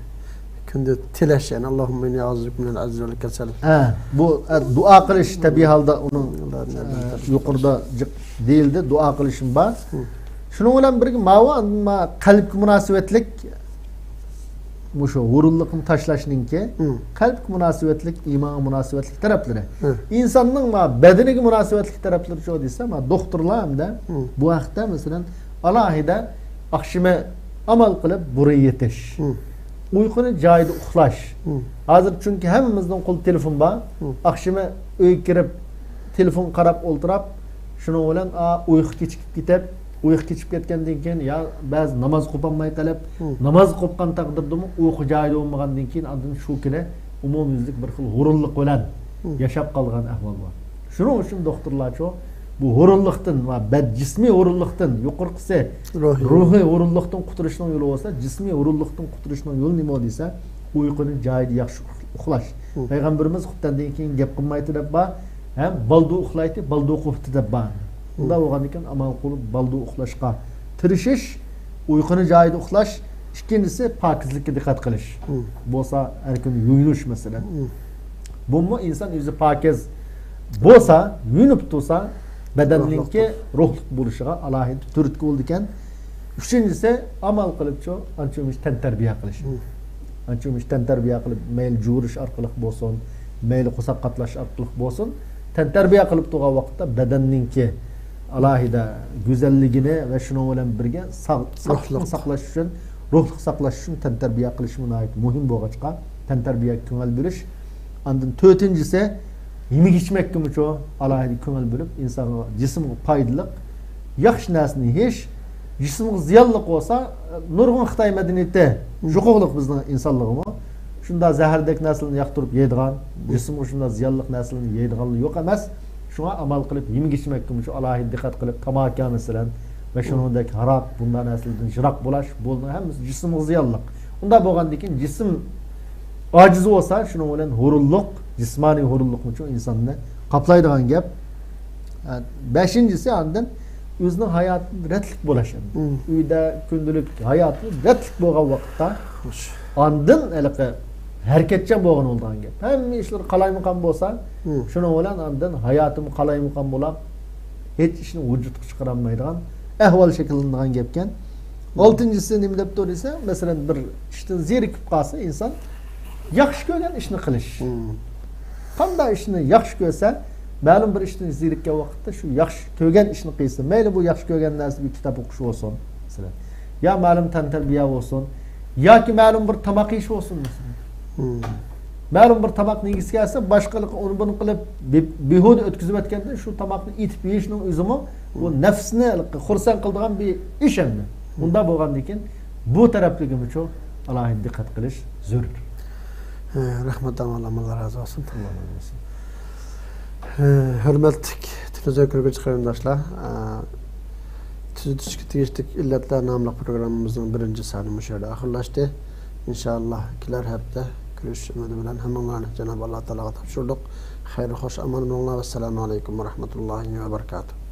كۈندە تىلەش، يەنى «ئاللاھۇممە ئىننى ئەئۇزۇ بىكە مىنەل ئەجزى ۋەل كەسەل». ھە، بۇ، ئە، دۇئا قىلىش تەبىئىي ھالدا ئۇنىڭ، ئە، يۇقىرىدا جىق دېيىلدى، دۇئا قىلىشىم بار. شۇنىڭ بىلەن بىرگە ماۋۇ، ما-، قەلبكە مۇناسىۋەتلىك مۇشۇ ھۇرۇنلۇقنى تاشلاشنىڭكى قەلبكە مۇناسىۋەتلىك، ئىمانغا مۇناسىۋەتلىك تەرەپلىرى. ئىنساننىڭ ما بەدىنىگە مۇناسىۋەتلىك تەرەپلىرىچۇ دېسە، ما دوختۇرلار ھەمدە بۇ ھەقتە، مەسىلەن، ئالاھىدە ئاخشىمى ئامال قىلىپ بۇرۇن يېتىش، ئۇيقۇنى جايىدا ئۇخلاش. ھازىر چۈنكى ھەممىمىزنىڭ قولىدا تېلېفون بار. ئاخشىمى ئۆيگە كىرىپ، تېلېفونغا قاراپ ئولتۇراپ، شۇنىڭ بىلەن، ئا، ئۇيقۇ كېچىكىپ كېتىپ، ئۇيقۇ كېچىكىپ كەتكەندىن كېيىن، يا بەزى ناماز قوپالماي قېلىپ، ناماز قوپقان تەقدىردىمۇ ئۇيقۇ جايىدا بولمىغاندىن كېيىن، ئاندىن شۇ كۈنى ئومۇميۈزلۈك بىر خىل ھۇرۇنلۇق بىلەن ياشاپ قالغان ئەھۋال بار. شۇنىڭ ئۈچۈن دوختۇرلارچۇ بۇ ھۇرۇنلۇقتىن ۋە بەد-، جىسمىي ھۇرۇنلۇقتىن، يۇقىرىقىسى روھىي ھۇرۇنلۇقتىن قۇتۇلۇشنىڭ يولى بولسا، جىسمىي ھۇرۇنلۇقتىن قۇتۇلۇشنىڭ يولى نېمە دېسە، ئۇيقۇنى جايىدا ياخشى ئۇخلاش. پەيغەمبىرىمىز خۇپتەندىن كېيىن گەپ قىلمايتتى دەپ بار، ھەم بالدۇر ئۇخلايتتى، بالدۇر قوپتى دەپ بار. ئۇنداق بولغاندىكىن ئامال قىلىپ بالدۇر ئۇخلاشقا تىرىشىش، ئۇيقۇنى جايىدا ئۇخلاش، ئىككىنچىسى پاكىزلىككە دىققەت قىلىش. بولسا ھەر كۈنى يۇيۇنۇش مەسىلەن. بۇمۇ ئىنسان ئۆزى پاكىز بولسا، يۇيۇنۇپ تۇرسا، بەدەننىڭكى روھلۇق بولۇشىغا ئالاھىدە تۈرتكە بولىدىكەن. ئۈچىنچىسى، ئامال قىلىپچۇ، ئانچە مۇنچە تەنتەربىيە قىلىش. ئانچە مۇنچە تەنتەربىيە قىلىپ، مەيلى جۇۋۇرۇش ئارقىلىق بولسۇن، مەيلى قورساق قاتلاش ئارقىلىق بولسۇن، تەنتەربىيە قىلىپ تۇرغان ۋاقىتتا بەدەننىڭكى ئالاھىدە گۈزەللىكىنى ۋە شۇنىڭ بىلەن بىرگە ساغ-، ساغلىقنى ساقلاش ئۈچۈن، روھلۇق ساقلاش ئۈچۈن تەنتەربىيە قىلىشمۇ ناھايىتى مۇھىم بولغاچقا، تەنتەربىيەگە كۆڭۈل بۆلۈش. ئاندىن تۆتىنچىسى، يېمەك ئىچمەككىمۇچۇ ئالاھىدە كۆڭۈل بۆلۈپ، ئىنسانغا، جىسىمغا پايدىلىق ياخشى نەرسىنى يېيىش، جىسىمغا زىيانلىق بولسا، نۇرغۇن خىتاي مەدەنىيىتى جۇقۇقلۇق بىزنىڭ ئىنسانلىقىمۇ. شۇنداق زەھەردەك نەرسىلەرنى ياقتۇرۇپ يەيدىغان، جىسىمغا شۇنداق زىيانلىق نەرسىلەرنى يەيدىغانلار يوق ئەمەس. شۇڭا ئامال قىلىپ يېمەك ئىچمەككىمۇچۇ ئالاھىدە دىققەت قىلىپ، تاماكا مەسىلەن ۋە شۇنىڭدەك ھاراق، بۇنداق نەرسىلەردىن يىراق بولاش، بۇنىڭ ھەممىسى جىسىمغا زىيانلىق. ئۇنداق بولغاندىكىن جىسىم ئاجىز بولسا، شۇنىڭ بىلەن ھۇرۇنلۇق، جىسمانىي ھۇرۇنلۇقمۇچۇ ئىنساننى قاپلايدىغان گەپ. ھە، بەشىنچىسى، ئاندىن ئۆزىنىڭ ھاياتىدا رەتلىك بولاش. ئۆيدە كۈندىلىك ھاياتى رەتلىك بولغان ۋاقىتتا، ئاندىن ھېلىقى ھەرىكەتچان بولغىنى بولىدىغان گەپ. ھەممە ئىشلىرى قالايمىقان بولسا، شۇنىڭ بىلەن ئاندىن ھاياتىمۇ قالايمىقان بولاپ، ھېچ ئىشنى ۋۇجۇدقا چىقىرالمايدىغان ئەھۋال شەكىللىنىدىغان گەپكەن. ئالتىنچىسى نېمە دەپتۇ دېسە، مەسىلەن، بىر ئىشتىن زېرىكىپ قالسا ئىنسان، ياخشى كۆرگەن ئىشنى قىلىش. قانداق ئىشنى ياخشى كۆرسە، مەلۇم بىر ئىشتىن زېرىككەن ۋاقىتتا شۇ ياخشى كۆرگەن ئىشنى قىلسا، مەيلى بۇ ياخشى كۆرگەن نەرسە بىر كىتاب ئوقۇش بولسۇن، مەسىلەن، يا مەلۇم تەنتەربىيە بولسۇن، ياكى مەلۇم بىر تاماق يېيىش بولسۇن، مەسىلەن. مەلۇم بىر تاماقنى يېگۈسى كەلسە، باشقىلىققا ئۇنى بۇنى قىلىپ، بى-، بىھۇدە ئۆتكۈزۈۋەتكەندىن شۇ تاماقنى ئېتىپ يېيىشنىڭ ئۆزىمۇ بۇ نەپسنى خۇرسەن قىلىدىغان بىر ئىش ئەمدى. ئۇنداق بولغاندىكىن، بۇ تەرەپلىكىمۇچۇ ئالاھىدە دىققەت قىلىش زۆرۈر. ھە، رەھمەت، ئاللا ئاللا رازى بولسۇن. ئاللا رازى بولسۇن. ھە، ھۆرمەتلىك تېلېۋىزور كۆرگۈچى قېرىنداشلار، ھە، تۈزىتىشكە تېگىشلىك ئىللەتلەر ناملىق پروگراممىمىزنىڭ بىرىنچى سانى مۇشۇ يەردە ئاخىرلاشتى. ئىنشائاللا، كېلەر ھەپتە كۆرۈشۈش ئۈمىدى بىلەن ھەممىڭلارنى جانابى ئاللا تائالاغا تاپشۇردۇق. خەير، خوش، ئامان بولۇڭلار. ۋەسسالامۇ ئەلەيكۇم ۋە رەھمەتۇللاھى ۋە بەرىكاتۇھ.